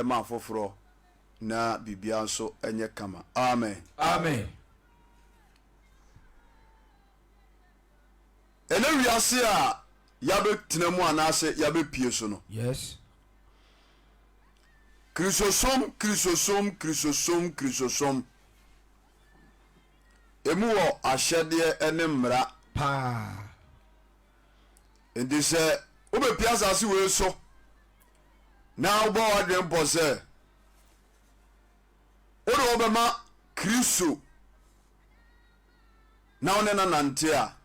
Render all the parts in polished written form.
ma afoforɔ na biribiara nso nyɛ kama. Amen. Amen. Ɛnɛ wiase a yɛabɛtena mu anaasɛ yɛabɛpie so no. Yes. Kristosom, Kristosom, Kristosom, Kristosom. Emu wɔ ahyɛdeɛ ne mmara. Paa. Nti sɛ wobɛpie asase wei so na wobɔ w'adwene pɔ sɛ wode wobɛma Kristo na wo ne no nante a,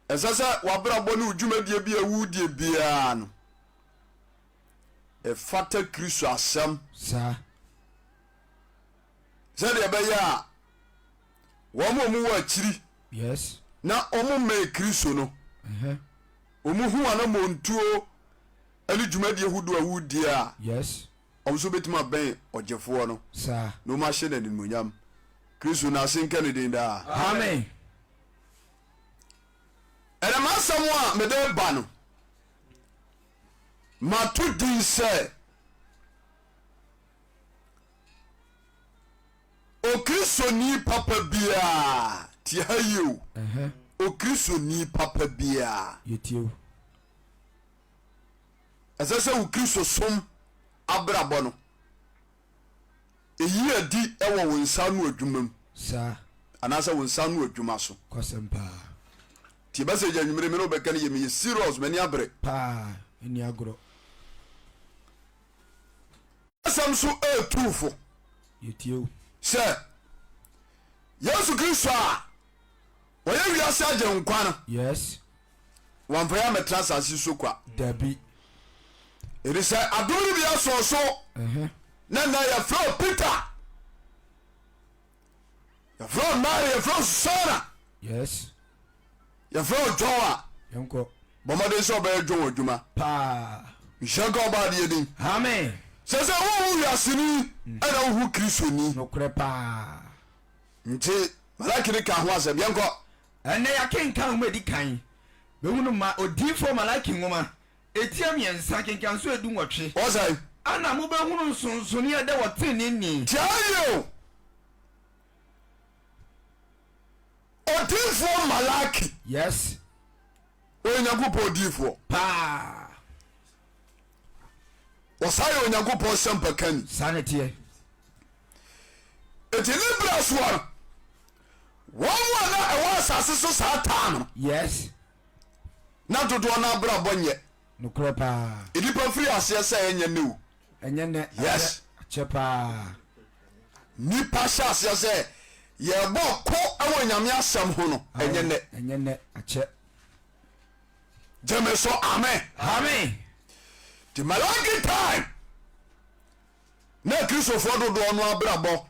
ɛsɛ sɛ w'abrabɔ ne wo dwumadie bi a wodie biara no ɛfata Kristo asɛm. Saa. Sɛdeɛ ɛbɛyɛ a wɔn a wɔwɔ akyiri yes. na wɔn mmɛn Kristo no, wɔn hu anammɔntuo ne dwumadie hodoɔ a wodie a, yes. Wɔn nso bɛtumi abɛn ɔgyefoɔ no Saa. na wɔn ahyɛ no animuonyam. Kristo no ase nka ne din daa. Amen. Ɛnɛ m'asɛm a mede ba no, mato din sɛ Okristoni papa biara, tie ha yie o, Okristoni papa biara. Yɛtie o. Ɛsɛ sɛ wo Kristosom abrabɔ no, eyi adi wɔ wo nsa ano adwuma mu. Saa. Anaasɛ wo nsa ano adwuma so. Kwasɛm paa. Tie message anwummere me ne wobɛka no yɛ meyɛ serious m'ani abere. Paa, ɛni agorɔ. Asɛm so ɛretu fo. Yɛtie o. Sɛ Yesu Kristo a ɔyɛ wiase agyenkwa no. Yes. Wɔmfa yɛ ammɛtena asase so kwa. Dabi. Ɛfiri sɛ adom no bi asɔɔ so. Na nnɛ yɛfrɛ wo Peter, yɛfrɛ wo Mary, yɛfrɛ wo Susana. Yes. Yɛfrɛ wo John a. Yɛnkɔ. Bɔ mmɔden sɛ ɔbɛyɛ John adwuma. Paa. Nhyira nka ɔbaa adeɛ din. Amen. Sɛ sɛ wohu wiaseni ɛna wohu Kristoni. Nokorɛ paa. Nti Malaki no ka ho asɛm. Yɛnkɔ. Ɛnnɛ yɛakenkan nwoma a ɛdi kan bɛhunu ma odiyifoɔ Malaki nwoma, etia miɛnsa, kenkanso 18. Ɔsɛe. Ɛna mobɛhunu nsonsonoeɛ a ɛda ɔteneneeni. Tie yie o! Odiyifoɔ Malaki. Yes. Ɔyɛ Nyankopɔn odiyifoɔ. Paa. Ɔsan yɛ Onyankopɔn sɛmpakani. Saa na ɛteɛ. Eti ne berɛ soɔ no, wɔn a na ɛwɔ asase so saa taa no. Yes. Na dodoɔ no abrabɔ nyɛ. Nokorɛ paa. Nnipa firi aseɛ sɛ ɛnyɛ nnɛ o. Ɛnyɛ nnɛ. Yes. Akyɛ paa. Nnipa hyɛ aseɛ sɛ yɛbɔ ko wɔ Nyame asɛm ho no, ɛnyɛ nnɛ. Ɛnyɛ nnɛ, akyɛ. Gyeme so amen. Amen. Nti Malaki time na Kristofoɔ dodoɔ no abrabɔ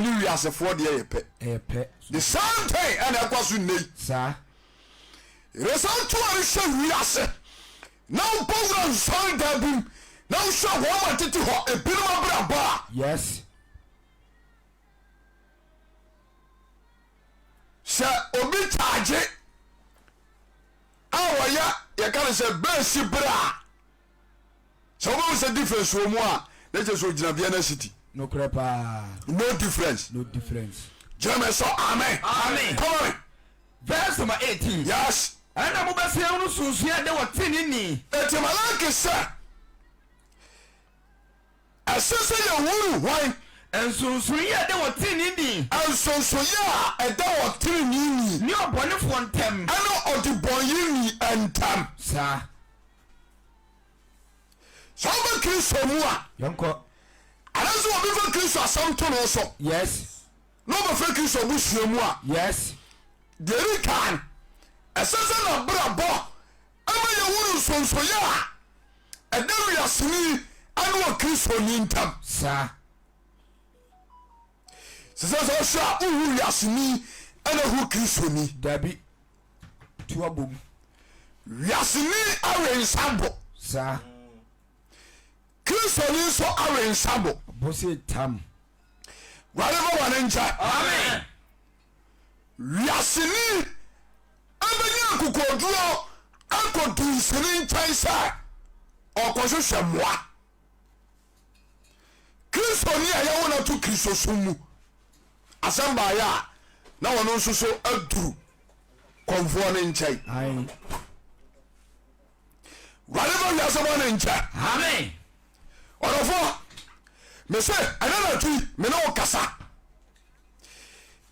ne wiasefoɔ deɛ yɛ pɛ. Ɛyɛ pɛ. The same thing ɛna ɛkɔ so nnɛ yi. Saa. Yɛsan to a hwɛ wiase na wobɔ wura nsɔre dan bi mu na wohwɛ wɔn a tete hɔ ebinom abrabɔ a. Yes. Sɛ obi kyaagye a wɔyɛ yɛka no sɛ bɛɛsi berɛ a sɛ wobɛhu sɛ difference wɔ mu a na kyerɛ sɛ ogyina Vienna city. Nokorɛ paa. No difference. No difference. Gyeme so amen. Amen. Come on. Verse number 18. Yes. Ɛna mobɛsɛ ahunu sunsun a ɛda wɔ tenenee. Eti Malaki sɛ Ɛsɛ sɛ yɛhunu hwan? Nsonsonoeɛ a ɛda ɔteneneeni. Nsonsonoeɛ a ɛda ɔteneneeni. Ne ɔbɔnefoɔ ntam. Ɛne ɔdebɔneyɛni ntam. Saa. Sɛ woba Kristo mu a. Yɛnkɔ. Anaasɛ obi fa Kristo asɛm to no so. Yes. Na ɔbɛfrɛ Kristo abusua mu a. Yes. Deɛ ɛdi kan, ɛsɛ sɛ n'abrabɔ Ɛma yɛhunu nsonsonoeɛ a ɛda wiaseni ne ɔkristoni ntam. Saa. Sɛ sɛ sɛ ɔhwɛ a wohu wiaseni ɛna hu kristoni. Dabi. Tu abom. Wiaseni awe nsa bo. Saa. Kristoni nso awe nsa bo. Bo se tam. Wurade fa wɔne nkyɛ. Amen. Wiaseni bɛnya akokoɔduro akɔ dunsini nkyɛn sɛ ɔkɔhwehwɛ mmoa. abɛto Kristosom mu. Asɛm baeɛ a, na ɔno nso so aduru kɔmfoɔ no nkyɛn. Ae. Wurade fa wiase bɔne nkyɛ. Amen. Ɔdɔfoɔ, mese ɛnɛ anadwo yi me ne wo kasa.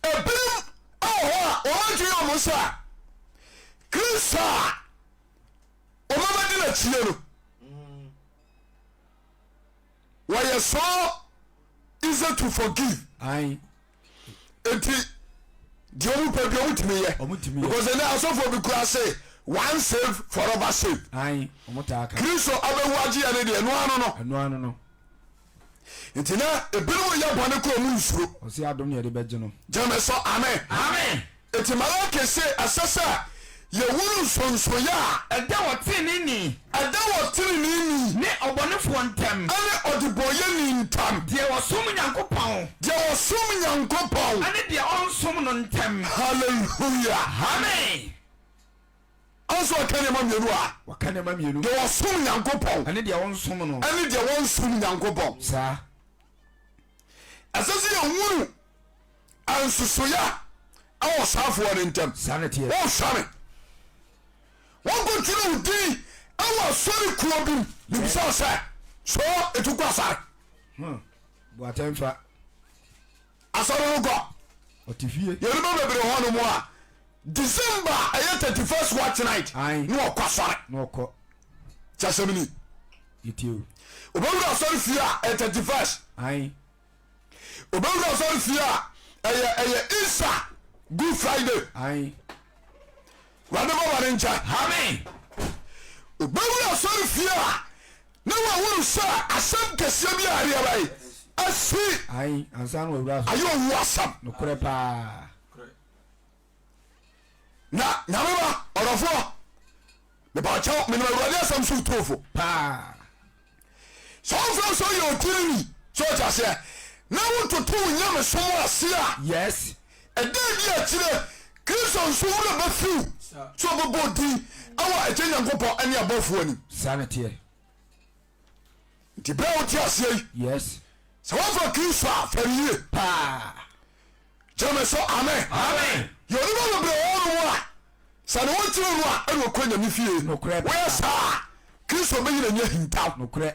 Ebinom wɔ hɔ a wɔn adwene yɛ wɔn sɛ Kristo a wɔbɛdi n'akyie no wɔyɛ so easy to forgive. Ae. Nti deɛ ɔmo pɛ bi ɔmo tumi yɛ. Ɔmo tumi yɛ. Because ɛnɛ asɔfoɔ bi kura se one save forever save. Ae, ɔmo taa ka. Kristo abɛwu agye yɛn ne deɛ ɛno ano no. Ɛno ano no. Nti na ebinom yɛ bɔne kɔ ɔmo nsuro. Ɔse adom na yɛde bɛgye no. Gyeme so amen. Amen. Enti Malaki se ɛsɛ sɛ yɛhunu nsonsoeɛ a. Ɛda wɔ teneneeni. Ɛda wɔ teneneeni. Ne ɔbɔnefoɔ ntam. Ɛne ɔdebɔneyɛni ntam. Deɛ ɔsom Nyankopɔn. Deɛ ɔsom Nyankopɔn. Ɛne deɛ ɔnsom no ntam. Hallelujah. Amen. Ɔnso ɔka nneɛma mmienu a. Waka nneɛma mmienu. Deɛ ɔsom Nyankopɔn. Ɛne deɛ ɔnsom no. Ɛne deɛ wɔnsom Nyankopɔn. Saa. Ɛsɛ sɛ yɛhunu nsosoyɛ wɔ saa afoɔ no ntam. Saa na ɛteɛ. Wohwɛ me. Wɔnkɔtwerɛ wo din wɔ asɔre kuo bi mu. Mebisa wo sɛ, so ɛtu kɔ asɔre? Hmm. Boatɛn fa. Asɔre no kɔ. Ɔte fie. Yɛn nipa bebree hɔ nom a December ɛyɛ 31st watch night Aye. na ɔkɔ asɔre. Na ɔkɔ. Kyɛ asɛm ni. Yɛtie o. Obɛwura asɔre fie a ɛyɛ 31st. Aye. Obɛwura asɔre fie a ɛyɛ ɛyɛ Easter Good Friday. Aye. Wurade bɔ wɔn nkyɛ. Amen. Obɛwura asɔre fie a na wahunu sɛ asɛm kɛseɛ bi a ɛdeɛ bɛyɛ asi. Aye, ansa na wawura asɔre. Ayɛ owu asɛm. Nokorɛ paa. Na nyame ba ɔdɔfoɔ mepaakyɛw menim awurade asɛm so wotuofo Paa. Sɛ wofrɛ sɛ woyɛ otirini sɛ ɔte aseɛ na wototo wo nyamesom ase a Yes. ɛda adi akyire Kristo nso werɛ bɛfiw sɛ ɔbɛbɔ din ɛwɔ Agya Nyankopɔn ne abɔfoɔ anim. Saa na ɛteɛ. Nti berɛ a wote aseɛ yi Yes. sɛ woafa Kristo a fa no yie. Paa. Gyeme so amen. Amen. Yɛ onipa bebree wɔ hɔ nom a sɛ ne ho kyere no a ɛna ɔkɔ nyame fie. Nokorɛ Woyɛ saa a Kristo bɛyi n'ani ahintaw. Nokorɛ.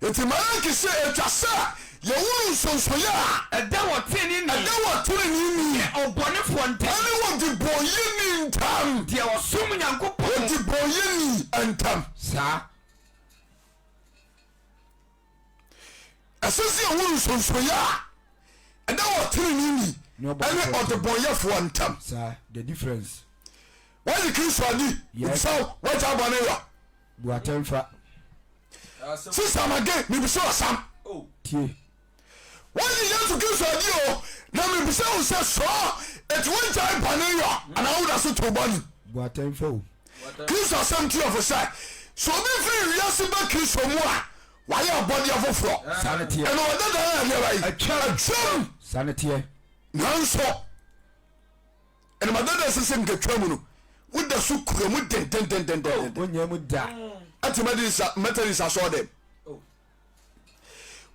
Enti Malaki se etwa sɛ yɛhunu nsonsoyɛ a. Ɛda wɔ teneneeni. Ɛda wɔ teneneeni. Ne ɔbɔnefoɔ ntam. Ɛne ɔdebɔneyɛni ntam. Deɛ ɔsom Nyankopɔn. Ɔdebɔneyɛni ntam. Saa. Ɛsɛ sɛ yɛhunu nsonsonoeɛ a ɛda ɔteneneeni ne ɔdebɔnyɛfoɔ ntam. Saa, the difference. Woagye Kristo adi? Yes. Mebisa wo, woagya bɔne yɔ? Bu atɛn fa. Sista Mage, mebisa wo asɛm. Tie. Woagye Yesu Kristo adi o, na mebisa wo sɛ sɔɔ eti wogyae bɔne yɔ anaa woda so to bɔne? Bu atɛn fa o. Kristo asɛm tu yɛn fo sɛ, sɛ obi firi wiase ba Kristo mu a, wayɛ abɔdeɛ foforɔ. Saa ne teɛ. Ɛna ɔda dan a nneɛma yi Atwam. atwam. Saa ne teɛ. Nanso ɛnama dada ɛsɛ sɛ nkatwa mu no woda so kura mu dendendendenden. Wonyɛ mu da. Ɛte Methodist Methodist asɔɔ dɛm.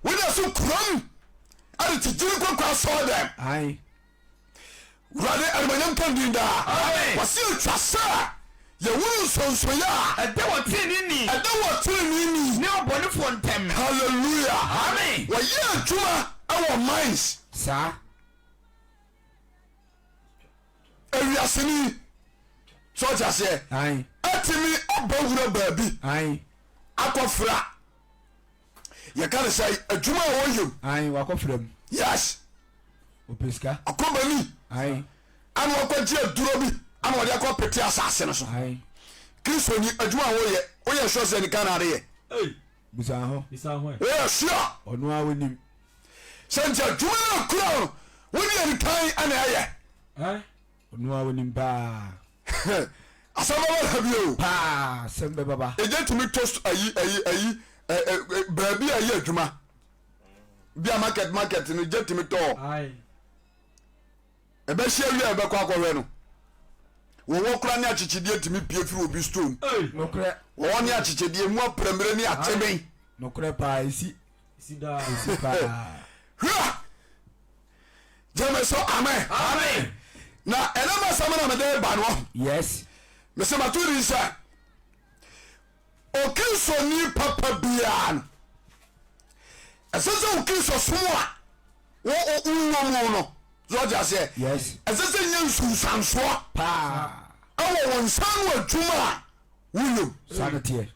Woda so kura mu ɛde te gyiri kɔkɔ asɔɔ dɛm. Ae. Wurade animonyam nka ne din daa. Amen. Wɔsi etwa sɛ yɛhunu nsonsoyɛ a. Ɛda wɔ teneneeni. Ɛda wɔ teneneeni. Ne ɔbɔnefoɔ ntam. Hallelujah. Amen. Wɔyɛ adwuma ɛwɔ mines. Saa. Ewiaseni sɛ ɔte aseɛ. Ae. Ɛtumi abɔ wura baabi. Ae. Akɔfra. Yɛka ne sɛ adwuma a wɔyɛ mu. Ae wakɔfra mu. Yes. Ɔpɛ sika. Ɔkɔbani. Ae. Ana wakɔgye aduro bi ana wɔde akɔ pete asase no so. Ae. Kristoni adwuma a woyɛ woyɛ sure sɛ nika na adeyɛ. Bisa ho. Woyɛ sure. Ɔno a wonim. Sɛ nti adwuma no akura no wode anikan ana ɛyɛ. Ɔno a wonim paa. Asɛm bɛba da bi o. Paa asɛm bɛba ba. Egya tumi tɔ ayi ayi ayi ɛ ɛ baabi a ɛyɛ adwuma bi a market market no gya tumi tɔ. Ɛbɛhyɛ awie a ɛbɛkɔ akɔhwɛ no. Wɔwɔ kora ne akyekyedeɛ tumi pie firi obi store mu. Nokorɛ. Wɔwɔ ne akyekyedeɛ mu aprɛmire ne akyeben. Nokorɛ paa esi. Ɛsi paa. Hwɛ! Gyeme so amen. Amen. Na ɛnam asɛm na mede ba no. Yes. Mese mato din sɛ Okristoni papa biara no, ɛsɛ sɛ wo Kristosom a wowɔ mu no, sɛ ɔte aseɛ, Yes. ɛsɛ sɛ nyɛ nsunsuansoɔ Paa. ɛwɔ wo nsa ano adwuma a woyɛ mu. Saa na teɛ.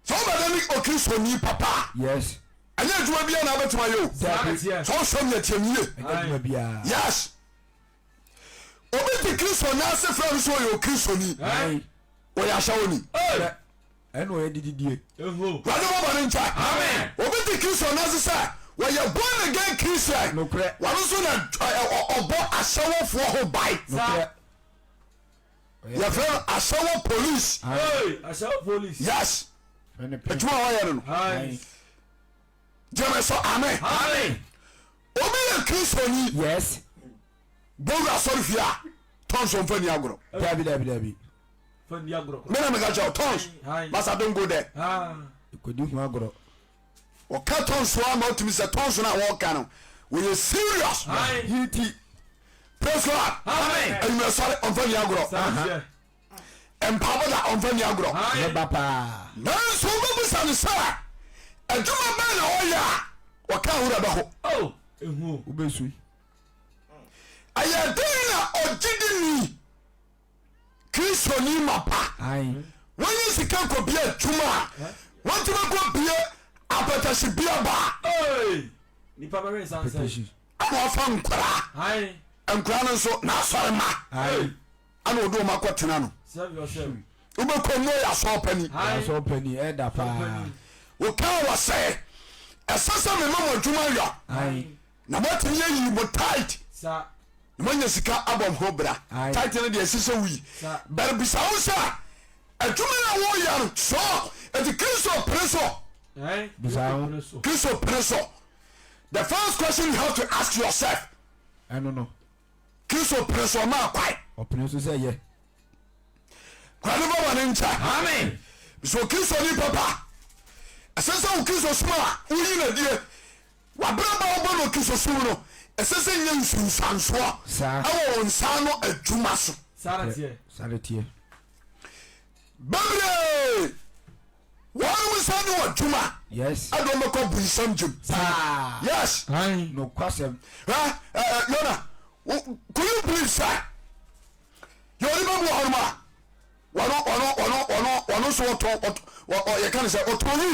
Sɛ wobɛda ne Okristoni papa a, Yes. ɛnyɛ adwuma biara na wobɛtumi ayɛ o. Dabi. Sɛ ɔsɔ ne atie no yie. Ɛnyɛ adwuma biara. Yes. Obi te Kristo nan ase frɛ no sɛ ɔyɛ Okristoni. Ɔyɛ ahyɛwoni. Ɛna ɔyɛ dididie. Wurade ma bɔne nkyɛ. Obi te Kristo nan ase sɛ wɔyɛ born again Christian. Nokorɛ. Wɔno nso na ɔbɔ ahyɛwofoɔ ho ban. Nokorɛ. Yɛfrɛ no ahyɛwo police. Ahyɛwo police. Yes. Adwuma a wɔyɛ no no. Gyeme so amen. Amen. Obi yɛ Kristoni. Yes. Bowura asɔre fie a tons ɔmfa ni agorɔ. Dabi dabi dabi. Me na meka kyerɛ tons. Masa don't go there. Kodi ho agorɔ. Wɔka tons a ma otumi sɛ tons no a wɔka no wɔyɛ serious. Yiti. Praise God. Amen. Enyimɛ sɔre ɔmfa ni agorɔ. Mpaabɔ da ɔmfa ni agorɔ. Ɛbɛba paa. Nanso wobɛbisa no sɛ adwuma bɛn na ɔyɛ a wɔka awura bɛho. Oh, ehu. Wobɛsu. Ɛyɛ dɛn na ɔgyedini Kristoni mapa wɔnyɛ sika nkɔbie adwuma a wɔntumi nkɔbie apɛtɛhyebea baa ɛna ɔfa nkwaraa nkwaraa no nso n'asɔre ma ɛna ɔde wɔn akɔtena no wobɛkɔ mu ɔyɛ asɔɔpani asɔɔpani ɛda paa wɔkaa wɔ sɛ ɛsɛ sɛ mema mo adwuma yɔ na moatumi ayi mo tight na moanya sika abɔ mo ho bra. Tight no deɛ ɛsɛ sɛ woyi. But bisa wo sɛ adwuma no a woyɛ no so ɛti Kristo pere so? Bisa wo. Kristo pere so. The first question you have to ask yourself. Ɛno no. Kristo pere so ɔma akwae. Ɔpene so sɛ yɛ. Awurade mfa bɔne nkyɛ. Amen. Bisa Okristoni papa. Ɛsɛ sɛ wo Kristo som a woyi no adie W'abrabɔ a wobɔ no Kristosom no, ɛsɛ sɛ enya nsunsuansoɔ wɔ wo nsa ano adwuma so. Saa na teɛ. Saa na teɛ. Bebree wɔnom nsa ano adwuma. Yes. Ɛde wɔn bɛkɔ bunsam gyem. Saa. Yes. Nokwasɛm. Hɛ ɛ Yona, could you believe sɛ yɛ onipa bi wɔ hɔnom a wɔno wɔno wɔno wɔno wɔno nso wɔtɔn ɔtɔ yɛka ne sɛ ɔtɔn wi.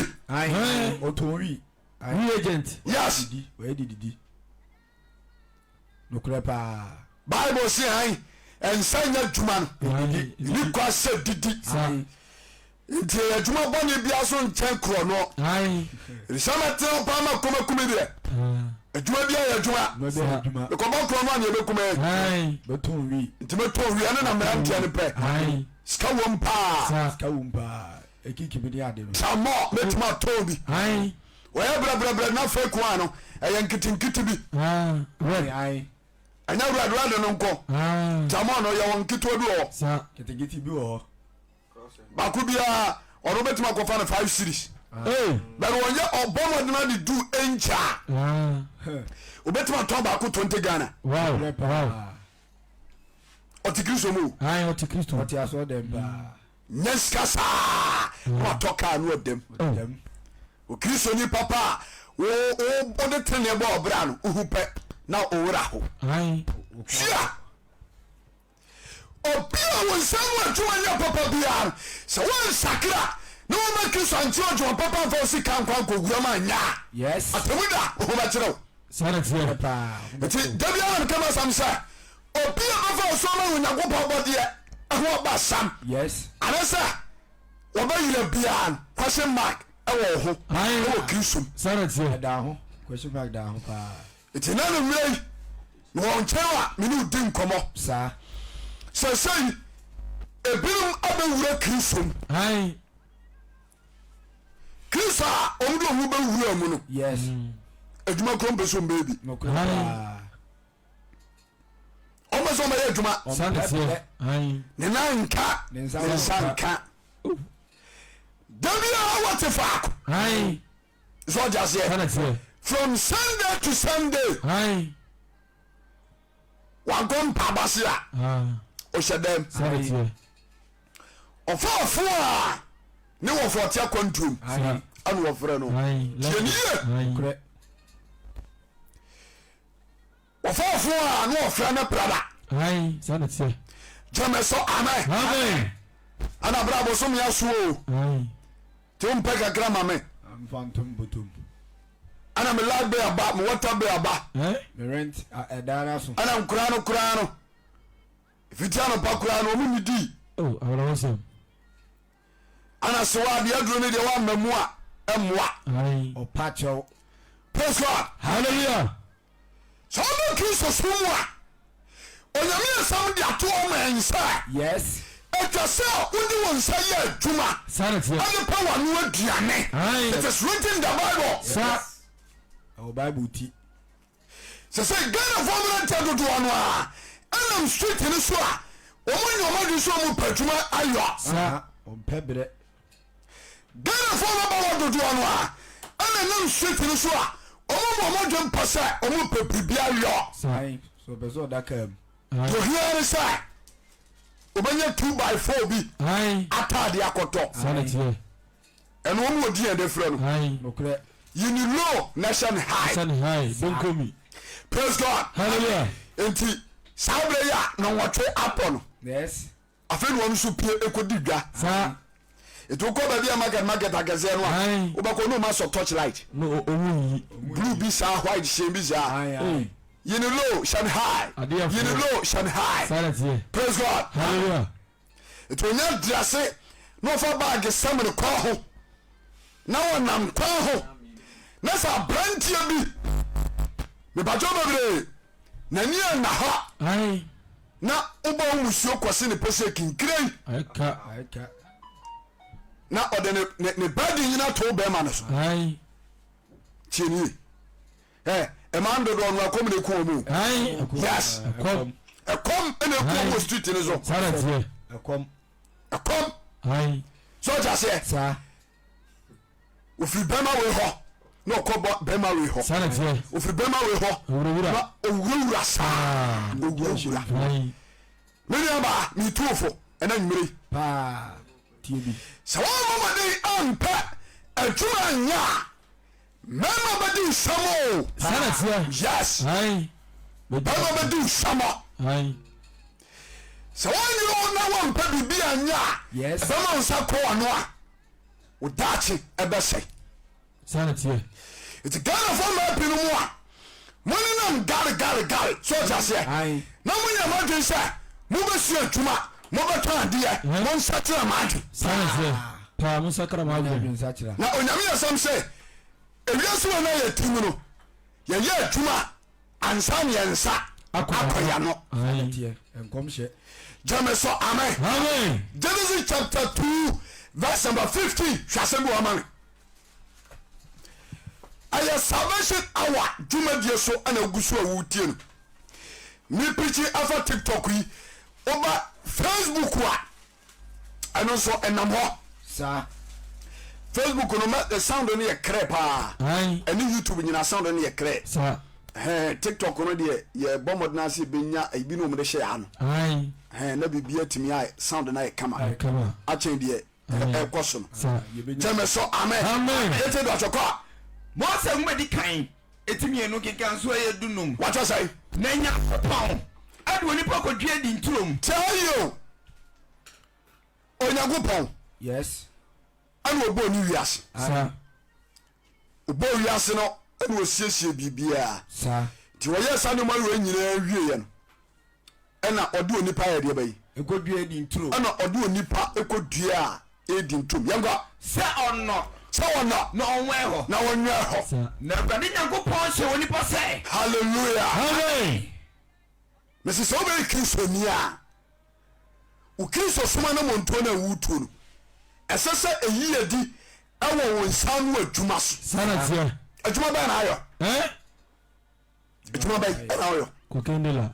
Ɔtɔn wi. Reagent. Yes. Didi, wɔyɛ de didi. Nokorɛ paa. Bible se han nsa nyɛ adwuma no. Ɛdidi. Ni kwa sɛ didi. Nti ɛyɛ adwuma bɔne bia so nkyɛn korɔ no. Ɛfisɛ mɛtena paa ma kɔm akumi deɛ. Adwuma bia yɛ adwuma. Mekɔbɔ korɔ no a neɛ bɛkum ɛ. Bɛtɔn wi. Nti mɛtɔn wi ɛne na mmeranteɛ no pɛ. Sika wom paa. Sika wom paa. Ekiki bi ne ade no. Tramɔ mɛtumi atɔn bi. Wɔyɛ brɛbrɛbrɛ na fake one no ɛyɛ nketenkete bi. Red. Ɛnyɛ red red no nko. Tramɔ no yɛwɔ nketewa bi wɔ hɔ. Nketenkete bi wɔ hɔ. Baako biara ɔno bɛtumi akɔfa no 5 series. But wɔnyɛ ɔbɔ mmɔden ade du nkyɛ a obɛtumi atɔn baako 20 Ghana. Wow. Wow. Ɔte Kristo mu. Ɔte Kristo. Ɔte asɔre dɛm paa. Nya sika saa na watɔ kaa no ɔdam. Okristoni papa a wode tenenee bɔ ɔbra no wohu pɛ na owura ho. Hwia! Obi a wo nsa mu adwuma nyɛ papa biara no, sɛ woansakra na woma Kristo ankyerɛ adwuma papa mfa wo sika nkɔ ankɔwura mu anyɛ a, atemu da wo ho bɛkyerɛ wo. Nti da biara na meka m'asɛm sɛ Obi a ɔbɛfa ɔsoro ama Onyankopɔn abɔdeɛ ho aba sam anaasɛ wɔbɛyera biara no question mark ɛwɔ wo ho ɛwɔ Kristo mu. Question mark da ho paa. Nti na no mmerɛ yi na wɔn nkyɛn a me ne wo di nkɔmmɔ. Saa. Sɛsɛyi ebinom abɛwura Kristo mu. Kristo a wɔn de wɔn ho bɛwura mu no. Yes. Adwuma kuro mpɛ sɛ wɔn bɛyɛ bi. Nokorɛ paa. Ɔmpɛ sɛ ɔbɛyɛ adwuma. Ne nan nka, ne nsa nka. Da biara wɔte faako. Sɛ ɔte aseɛ. From Sunday to Sunday. Wankɔ mpaabɔ ase a ɔhyɛ dɛm. Ɔfa ɔfo a ne wɔfɔ ɔte akwantuom ɛna wɔfrɛ no. Tie ne yie. Wɔfa ɔfo a ne wɔfrɛ no brada. Gyeme so amen. Ɛna bra bosome aso o. Nti wompɛ kakra ma me. Ɛna me light bill aba, me water bill aba. Ɛna nkoraa no koraa no, fiti anɔpa koraa no ɔmo nnidii. Oh, Ɛna sewa adeɛ aduro no deɛ woamma mu a ɛmmoa. Ɔpa kyɛw. Praise God. Hallelujah. Sɛ wobɛ Kristo som mu a, Onyame asɛm de ato hɔ ma yɛn sɛ. Yes. Ɛtwa sɛ wode wo nsa yɛ adwuma ɛde pɛ w'ano aduane. It is written in the Bible. Sa. Ɛwɔ Bible ti. Sɛ sɛ Ghanafoɔ mmeranteɛ dodoɔ no a ɛnam street no so a wɔn nyɛ wɔn adwene sɛ wɔn pɛ adwuma ayɔ. Sa. Wɔn pɛ brɛ. Ghanafoɔ mmabaawa dodoɔ no a ɛna nam street no so a wɔn mu wɔn adwene mpɔ sɛ wɔn pɛ biribi ayɔ. Sa. Sɛ ɔpɛ sɛ ɔda kaa mu. Deɛ ohia ne sɛ obɛnya 2 by 4 bi ataade akɔtɔ. Saa na ɛteɛ. Ɛno wɔn wɔ din a yɛde frɛ no. Nokorɛ. Yi ne low na hyɛ ne high. Hyɛ ne high. Donko mi. Praise God. Hallelujah. Nti saa berɛ yi a nɔnwɔtwe apɔ no. Yes. Afei na wɔn nso pue kɔdi dwa. Saa. Nti wokɔ baabi a market market akɛseɛ no a, wobɛkɔ ne wɔn asɔ torch light. No ɔmu nyi. Blue bi saa, white hyɛn bi saa. Yi ne low, hyɛ ne high. Yi ne low, hyɛ ne high. Saa na teɛ. Praise God. Hallelujah. Nti onya drase na ɔfa baage sɛm ne kɔn ho na wɔnam kwan ho na sɛ aberanteɛ bi mepatwɛ bebree n'ani anna hɔ na wobɔ wo musuo kɔse ne pɛ sɛ kinkirei na ɔde ne ne bɛdi nyina to bɛrima no so tie nie ɛ ɛmaa no dodoɔ no ɛkɔm na ɛku wɔn o yes ɛkɔm ɛna ɛku wɔn wɔ street no so ɛkɔm ɛkɔm sɛ ɔte aseɛ ofiri bɛrima wei hɔ na ɔkɔ bɛrima wei hɔ ofiri bɛrima wei hɔ na owurawura saa owurawura me nuabaa metu fo ɛna nwumere yi sɛ wɔmmɔ mmɔden ampɛ adwuma anyɛ a mmarima bɛdi nsɛm o yes bɛrima bɛdi nsɛm sɛ wɔnyere wo na wɔmpɛ biribi anyɛ a ɛbɛma wo nsa kɔ w'ano a wo daakye ɛbɛsɛe. Saa na teɛ. Nti Ghanafoɔ mmaa binom a monenam gare gare gare so ɔte aseɛ na monyɛ mo adwene sɛ mobɛsua adwuma mobɛtɔn adeɛ monsakyera mo adwene. Saa na teɛ paa monsakra mo adwene. Na Onyame asɛm sɛ ewiase wei na yɛte mu no yɛyɛ adwuma ansa na yɛn nsa akɔ yɛn ano. Gyeme so amen. Amen. Genesis chapter 2 verse number 15 hwɛ asɛm bi wɔ ma me. Ɛyɛ salvation hour dwumadie so ɛna ogu so a wotie no. Me preaching afa TikTok yi woba Facebook a ɛno nso ɛnam hɔ. Saa. Facebook no mɛ sound no yɛ krɛ paa. Ɛne YouTube nyina sound no yɛ krɛ. Saa. Ɛhɛn TikTok no deɛ yɛ bɔ mmɔden ase bɛnya ebi na wɔn de hyɛ ya no. Ɛhɛn na biribi atumi ayɛ sound no ayɛ kama. Akyɛn deɛ ɛkɔ so no. Gyeme so amen. Amen. Ete do atwɛkɔ a. Mose nwoma di kan eti mmienu nkenkanso ɛyɛ dunum. Wakyɛ sɛn? Na Nyankopɔn ɛde onipa kɔdua adi nturom. Tie yie o. Onyankopɔn. Yes. Ɛna ɔbɔɔ ne wiase. Sa. Ɔbɔɔ wiase no ɛna ɔsiesie biribiara. Sa. Nti ɔyɛɛ saa nneɛma wei nyinaa wieɛ no ɛna ɔde onipa yɛ deɛ bɛyi. Ɛkɔdua adi nturo. Ɛna ɔde onipa ɛkɔdua adi nturom. Yɛnkɔ. Sɛ ɔnnɔ. Sɛ ɔnnɔ. Na ɔnwɛn hɔ. Na ɔnwɛn hɔ. Sa. Na Awurade Nyankopɔn hyɛɛ onipa sɛ. Hallelujah. Amen. Mese sɛ wobɛyɛ Kristoni a, wo Kristosom anammɔntuo no a woretuo no, ɛsɛ sɛ ɛyi adi wɔ wo nsa ano adwuma so. Saa na teɛ. Adwuma bɛn na ayɔ? Eh? Adwuma bɛn na ayɔ? Kokendela.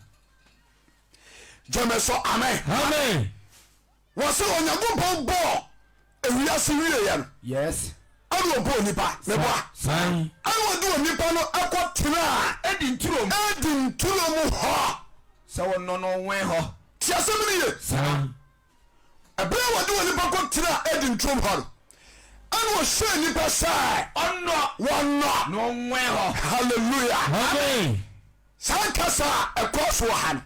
Gyeme so amen. Amen. Wɔsɛ Onyankopɔn bɔɔ ewiase wieɛ no. Yes. Ɛna ɔbɔɔ nipa, meboa. Ɛna ɔde onipa no ɛkɔ tenaa. Eden turo mu. Eden turo mu hɔ. Sɛ wɔnnɔ no ɔnwɛn hɔ. Tie asɛm no ye. Ɛberɛ a wɔde onipa kɔ tenaa Eden turom hɔ no, ɛna ɔhyɛɛ nipa sɛ. Ɔnnɔ. Wɔnnɔ. Na ɔnwɛn hɔ. Hallelujah. Amen. Saa kasa a ɛkɔɔ so wɔ ha no,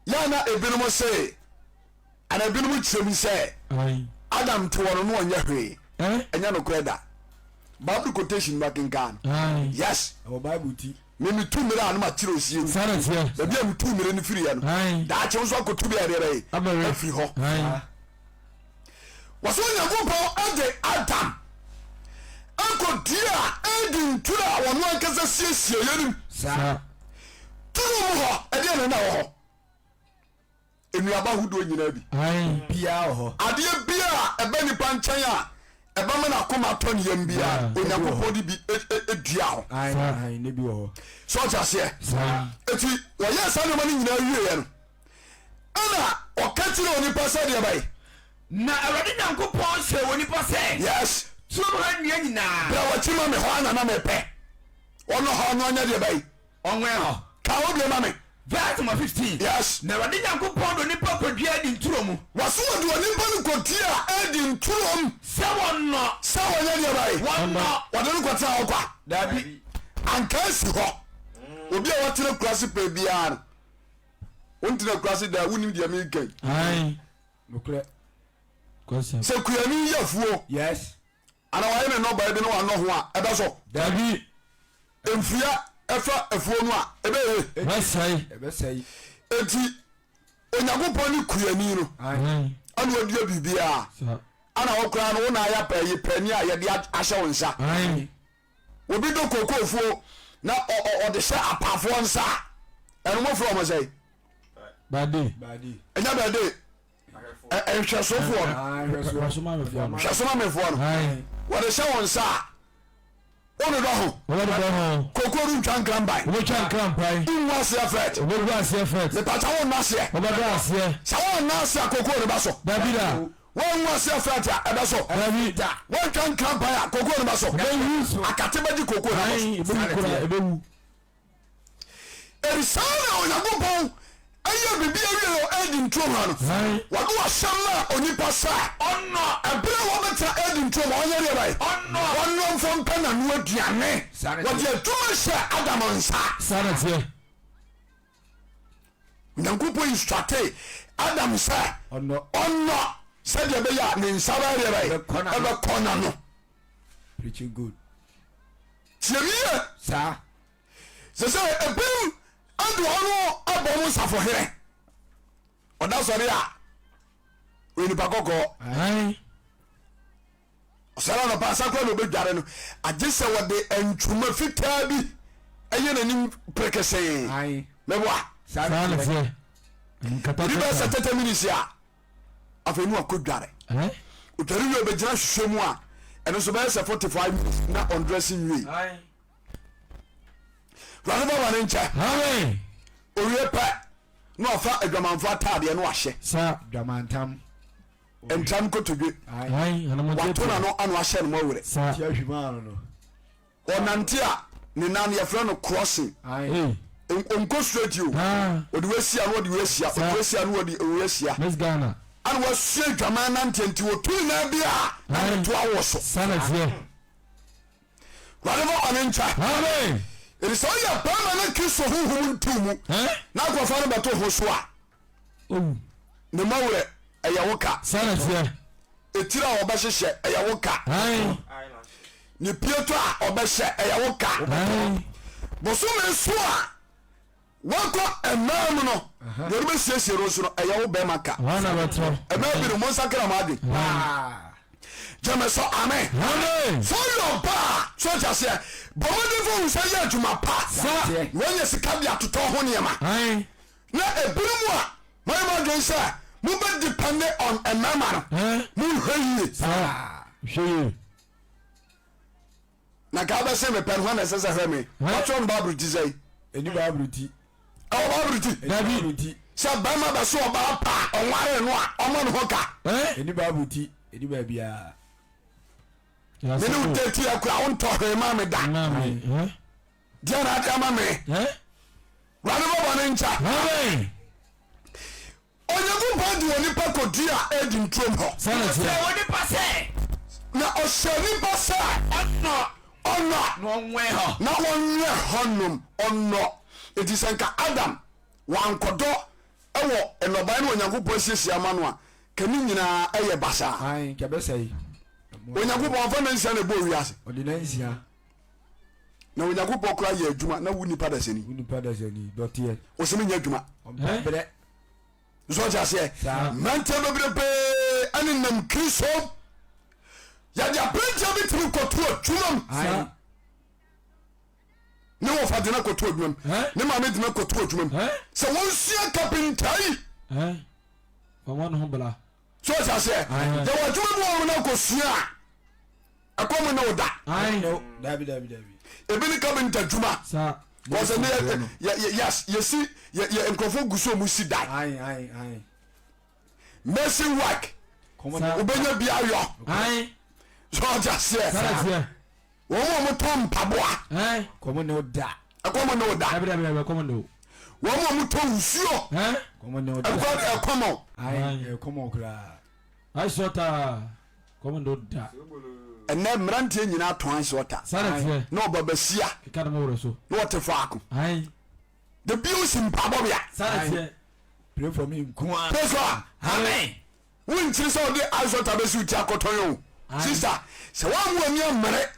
yɛ na ebinom se Ana ebinom kyerɛ mu sɛ Adam te hɔ no na ɔnyɛ hwee. Ɛnyɛ nokorɛ da. Bible quotation ba kenkan no. Yes. Ɛwɔ Bible ti. Me metu mmerɛ a na makyerɛ osie mu. Baabi a metu mmerɛ no firiɛ no, daakye nso akɔtu bi a ɛdeɛ bɛyɛ afiri hɔ. Wɔsɛ Onyankopɔn de Adam akɔdua Eden turo a wɔn ankasa siesieɛ no mu. Turo mu hɔ, ɛdeɛ na na ɛwɔ hɔ? Nnuaba ahodoɔ nyinaa bi. Biara wɔ hɔ. Adeɛ biara a ɛba nipa nkyɛn a ɛbɛma n'akoma atɔ ne yam biara, Onyankopɔn de bi dua hɔ. Ne bi wɔ hɔ. So ɔte aseɛ? Eti wɔyɛɛ saa nneɛma no nyinaa wieɛ no, ɛna ɔka kyerɛ onipa sɛ deɛ bɛyɛ. Na Awurade Nyankopɔn hyɛɛ onipa sɛ. Yes. Turom ha nnua nyinaa. Brɛ w'akyi ma me hɔ ana na mepɛ. Ɔno hɔ no ɔnyɛ deɛ bɛyɛ. Ɔnwɛn hɔ. Ka wo deɛ ma me. Verse number 15. Yes. Na Awurade Nyankopɔn de onipa kɔduaa Eden turo mu. Wɔse wɔde onipa no kɔduaa Eden turo mu. Sɛ wɔnnɔ. Sɛ wɔnyɛ deɛ bɛn? Wɔnnɔ. Wɔde no kɔtena hɔ kwa? Daabi. Anka asi hɔ. Obi a watena kurase pɛn biara no, wontena kurase da a wonim deɛ mereka yi. Ae. Nokorɛ. Sɛ kuani yɛ afuo. Yes. Ana wayɛ ne nnɔbae bi na wannɔ ho a, ɛbɛsɔ? Dabi. Mfua ɛfa afuo no a, ɛbɛyɛ ye? Ɛbɛsɛe. Ɛbɛsɛe. Enti Onyankopɔn ne kuani no, ɛna wadua biribiara. Ana wo koraa no, wo na ayɛ pɛyi pɛni a yɛde ahyɛ wo nsa. Obi dɔ kookoofuo na ɔde hyɛ apaafoɔ nsa a, ɛno mofrɛ wɔn sɛn? Bade. Ɛnyɛ bade. Nhwɛsofoɔ no. Hwɛsomamefoɔ no. Wɔde hyɛ wɔn nsa a, wonodɔ ho. Kookoo no ntwa nkramban. Wobɛtwa nkrampan. Wongu aseɛ fɛt. Wobɛgu aseɛ fɛt. Mepata wo nna aseɛ. Wobɛdɔ aseɛ. Sɛ wonna aseɛ a kookoo no bɛsɔ. Dabi da. Woangu aseɛ fɛt a ɛbɛsɔ. Dabi da. Woantwa nkrampan a kookoo no bɛsɔ. Ɛbɛwu. Akate bɛgye kookoo no abɔ so. Ɛbɛwu koraa ɛbɛwu. Enti saa na Onyankopɔn yɛ biribi awie wɔ Eden turom ha no. Wɔde ɔhyɛ maa onipa sɛ Ɔnnɔ. ɛberɛ a wɔbɛtena Eden turom hɔ, ɔnyɛ deɛ bɛn? Ɔnnɔ. Ɔnnɔ mfa mpɛ n'ano aduane. Saa na ɛteɛ. Wɔde adwuma hyɛ Adam nsa. Saa na ɛteɛ. Onyankopɔn instructee Adam sɛ Ɔnnɔ. ɔnnɔ sɛdeɛ ɛbɛyɛ a ne nsa bɛyɛ deɛ bɛn? Ɛbɛkɔ n'ano. Ɛbɛkɔ n'ano. Preaching good. Tie me yie. Saa. Sɛ sɛ ebinom de wɔn ho abɔ mo nsafohene ɔda sɔre a ɔyɛ nipa kɔkɔɔ ɔsɔre anɔpa asakora na ɔbɛdware no agye sɛ wɔde ntwoma fitaa bi ɛyɛ n'anim prekesee mɛboa bi bɛyɛ sɛ tɛtɛ minisi a afei ne wakɔ dware ɔdware wie ɔbɛgyina hwehwɛ mu a ɛno nso bɛyɛ sɛ 45 minutes na ɔndrɛse nwie Wurade bɔ bɔne nkyɛ. Amen. Owie pɛ na wafa adwamanfo ataadeɛ na wahyɛ. Sa. Dwamantam. Ntam kotodwe. Ayi, anamɔgye Wato n'ano ano ahyɛ no mɔwerɛ. Sa. Tia hwima ano no. Ɔnante a ne nan yɛfrɛ no crossing. Ayi. Hey. Ɔnkɔ straight o. Ah. Ɔde wasia na ɔde wasia. Ɔde wasia na ɔde wasia. Miss Ghana. Ana wasua adwaman nanteɛ nti ɔtu ne nan bi a na ne to awo so. Sa na teɛ. Wurade ma ɔne nkyɛ. Amen. Ɛti sɛ woyɛ bɛrima na Kristo honhom ntew mu na akɔfa no bɛto ho so a, ne ma werɛ ɛyɛ wo ka. Etiri a ɔbɛhyehyɛ ɛyɛ wo ka. Ne pieto a ɔbɛhyɛ ɛyɛ wo ka. Bosome so a Wakɔ mmaa mu no deɛ ɔde bɛsiesie no nso no ɛyɛ wo bɛrima ka. Mmaa bi no mo nsakra mo adwen. Gyeme sɔ amen. Sɛ ɔyɛ ɔbaa so ɔte aseɛ bɔ mmɔden fa hu sɛ yɛ adwuma pa na wanya sika de atotɔ ho nneɛma. Na ebinom a moayɛ mo adwen sɛ mobɛ depend on mmarima no monhwɛ yie. Na ka wobɛse mepɛ no hwan na ɛsɛ sɛ hwɛ me? Wɔatwerɛ no Bible ti sɛn? Ɛni Bible ti. Ɛwɔ Bible ti? Dabi. Ti. Sɛ bɛrima bɛso ɔbaa pa a ɔnwaree no a ɔmmɔ ne ho ka. Ɛni Bible ti. Ɛni baabiara. Mene wo date yɛ kora wontɔ hwee ma me da. Deɛ na ade ama me. Wurade bɔbɔ ne nkyɛ. Onyankopɔn de onipa kɔdua Eden turom hɔ. Ɔhyɛɛ onipa sɛ. Na ɔhyɛɛ nipa sɛ. Ɔnnɔ. Ɔnnɔ. Na ɔnwɛn hɔ. Na ɔnwɛn hɔnom. Ɔnnɔ. Enti sɛ nka Adam wankɔdɔ wɔ nnɔbaeɛ no Onyankopɔn asiesie ama no a, ka ne nyinaa ɛyɛ basaa. Ae, nka ɛbɛsɛe. Onyankopɔn ɔmfa nansia na ɛbɔɔ wiase. Ɔde nansia. Na Onyankopɔn koraa yɛ adwuma na wo nipa dasani. Wo nipa dasani dɔteɛ. Ɔsɛ menyɛ adwuma. Ɔmpɛ brɛ. Nso ɔte aseɛ. Mmeranteɛ bebrebe ɛne nam Kristo. Yɛde aberanteɛ bi tumi kɔto adwuma mu. Ne wɔfa de no kɔto adwuma mu. Ne maame de no kɔto adwuma mu. Sɛ wɔnsua kapenta yi. So ɔte aseɛ. Yɛwɔ adwuma bi wɔ wɔn akɔsua a ɛkɔm ne wo da. Ebi ne kapenta adwuma. Wɔsɛ ne yɛ yɛsi yɛ nkurɔfoɔ gu so ɔmo si dan. Mason work wobɛnya bi ayɔ. So ɔte aseɛ. Wɔn a wɔtɔn mpaboa. Ɛkɔm ne wo da. Ɛkɔm ne wo da. Wɔn a wɔtɔn nsuo. Ɛkɔm ne wo da. Ɛkɔm o. Ɛkɔm o koraa. Ice water kɔm ne wo da. Ɛnɛ mmeranteɛ nyinaa tɔn ice water. Na ɔba basia. Na ɔte faako. The bi osi mpaabɔ bea. Pray for me nkoa. Praise God. Amen. Wonkyiri sɛ ɔde ice water bɛsi wo ti akɔtɔn o. Sister, sɛ woammu ani ammere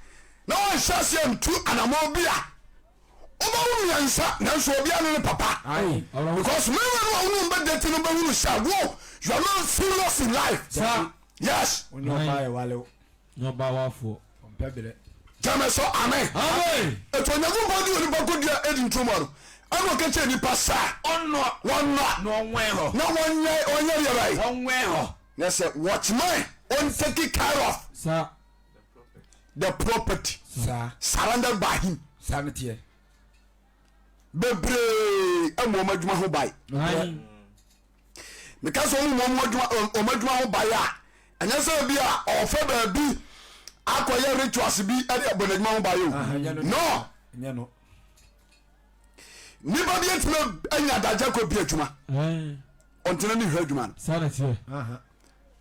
na woanhyɛ aseɛ antu anammɔn bi a, wobɛwo mmiɛnsa nanso obiara ne ne papa. Because mmarima no a wo ne wɔn bɛdate no bɛhunu sɛ wo, you are not serious in life. Yes. Wo ne ɔbaa yɛ wale wo. Nyɛ ɔbaa wafoɔ. Ɔmpɛ berɛ. Gyeme so amen. Amen. Eti Onyankopɔn de onipa kɔdua Eden turo mu no, ɛna ɔka kyerɛ nipa sɛ. Ɔnnɔ. Wɔnnɔ. Na ɔnwɛn hɔ. Na wɔnyɛ ɔnyɛ deɛ bɛyɛ. Wɔnwɛn hɔ. Na sɛ watchman ɔntake care of. Sa. The property. Sa. Surrounded by him. Sa ne teɛ. Bebree ɛmu wɔn adwuma ho ban. Meka sɛ wɔn mu wɔn adwuma wɔn adwuma ho ban a ɛnyɛ sɛ bi a ɔfɛ baabi akɔyɛ rituals bi ɛde abɔ n'adwuma ho ban o. No. Nipa bi atumi anya adagye akɔ bi adwuma. Ɔntena ne hwɛ adwuma no.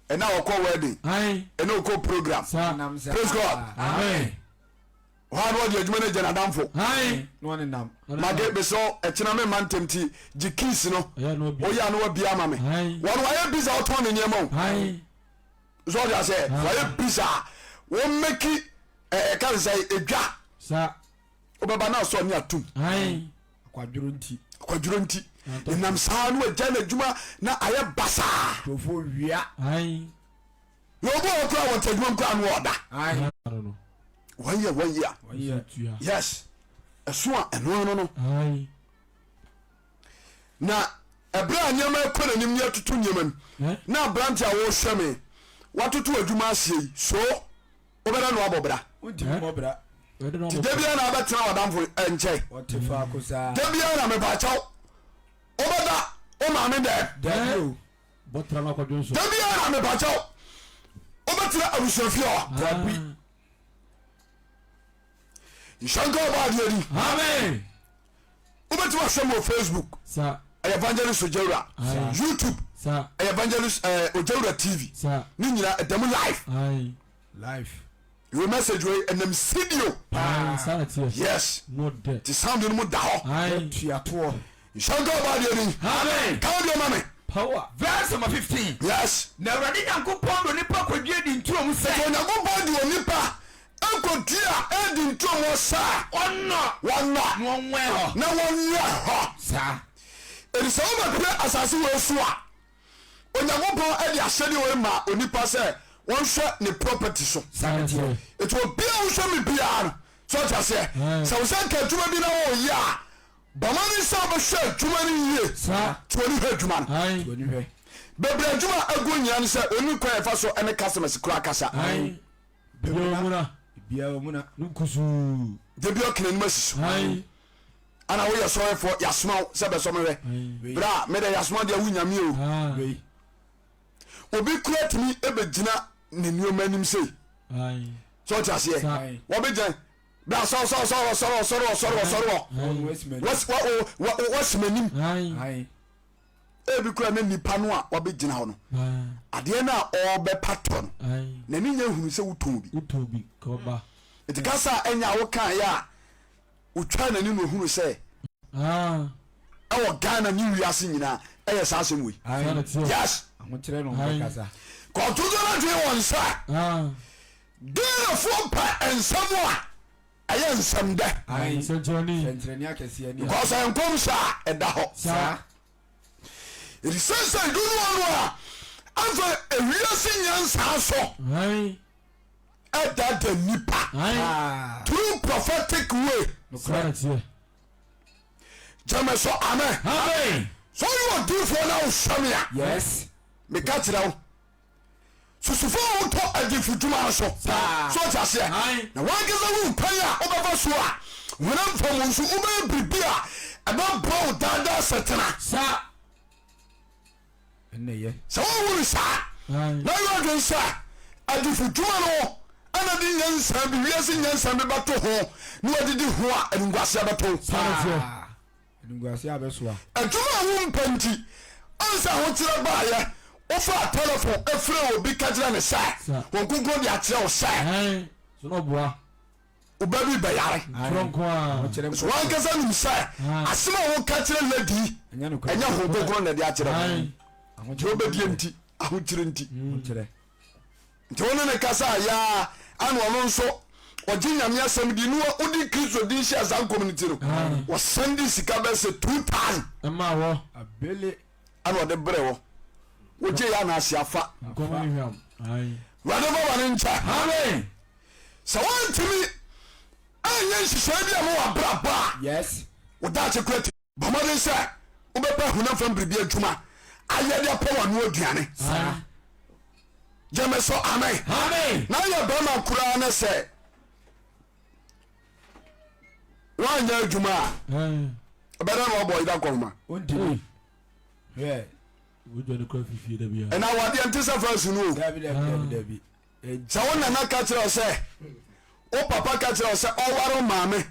Ɛna ɔkɔ wedding. Ɛna ɔkɔ program. Praise God. Amen. Hɔ a na ɔde adwuma no agya n'adamfo. Mage mesrɛ wo ɛkyena me mma ntɛm ti gye keys no woyɛ a na wabia ama me. Wɔn wayɛ busy a ɔtɔn ne nneɛma o. So ɔde aseɛ wayɛ busy a wɔn mɛki ɛka ne sɛ edwa. Wobɛba na asɔ ne atum. Akwadworɔ nti. Akwadworɔ nti. Nenam saa na wagya n'adwuma na ayɛ basaa. Nkurɔfoɔ wia. Na obi wɔ hɔ koraa wɔte adwuma mu koraa no ɔda. Wɔn yɛ wɔn yɛ. Yes. Ɛso a ɛno ano no. Na ɛberɛ a nneɛma ɛkɔ n'anim ne atutu nneɛma mu na aberante a wɔrehwɛ me watoto adwuma aseɛ yi so wobɛda no abɔ bra. Nti da biara na abɛtena w'adamfo nkyɛn. Da biara na mepaakyɛw wobɛda wo maame dɛm. Bɔtra no akɔdwo nso. Da biara na mepakyɛw wobɛtena abusuafie hɔ. Dabi. Nhyɛ nka ɔbɔ adeɛ di. Amen. Wobɛtumi ahwɛ me wɔ Facebook. Sa. Ɛyɛ Evangelist Ojawura. Aye. YouTube. Sa. Ɛyɛ Evangelist eh, Ojawura TV. Sa. Ne nyinaa ɛda mu live. Aye. Life. Your message wei ɛnam studio. Aye, saa na teɛ. Yes. Mo dɛ. Ti sound no mu da hɔ. Aye. Tuatoɔ. Nhyɛ nka ɔbɔ adeɛ ni. Amen. Ka wo deɛ ma me. Power. Verse number 15. Yes. Na Awurade Nyankopɔn de onipa kɔdua di nturo mu sɛ. Nti Onyankopɔn de onipa kɔdua edi nturo mu sɛ. Ɔnnɔ. Wɔnnɔ. Na wɔnwɛn hɔ. Na wɔnwɛn hɔ. Saa. Enti sɛ wobɛpere asase wei so a, Onyankopɔn de ahyɛdeɛ wei maa onipa sɛ wɔnhwɛ ne property so. Saa na teɛ. Nti obiara a wohwɛ me biara no, sɛ ɔte aseɛ, sɛ wo sɛ nka adwuma bi na wɔyɛ a, Bɔ mmɔden sɛ wobɛhwɛ adwuma no yie. Te w'ani hwɛ adwuma no. Bebree adwuma a agu nyinaa ne sɛ ɔnni kwan a ɛfa so ne customers koraa kasa. Da bi ɔka n'anim asi so. Ana woyɛ sɔrefoɔ yɛasoma wo sɛ bɛsɔ me hwɛ. Berɛ a mede yɛasoma deɛ wo nyame o. Obi kura tumi bɛgyina ne nneɛma anim sei. Sɛ ɔte aseɛ wɔbɛgyina bra sɔre sɔre sɔre ɔsɔre ɔsɔre ɔsɔre ɔsɔre wɔ wɔsi m'anim ebi kura ne nipa no a wabɛgyina hɔ no adeɛ no a ɔrebɛpa tɔ no n'ani nyɛ hunu sɛ wotɔn bi nti kasa a ɛnyɛ a wokaeɛ a Otwaa n'ani na ohunu sɛ ɛwɔ Ghana ne wiase nyinaa ɛyɛ saa asɛm wei. Yes. Kɔtoto no adwene wɔn sɛ Ghanafoɔ pɛ nsɛm a ɛyɛ nsɛm dɛ. Because ɛyɛ nkɔmhyɛ a ɛda hɔ. Ɛti sɛ sɛ dodoɔ no a afei ewiase nyansaa so. Ɛdada nipa through prophetic way. Gyeme so amen. Amen. Sɛ ɔyɛ odiifoɔ na wohwɛ me a. Yes. Meka kyerɛ wo. Susufo a wotɔ adifo dwuma no so. So ɔte aseɛ. Na wankasa hu kwan a wobɛfa so a honam fam nso wobɛyɛ biribi a ɛbɛboa wo daadaa setena. Sa. Sɛ wohu no saa na yɛ adwene sɛ adifudwuma no ana de nyansa bi wiase nyansa bi bɛto ho na wadidi ho a, animguaseɛ bɛto wo. Adwuma a wompɛ nti, ansa ahokyerɛ baeɛ, wofaa telefon frɛɛ obi ka kyerɛ no sɛ Honhom Kronkron de akyerɛ wo sɛ Wo ba bi bɛyare. So wankasa nim sɛ asɛm a woka kyerɛ lady yi ɛnyɛ Honhom Kronkron na ɛde akyerɛ wo. Deɛ wobɛdie nti, ahokyerɛ nti. Nti wo ne ne kasa a yaa ana ɔno nso ɔgye Nyame asɛm di ne wode Kristo din hyɛ saa nkɔm no ti no, wɔsan de sika bɛyɛ sɛ 2000 ana ɔde brɛ wɔ. Wogye yɛ ana ase afa. Wurade fa bɔne nkyɛ. Sɛ woantumi anyɛ nhyehyɛe bi a ma w'abrabɔ a, Yes. wo daakye kora ti. Bɔ mmɔden sɛ wobɛpɛ honam fam biribi adwuma ayɛ de apɛ w'ano aduane. Saa. Gyeme so amen. Amen. Na yɛ bɛrima koraa ne sɛ woanyɛ adwuma a ɛbɛdɛ na wabɔ yera nkɔhoma. Wontumi. Hwɛ. Ɛna awadeɛ nte sɛ fɛs no o. Dabi dabi dabi dabi. Sɛ wo nana ka kyerɛ wo sɛ wo papa ka kyerɛ wo sɛ ɔware wo maame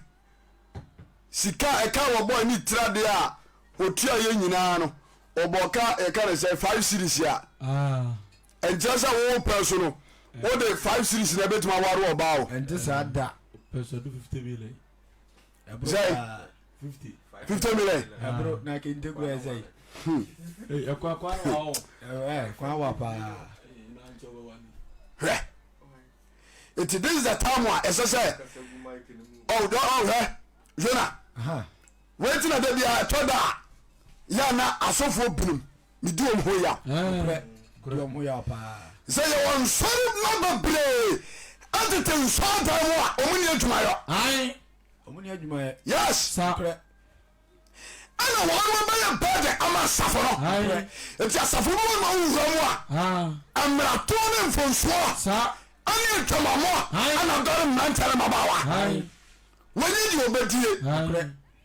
sika a ɛka wɔbɔɔ ne tiradeɛ a ɔtua yɛ nyinaa no ɔbɔ ka yɛka ne sɛ five series a ɛnkyerɛ sɛ wo pɛ so no wode five series na ɛbɛtumi aware ɔbaa o. Ɛnte saa da. Sɛ 50 million. Ɛboro na kente kura ɛsɛ yi. Kwan wa paa. Hwɛ. Nti this is the time a ɛsɛ sɛ ɔwɔ ɔhwɛ Yona. Wei ti na da bi a ɛtɔ da a yɛ na asɔfoɔ binom medi wɔn ho yaw. Sɛ yɛwɔ nsɔre mma bebree ɛtete nsɔredan mu a wɔn ni adwumayɔ. Yes. Ɛna wɔn mo bɛyɛ burden ama asafo no. Nti asafo bi wɔn ma wowura mu a mmaratoɔ ne mfonsoɔ ɛne adwamamɔ ɛna dɔre mmeranteɛ ne mmabaawa. Wɔnyi deɛ ɔbɛdie.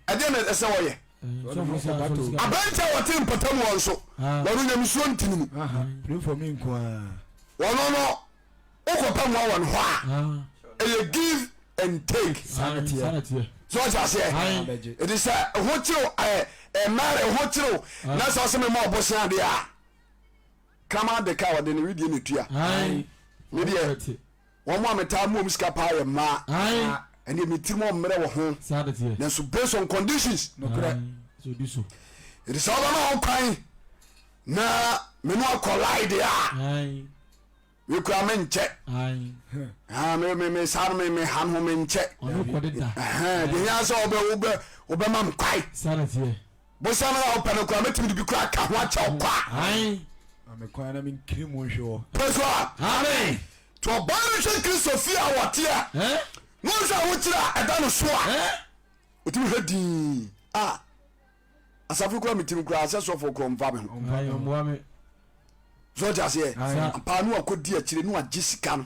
Ɛdeɛ na ɛsɛ wɔyɛ. Aberanteɛ a wɔte mpɔtam wɔ nso wɔn nyamesuo ntini mu. Wɔn no wokɔpɛ mmoa wɔ no hɔ a ɛyɛ give and take. So ɔte aseɛ ɛti sɛ ho kyerew ɛɛ mary ho kyerew na sɛ ɔsɛ mema ɔbosea deɛ a kraman de ka ɔde ne wedeɛ na tua ne deɛ wɔn a metaa mu wɔn sika paa yɛ mmaa ɛnna mi tirim ɔmmerɛ wɔ ho nanso based on conditions ɛti sɛ ɔbɛma ho kwan na mene akɔ lie deɛ a me kura me nkyɛ me me me saa no me me ha no me nkyɛ deɛ hia sɛ wobɛ wobɛ wobɛma m kwae bosa no a wopɛ no kora mɛtumi de bi kora ka ho akyɛ wo kwa praise God Amen. nti ɔbaa no hwɛ Kristo fie a wɔteɛ na ɔhwɛ ahokyerɛ a ɛda no so a ɔtumi hwɛ dii a asafo kura me tirim koraa sɛ sɔfo korɔ mfa me ho so ɔte aseɛ paa ne wakɔdi akyire ne wagye sika no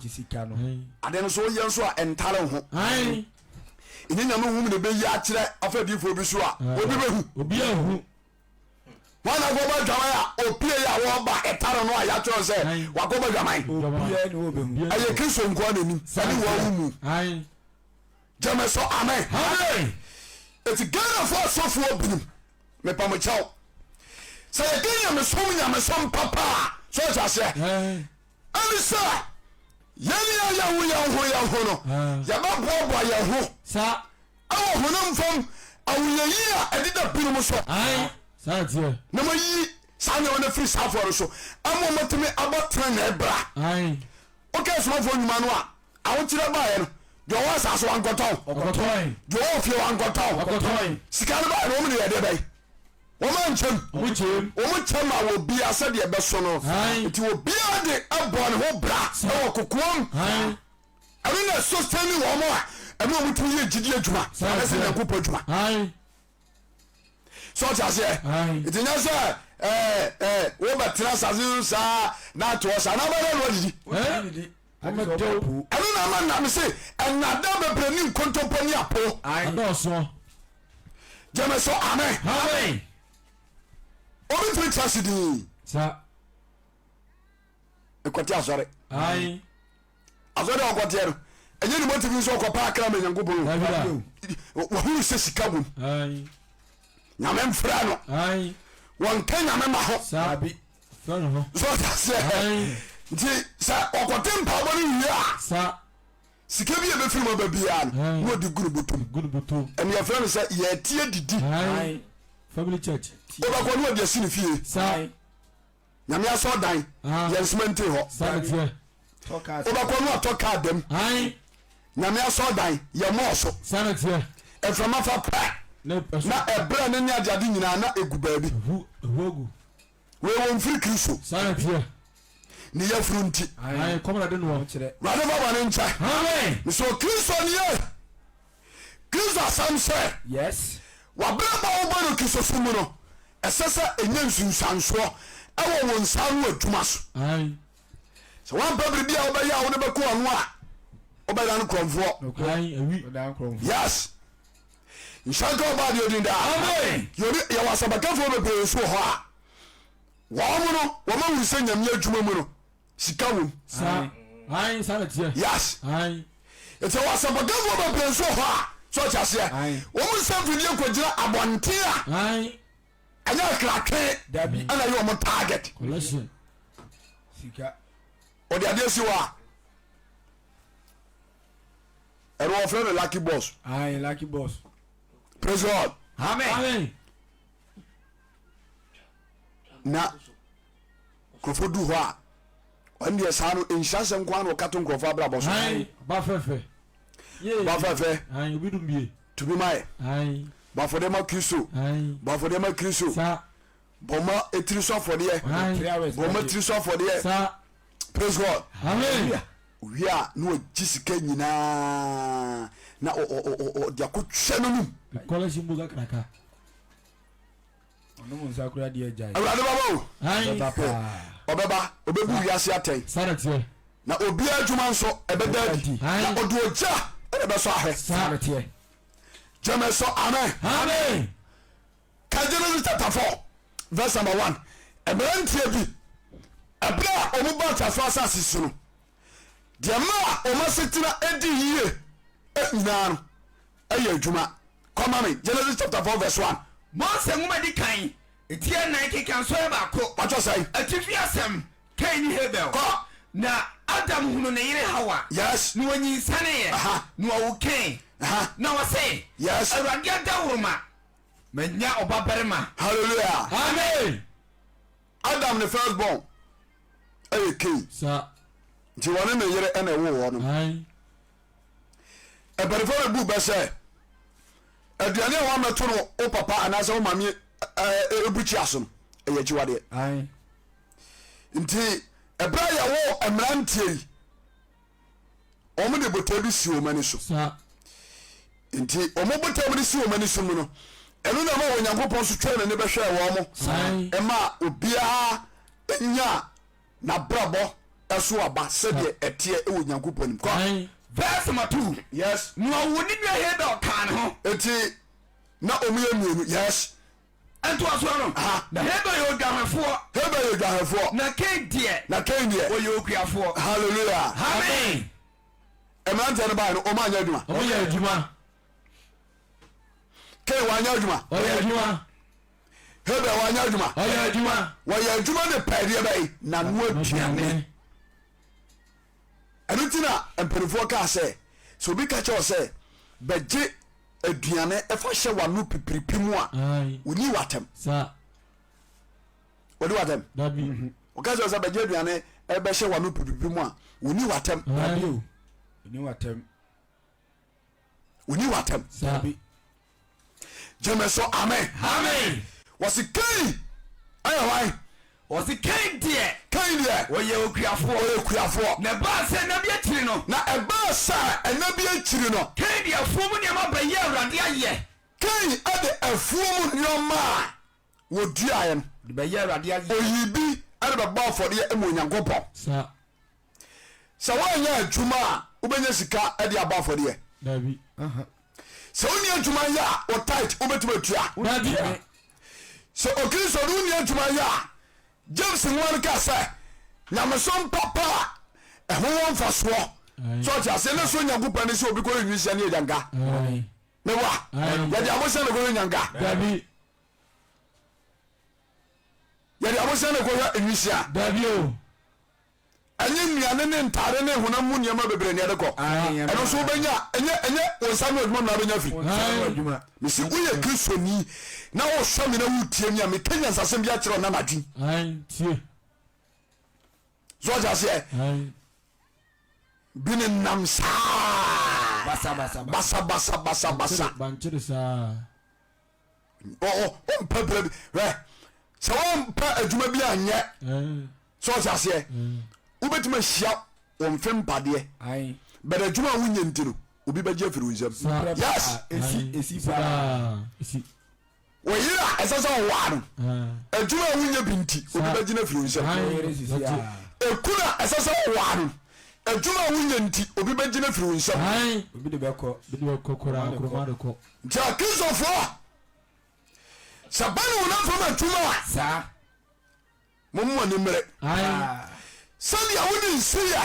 ade no so woyɛ nso a ɛntare ho ɛnyɛ nyame hum ne bɛyi akyerɛ afa adiifoɔ bi so a obi bɛhu obi ahu. Wọn na akɔbɔ adwaman a opie yi a wɔba ɛtare no a yɛatwerɛ sɛ wakɔbɔ adwaman. Ɛyɛ Kristo nkoa n'anim ɛne wɔn awo mu. Gyeme so amen. Eti Ghanafoɔ asɔfoɔ binom mepamokyɛw sɛ yɛka nyamesom nyamesom papa a so ɔte aseɛ ɛne sɛ yɛn a yɛho yɛn ho yɛn ho no yɛbɛboaboa yɛn ho ɛwɔ honam fam ahohiahia a ɛdeda binom so na mayi saa nneɛma no afiri saa afɔre so ama wɔatumi abɔ tenenee bra. Woka asomafoɔ nnwuma no a ahokyerɛ baeɛ no deɛ ɔwɔ asase wankɔtɔn, deɛ ɔwɔ fie wankɔtɔn, sika no baeɛ no wɔn de yɛ deɛ bɛn? Wɔn ankyɛm, wɔn kyɛ ma obiara sɛdeɛ ɛbɛso no, nti obiara de ɛbɔ ne ho bra ɛwɔ kokoam. Ɛno na ɛsostani wɔn a ɛne wɔn tumi yɛ gyidi adwuma anasɛ Nyankopɔn adwuma. Sɛ ɔte aseɛ nti nyɛ sɛ wobɛtena asase so saa na atoɔ saa na wobɛdɛ no adidi. Ɛno na ama nam se ɛnada bebree ne nkontompo ne apo. Gyeme so amen. Obi ntumi ntra ase din. Ɛkɔte asɔre. Asɔre a ɔkɔteɛ no ɛnyɛ ne motive nso ɔkɔpa akra ma Nyankopɔn wahunu sɛ sika wom. Nyame mfrɛ no wɔnka nyame ma ho so ɔte aseɛ nti sɛ ɔkɔte mpaabɔ no wie a sika bi a ɛbɛfiri mu aba biara no na ɔde gu ne bɔtɔm ɛne yɛfrɛ no sɛ yɛteɛ didi wobɛkɔ ne ɔde asi ne fie Nyame asɔrdan yɛ nsemante hɔ. Wobɛkɔ no atɔ kaa dam. Nyame asɔrdan yɛ mɔɔ so. Mframa fa pɛ na ɛbrɛ ne ne adeade nyinaa na egu baabi. Wei wɔ mfiri Kristo. Ne yafunu nti. Wurade fa bɔne nkyɛ. Mesɛ Kristo nie. Kristo asɛm sɛ, W'abrabɔ a wobɔ no Kristosom mu no, ɛsɛ sɛ ɛnya nsunsuansoɔ wɔ wo nsa ano adwuma so. Sɛ woampɛ biribi a wobɛyɛ a wode bɛkɔ ano a, wobɛda no korɔmfoɔ. Yes. Nhyira nka ɔbaa deɛ odin daa. Yɛwɔ asɛmpakafoɔ bebree nso wɔ hɔ a wɔn no wɔn ahunu sɛ nyame adwuma mu no sika wom. Saa ae saa na teɛ. Yes. Ae. Nti ɛwɔ asɛmpɔkafoɔ bebree nso wɔ hɔ a sɛ ɔte aseɛ. Wɔn nsa mfidie kɔgyina abɔnten a. Ae. Ɛnyɛ akratwe. Dabi. Ɛna ɛyɛ wɔn target. Collection. Sika. Ɔde adeɛ si hɔ a. Ɛno wɔfrɛ no lucky boss. Ae lucky boss. Praise God. Amen. Amen. Na. Nkurɔfoɔ du hɔ a, ɔno deɛ saa no nhyira nsɛm nko ara na ɔka to nkurɔfoɔ abrabɔ so. Ba fɛfɛ. Ba fɛfɛ. Obi dum bie. Tumi ma yɛ. Bɔ afɔdeɛ ma Kristo. Bɔ afɔdeɛ ma Kristo. Bɔ ma etiri so afɔdeɛ. Bɔ ma tiri so afɔdeɛ. Praise God. Hallelujah. Owie a na wagye sika nyinaa na ɔde akɔtwa n'anum. Kɔlɛsi mu kakraka. Ɔnom nsa koraa deɛ agyae. Awurade bɛba o. Ɔbɛba paa. Ɔbɛba, ɔbɛbu wiase atɛn. Saa na teɛ. Na obiara adwuma nso ɛbɛda adi. Na ɔde ogya ɛna ɛbɛsɔ ahwɛ. Saa na teɛ. Gyeme so amen. Amen. Ka Genesis chapter 4 verse number 1. Mmeranteɛ bi ɛberɛ a wɔn ba ateasefoɔ asase so no, deɛ maa wɔn asetena edi yie nyinaa no yɛ adwuma. Kɔ ma me Genesis chapter 4 verse 1. Mose nwoma di kan, eti ɛnan keka nsɔɛ baako. Watɔ sɛn? Atifi asɛm, Kain ne Habel. Kɔ. Na Adam hunu ne yere Hawa. Yes. Na ɔnyinsɛneeɛ. Aha. Na ɔwo Kain. Aha. Na ɔse, Yes. Awurade adaworoma, manya ɔbabarima. Hallelujah. Amen. Adam ne first born ɛyɛ Kain. Sa. Nti wɔne ne yere ɛna ɛwoo hɔ no. Ae. Mpanimfoɔ bɛbu bɛ sɛ aduane a wɔamɛto no wo papa anaasɛ wo maame ɛbukyia so no ɛyɛ akyiwadeɛ. Nti ɛberɛ a yɛwɔ mmeranteɛ yi wɔn de botae bi si wɔn ani so. Nti wɔn botae wɔn de si wɔn ani so mu no ɛno na ɛma Onyankopɔn nso twɛn n'ani bɛhwɛɛ wɔn ɛma obiara nya N'abrabɔ so aba sɛdeɛ ɛteɛ wɔ Nyankopɔn anim. Kɔ. Verse number 2. Yes. Na ɔwoo ne nua Habel kaa ne ho. Enti na wɔn yɛ mmienu. Yes. Ntoasoɔ no, na Habel yɛ odwanhwɛfoɔ. Habel yɛ odwanhwɛfoɔ. Na Kain deɛ. Na Kain deɛ. Ɔyɛ okuafoɔ. Hallelujah. Amen. Mmeranteɛ no baeɛ no, wɔn anyɛ adwuma. Wɔn yɛ adwuma. Kain wanyɛ adwuma. Ɔyɛ adwuma. Habel wanyɛ adwuma. Ɔyɛ adwuma. Wɔyɛ adwuma de pɛɛ deɛ bɛyi n'ano aduane. Ɛno nti na mpanimfoɔ kaa sɛ, sɛ obi ka kyerɛ wo sɛ bɛgye aduane fa hyɛ w'ano pipiripi mu a, ɔnni w'atɛm. Ɔdi w'atɛm? Ɔka kyerɛ wo sɛ bɛgye aduane bɛhyɛ w'ano pipiripi mu a, ɔnni w'atɛm. Ɔnni w'atɛm. Ɔnni w'atɛm. Gyeme so amen. Amen. Wɔsi Kain ɛyɛ hwan? Wɔsi Kain deɛ. Kain deɛ. Ɔyɛ okuafoɔ. Ɔyɛ okuafoɔ. Na ɛbaa sɛ nna bi akyiri no. Na ɛbaa sɛ nna bi akyiri no. Kain de afuo mu nneɛma bɛyɛɛ Awurade ayɛ. Kain de afuo mu nneɛma a wɔduaeɛ no. De bɛyɛɛ Awurade ayɛ. Ɔyii bi de bɛbɔɔ afɔdeɛ ma Onyankopɔn. Sa. Sɛ woanyɛ adwuma a, wobɛnya sika de abɔ afɔdeɛ? Dabi. Sɛ wonni adwuma yɛ a, wo tithe wobɛtumi atua? Dabi. Sɛ Okristoni wonni adwuma yɛ a, James nwoma no kaa sɛ, nyamesom papa a ɛho wɔ mfasoɔ. Sɛ ɔte aseɛ na so Onyankopɔn ani sɛ obi kɔyɛ nwisia ne agyanka. Meboa? Yɛde abohyɛ na kɔyɛ nyanka. Dabi. Yɛde abohyɛ na kɔyɛ nwisia. Dabi o. Ɛnyɛ nnuane ne ntade ne honam mu nneɛma bebree na yɛde kɔ. Ɛno nso wobɛnya, ɛnyɛ ɛnyɛ wo nsa ano adwuma mu na wobɛnya firi. Mese woyɛ Kristoni na wohwɛ me na wotie me a, meka nyansasɛm bi akyerɛ wo na anadwo yi. So ɔte aseɛ? Bi ne nam saa basa basa basa basa. Ɔmpɛ berɛ bi hwɛ sɛ wompɛ adwuma bi anyɛ sɛ ɔte aseɛ wobɛtumi ahyia wo mfe mpadeɛ but adwuma a wonyɛ nti no obi bɛgye afiri wo nsam yes wo yere a ɛsɛ sɛ ɔwaa no adwuma a wonyɛ bi nti obi bɛgye no afiri wo nsam ekunu a ɛsɛ sɛ ɔwaa no adwuma a wonyɛ nti obi bɛgye no afiri wo nsam Nti Akristofoɔ, sɛ ba ne honam fam adwuma a, momma mo ani mmere. Sɛdeɛ wode nsiyɛ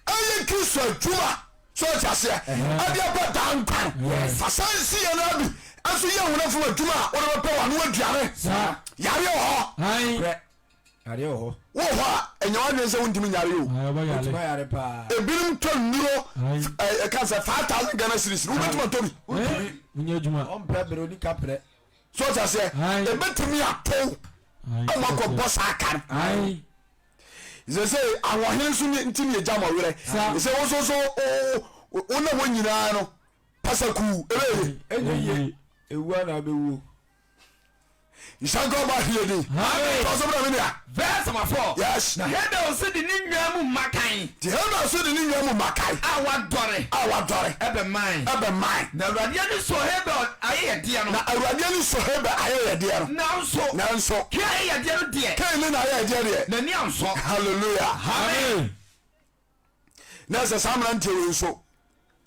ɛyɛ Kristo adwuma so ɔte aseɛ ɛde ɛbɛ daa nkwa no, fa saa nsiyɛ no abi nso yɛ honam fam adwuma a wode bɛpɛ w'ano aduane. Yareɛ wɔ hɔ. Yareɛ wɔ hɔ. Wowɔ hɔ a, ɛnyɛ w'adwene sɛ wontumi nyare o. Wobɛtumi ayare paa. Ebinom tɔ nnuro ɛka sɛ 5000 Ghana cedis no wobɛtumi atɔ bi. Wontumi. Wonyɛ adwuma. Ɔmpɛ bere oni kaprɛ. So ɔte aseɛ? Ebɛtumi atow ama akɔbɔ saa ka no. Sɛ sɛ ahoɔhene nso nti ne egya ma werɛ. Sɛ wo nso so wo na wɔn nyinaa no pasakuu ɛbɛyɛ. Ɛnyɛ yie. Ewu a na abɛwuo. Nhyira nka ɔba ahwie din. Amen. Tɔ so bra me nua. Verse number 4. Yes. Na Habel nso de ne nnwan mu mmakan. Nti Habel nso de ne nnwan mu mmakan. A wadɔre. A wadɔre. Ɛbɛmae. Ɛbɛmae. Na Awurade ani sɔɔ Habel ayɛyɛdeɛ no. Na Awurade ani sɔ Habel ayɛyɛdeɛ no. Nanso. Nanso. Kain ayɛyɛdeɛ no deɛ. Kain ne n'ayɛyɛdeɛ deɛ. N'ani ansɔ. Hallelujah. Amen. Na ɛsɛ saa mmeranteɛ wei nso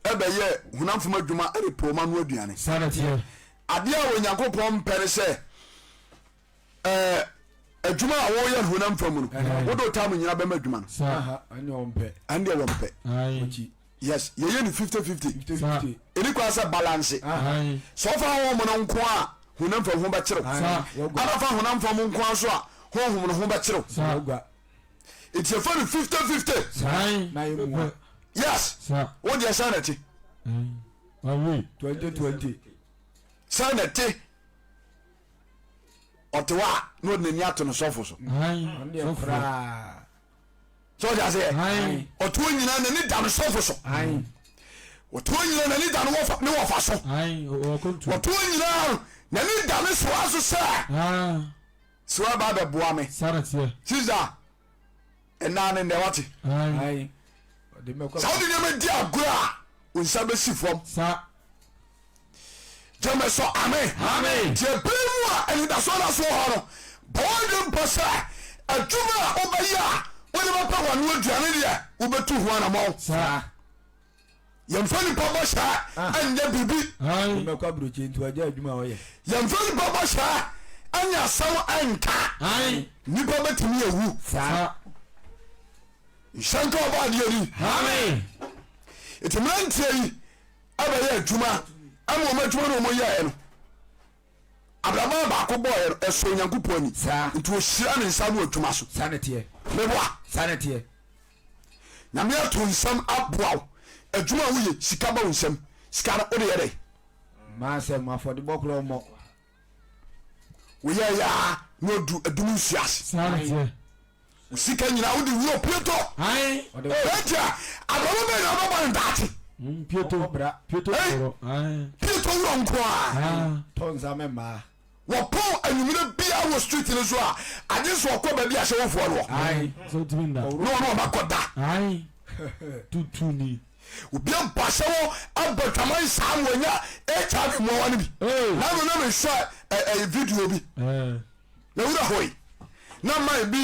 ɛbɛyɛ honam fam adwuma de pɛ wɔn ano aduane. Saa na ɛteɛ. Adeɛ a Onyankopɔn mpɛ ne sɛ ɛɛ adwuma a wɔyɛ no honam fam no wode wo time nyina bɛma adwuma no. Saa. Ɛne deɛ wɔmpɛ. Yes, yɛyɛ no 50 50. Ɛni kwan sɛ balance. Sɛ ɔfa honhom no nko a honam fam ho bɛkyerɛw. Ana fa honam fam nko a so a honhom no ho bɛkyerɛw. Nti yɛfa no 50 50. Yes, wo deɛ sɛ na ɛte. 2020. Sɛ na ɛte. Ɔte hɔ a na ɔde n'ani ato no sɔfo so. Sɛ ɔde aseɛ ɔte hɔ nyinaa n'ani da no sɔfo so. Ɔte hɔ nyinaa n'ani da ne wɔfa so. Ɔte hɔ nyinaa n'ani da ne soa so sɛ. Sɛ waba abɛboa me. Sisa ɛnaa ne nnɛ wate. Sɛ wode nneɛma di agorɔ a wo nsa bɛsi fam. Gyeme so amen. Nti ɛberɛ mu a anidasoɔ da so wɔ hɔ no bɔ w'adwene mpo sɛ adwuma a wobɛyɛ a wode bɛpɛ w'ano aduane deɛ wobɛtu ho anamɔn. Yɛmfa nipa bɔhyɛ nyɛ biribi. Mɛkɔ aburokyi nti wagya adwuma a ɔyɛ. Yɛmfa nipa bɔhyɛ. Anya asɛm ɛnka. Nipa bɛtumi awu. Nhyɛ nka ɔbɔ adeɛ ni. Nti mmeranteɛ yi ɛbɛyɛ adwuma ama wɔn adwuma no wɔn yɛɛ no abrabɔ baako bɔɔyɛ no ɛsɔ Onyankopɔn ani nti ɔhyira ne nsa no adwuma so. Meboa. Nyame ato nsam aboa wo adwuma a woyɛ sika ba wo nsam sika no wode yɛ dɛn? Maasɛm afɔdebɔ korɔ mmɔ. Woyɛ yɛ a na ɔdu adum nsuo ase. Wo sika nyinaa wode wura pieto. Enti a abrabɔ bɛn na wobɛbɔ no daakye? Pieto pieto wurɔ. Pieto wurɔ nko a. Tɔ nsa mɛ mmaa. Wɔpɔn anwummerɛ biara wɔ street no so a agye sɛ ɔkɔ baabi a ahyɛwofoɔ no wɔ. Na ɔne wɔn akɔda. Obi abɔ ahyɛwo abɔ adwaman saa ma wanya HIV mmoawa no bi. Na no na mehwɛ video bi. Na wura hɔ yi na man bi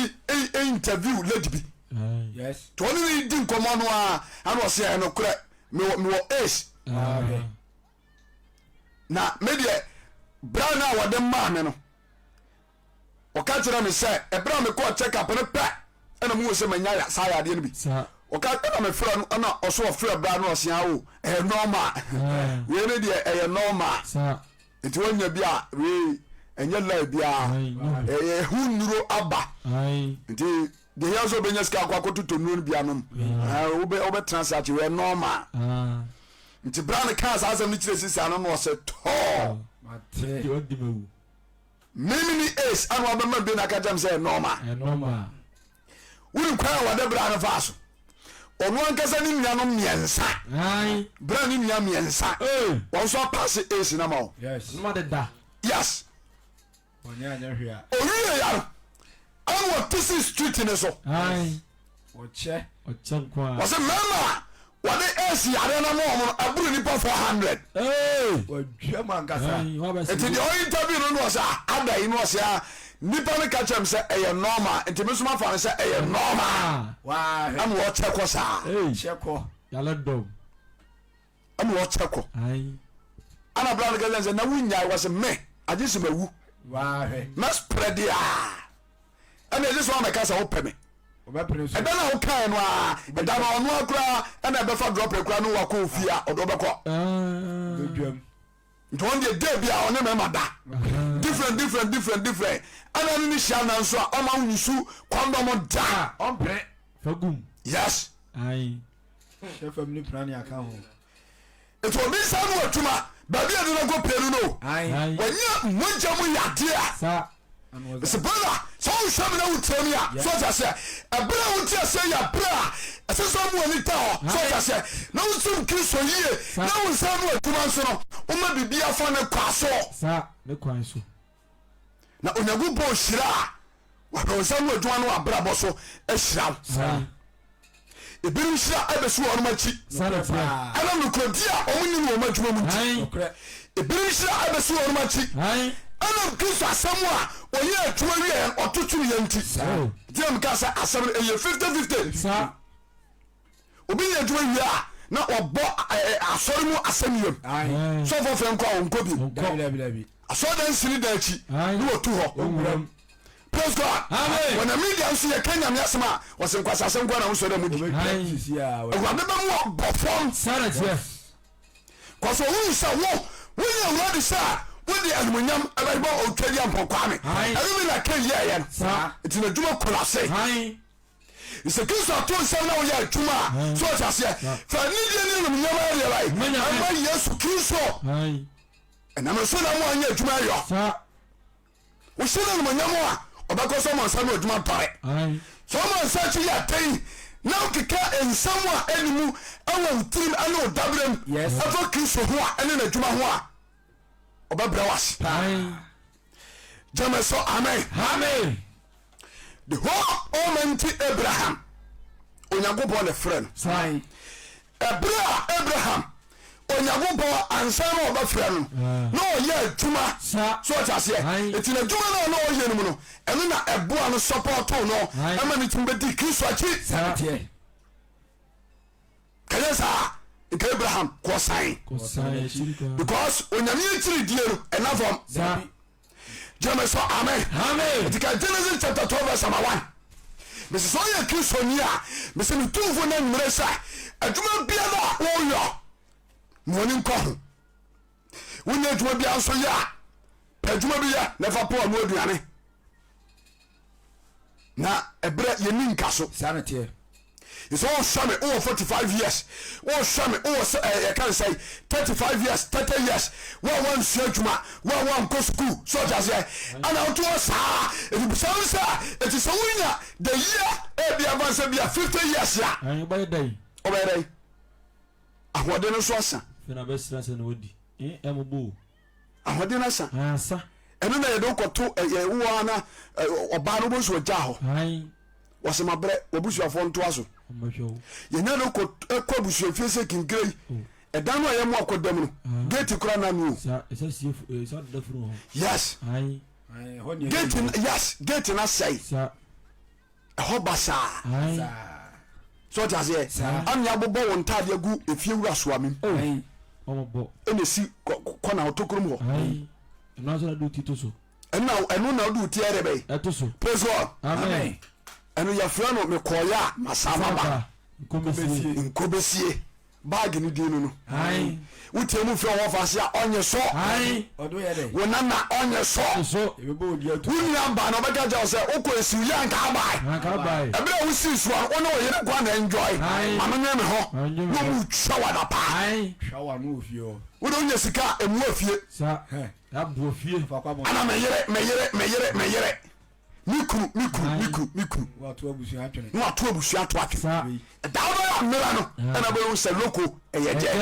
interview lady bi. Nti ɔne ne di nkɔmmɔ no a ana ɔsɛ ɛnokorɛ mewɔ AIDS. Na me deɛ bra no a wɔde maa me no ɔka kyerɛ me sɛ ɛberɛ a mekɔɔ check up no pɛ ɛna muhu sɛ manya saa yadeɛ no bi. Ɔka ɛna mefrɛ no ɛna ɔso ɔfrɛ bra no ɔsea o ɛyɛ normal wei no deɛ ɛyɛ normal nti woanya bi a wei ɛnyɛ lie biara ɛyɛ ho nnuro aba nti deɛ hia sɛ wobɛnya sika akɔ akɔtotɔ nnuro no bi anom wobɛtena ase akye wei normal. Nti bere a mekaa saa asɛm no kyerɛ sista no na ɔsɛ tɔɔ. Mimi ni ace ana wabɛma bi na aka kyerɛ me sɛ ɛnɔɔma. Wonim kwan a wɔde bra no faa so. Ɔno ankasa ne nuanom mmiɛnsa. Bra ne nua mmiɛnsa. Wɔn nso apaase ace na ma wo. Yes. Owie ya no ɛna ɔte si street no so. Wɔsɛ mmarima a wɔde AIDS yareɛ no ama wɔn no ɛboro nipa 400. Nti deɛ ɔyɛ interview no na ɔsɛ ah, ada yi na ɔsɛ ah, nipa no ka kyerɛ m sɛ ɛyɛ normal nti me nso mafa no sɛ ɛyɛ normal ɛna ɔkyɛ kɔ saa. Ɛna ɔkyɛ kɔ. Ɛna bra no ka kyerɛ sɛ na wonyae wɔ sɛ me agye sɛ mawu mɛsprɛ deɛ a ɛna ɛgye sɛ wɔamɛka sɛ wopɛ me ɛda no a wokae no a ɛda no ɔno akoraa ɛna ɛbɛfa drɔpɛ koraa no wakɔ ofie a ɔde wobɛkɔ nti ɔno deɛ day bia ɔne mɛma da different different different different ɛna ne ne hyia na nso a ɔma wo nyusu kɔndɔm da yes Hyɛ fam ne pira ne aka ho. Nti obi nsa no adwuma baabi a ɛde no kɔ pie no no wanya mogya mu yadeɛ a mese brother sɛ wohwɛ me na wotie me a so ɔte aseɛ ɛberɛ a wote aseɛ yɛ berɛ a ɛsɛ sɛ ɔmo ani da hɔ so ɔte aseɛ na wosom Kristo yie na wo nsa no adwuma nso no woma biribi afa ne kwa so Na Onyankopɔn hyira a, wahwɛ wo nsa ano adwuma ne w'abrabɔ so ahyira wo. Ebinom hyira abɛsi wɔn akyi ɛnam nokorɛdi a wɔn nni no wɔn adwuma mu nti. Ebinom hyira abɛsi wɔn akyi ɛnam Kristo asɛm a wɔyɛ adwuma wieɛ no ɔto tweneɛ nti. Nti na meka sɛ asɛm no ɛyɛ 50-50. Obi yɛ adwuma wie a na ɔbɔ asɔre mu asɛm yam. Sɔfo afei nkɔ a ɔnkɔ bio. Asɔre dan si ne dan akyi ne wɔtu hɔ. Praise God. Wɔn na media nso yɛ ka nyame asɛm a wɔsɛ nkwasi asɛm nko na wosɔ dɛ mu di. Awurade bɛ mu abɔ fam. Kɔsɔ ohun sɛ wo wonyɛ awurade sɛ wode animonyam ɛbɛbɔ otwa di ampɔn kwame. Ɛno bi na Cain yɛɛyɛ no. Nti na adwuma kolase. Sɛ Kristo ato nsɛm na woyɛ adwuma a, so ɔte aseɛ? Fa anidie ne animuonyam ayɛ deɛ bɛn? Ɛma Yesu Kristo. Ɛnam nso na mo anyɛ adwuma ayɔ. Wohyɛ no animuonyam a, ɔbɛkɔ so ama nsa no adwuma dɔre. Sɛ ɔma nsa akyi yɛ den na wokeka nsɛm a ɛni mu ɛwɔ wo tirim ɛne wo daberɛm ɛfa Kristo ho a ɛne n'adwuma ho a, ɔbɛbrɛ wo ase. Gyeme so amen. Amen. The whole Almighty Abraham Onyankopɔn na ɛfrɛ no. Ɛberɛ a Abraham Onyankopɔn ansa na ɔbɛfrɛ no na ɔyɛ adwuma so ɔte aseɛ nti n'adwuma no a na ɔyɛ no mu no ɛno na ɛboa no sɔpɔɔto no ɛma no tumi bɛdi Kristo akyi. Kɛyɛ saa nka Abraham kɔsan because Onyame akyiridie no ɛna fam. Gyeme so amen. Amen. Nti ka Genesis chapter 12 verse number 1. Mese sɛ ɔyɛ Kristoni a, mese me tumfo na nwumere sɛ adwuma biara a woyɔ ma w'ani nkɔ ho. Wonyɛ adwuma biara nso yɛ a, pɛ adwuma bi yɛ na fa pɛ ɔno aduane. Na ɛberɛ yɛni nka so. Saa na teɛ. Sɛ wohwɛ me wowɔ 45 years, wohwɛ me wowɔ sɛ ɛɛ yɛka ne sɛ 35 years, 30 years, wo a woansua adwuma, wo a woankɔ sukuu, so ɔte aseɛ, ɛna woto hɔ saa, ɛti bisa wo sɛ, ɛti sɛ wonya the year ebi afa sɛ bi a 50 years a, Ɛn, wobɛyɛ dɛn? wobɛyɛ dɛn? Ahoɔden no nso asa. Afei na bɛsra sɛ na wadi. Ɛn, ɛmobɔ o. Ahoɔden no asa. Ɛn, asa. Ɛno na yɛde wokɔto ɛyɛ wowɔ ana ɔbaa no wobɛhu sɛ ɔgyaa hɔ. Ɛn. Wɔsɛ mabrɛ w'abusuafoɔ ntoa so. Yɛnya no kɔ kɔ abusuafie sɛ kinkire yi. Oh. Ɛdan no a yɛmo akɔda mu no, ah. gate kora na no o. Yes. Gate yes, gate na sɛe. Ɛhɔ basaa. So ɔte aseɛ? Ana yɛabobɔ wɔn ntaade agu efie wura soamim. Oh. Ɛna esi kɔna ɔtokurom hɔ. Ɛno ɛno na wode wo ti ɛrɛ bɛyi. Ɛto so. Praise God. Amen. Ɛno yɛfrɛ no mekɔɔyɛ a masan maba. Nkobesie. Nkobesie. Baagi no din no no. Wotie mu frɛ wɔfa ase a ɔnye so. Wo nana ɔnye so. Wo nua ba na ɔbɛka kyerɛ wo sɛ wokɔ esiw yɛ anka abae. Ɛberɛ a wosii soa no wo ne wo yere nkoa na enjoy. Ma no nwene me ho. Na ɔmu twa wo adapaa. Wode wonya sika a emu afie. Ana me yere, me yere, me yere, me yere, me kunu, me kunu, me kunu, me kunu. Na wato abusua atwene. Na wato abusua ato atwene. Ɛda wobɛyɛ mmerɛ no ɛna bɛhu sɛ loko ɛyɛ gyɛ.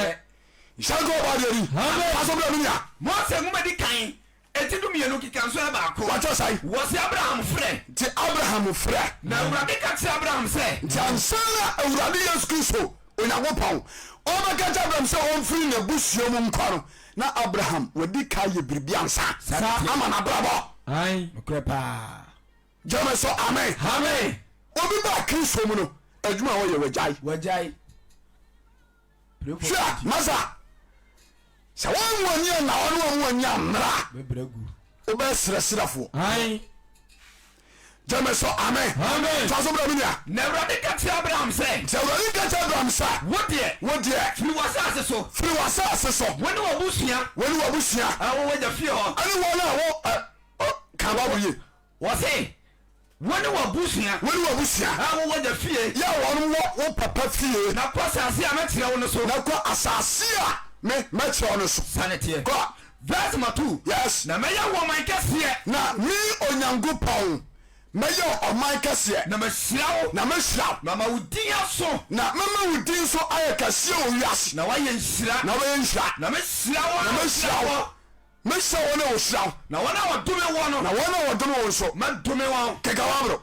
Nhyɛ nka ɔbɔ adeɛ ni. Fa so brɛ me nua. Mose nwoma di kan eti 12 keka nso yɛ baako. Wɔkyɛ sɛn? Wɔse Abraham frɛ. Nti Abraham frɛ. Na Awurade ka kyerɛ Abraham sɛ. Nti ansa na Awurade Yesu Kristo Onyankopɔn ɔrebɛka kyerɛ Abraham sɛ ɔmfiri n'abusua mu nkɔ no, na Abraham wadi ka yɛ biribi ansa ama n'abrabɔ. Nokorɛ paa. Gyeme so amen. Amen. Obi baa Kristo mu no, adwuma a ɔyɛ wagyae. Wagyae. Hwɛ masa, sɛ wɔn mu ani anna hɔ ne wɔn mu ani ammra Bɛbrɛ gu. wobɛyɛ serɛserɛfoɔ. Gyeme so amen. Amen. Toa so brɛ me nua. Na Awurade ka kyerɛɛ Abraham sɛ. Nti Awurade ka kyerɛɛ Abraham sɛ. Wo deɛ. Wo deɛ. Firi w'asase so. Firi w'asase so. Wo ne w'abusua. Wo ne w'abusua. A wɔwɔ w'agya fie hɔ. Ɛne wɔn a wɔ ɛ ɔ ka Bible yie. Wɔse, Wo ne w'abusua. Wo ne w'abusua. A wɔwɔ w'agya fie. Yɛ a wɔn wɔ wo papa fie. Na kɔ asase a mɛkyerɛ wo no so. Na kɔ asase a me mɛkyerɛ wo no so. Saa na ɛteɛ. Kɔ. Verse number 2. Yes. Na mɛyɛ wo ɔman kɛseɛ. Na me Onyankopɔn mɛyɛ wo ɔman kɛseɛ. Na mahyira wo. Na mɛhyira wo. Na mama wo din aso. Na mɛma wo din so ayɛ kɛseɛ wɔ wiase. Na woayɛ nhyira. Na wobɛyɛ nhyira. Na mɛhyira wɔn Na a mɛhyira wɔhyira wo. woɔ. Mɛhyira wɔn a wɔhyira wo. Na wɔn a wɔdome woɔ no. Na wɔn a wɔdome wo nso. Mɛdome wɔn. Keka w'abro.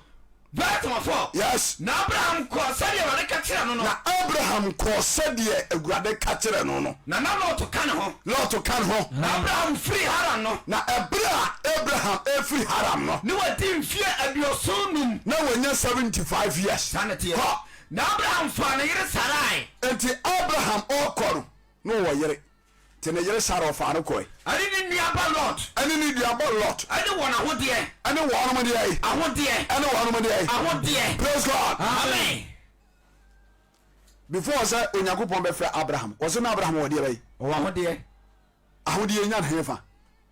Verse number 4. Yes. Na Abraham kɔɔ sɛdeɛ Awurade ka kyerɛɛ no no. Na Abraham kɔɔ sɛdeɛ Awurade ka kyerɛɛ no no. Na na Lot ka ne ho. Lot ka ne ho. Na Abraham firii Haran no. Na ɛberɛ a Abraham refiri Haran no. Ne wadi mfeɛ 75. Na wanya 75 years. Saa na ɛteɛ. Kɔ. Na Abraham faa ne yere Sarai. Enti Abraham ɔrekɔ no, na ɔwɔ yere. Nti ne yere Sara ɔfaa no kɔe. Ɛne ne nuaba Lot. Ɛne ne nuaba Lot. Ɛne wɔn ahodeɛ. Ɛne wɔnom deɛ. Ahodeɛ. Ɛne wɔnom deɛ. Ahodeɛ. Praise God. Amen. Before sɛ Onyankopɔn bɛfrɛ Abraham, wɔsɛ na Abraham wɔ deɛ bɛyi. Ɔwɔ ahodeɛ. Ahodeɛ nya ne hefa.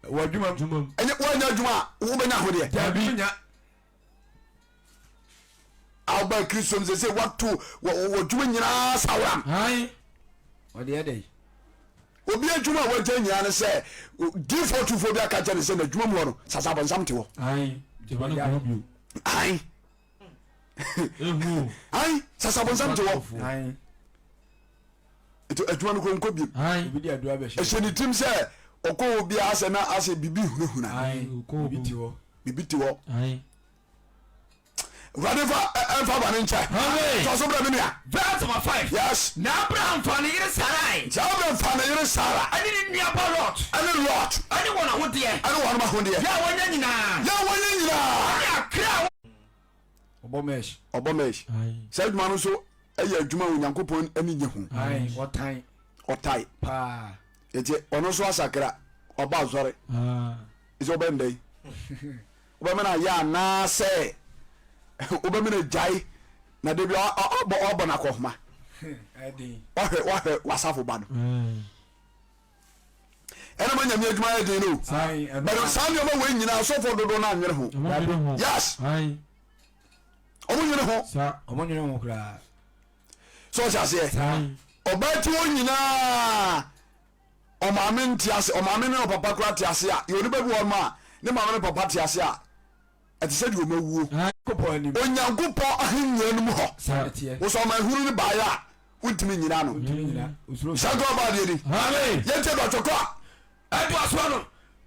Wɔ adwuma mu. Ɛnyɛ wɔnyɛ adwuma a wobɛnya ahodeɛ. Dabi nya. Aba Kristo mu sɛ wato wɔ dwuma nyinaa saworam. Ɔde ɛdɛ. Obi adwuma a wagya nyinaa ne sɛ difoɔ tufoɔ bi aka kyɛ ne sɛ n'adwuma mu hɔ no sasa abɔnsam te hɔ. Ayi. Ayi sasa abɔnsam te hɔ. Nti adwuma no kɔ nkɔ biem. Ɛhyɛ ne tirim sɛ ɔkɔ hɔ biara sɛ na asɛ biribi hunahuna. Biribi te hɔ. Awurade fa ɛnfa bɔne nkyɛ. Tɔ so brɛ me nua. Verse number 5. Yes. Na Abraham fa ne yere Sarai. Nti Abraham fa ne yere Sara. Ɛne ne nua ba Lot. Ɛne Lot. Ɛne wɔn ahodeɛ. Ɛne wɔn ahodeɛ. Yɛ a wɔnya nyinaa. Yɛ a wɔnya nyinaa. Ɛne akra a. Ɔbɔ mesh. Ɔbɔ mesh. Saa adwuma no nso ɛyɛ adwuma a Onyankopɔn ani nye ho. Ɔtan. Ɔtae. Paa. Nti ɔno nso asakra ɔba asɔre. Nti ɔbɛn dɛn? Wobɛma no ayɛ anaasɛ wobɛma no agyae na da bi ɔbɔ ɔbɔ no akɔhoma. Wahwɛ wahwɛ w'asafo ba no. Ɛna ma nyame adwuma yɛ den no. But saa nneɛma wei nyinaa asɔfoɔ dodoɔ no anwene ho. Yes. Ɔmo nwene ho. Ɔmo nwene ho koraa. Sɛ ɔhyɛ aseɛ. Ɔbaa ti hɔ nyinaa ɔmaame nte ase ɔmaame ne ɔpapa koraa te ase a yɛ onipa bi wɔ hɔ a ne maame ne papa te ase a ɛte sɛ deɛ ɔma wuo. Onyankopɔn ahennwa no mu hɔ. Wosɛ ɔma ehunu no baeɛ a wontumi nnyina ano. Hyɛ nka ɔba adeɛ ni. Yɛntie dɔtwɛ kɔ a. Ɛtoa soɔ no,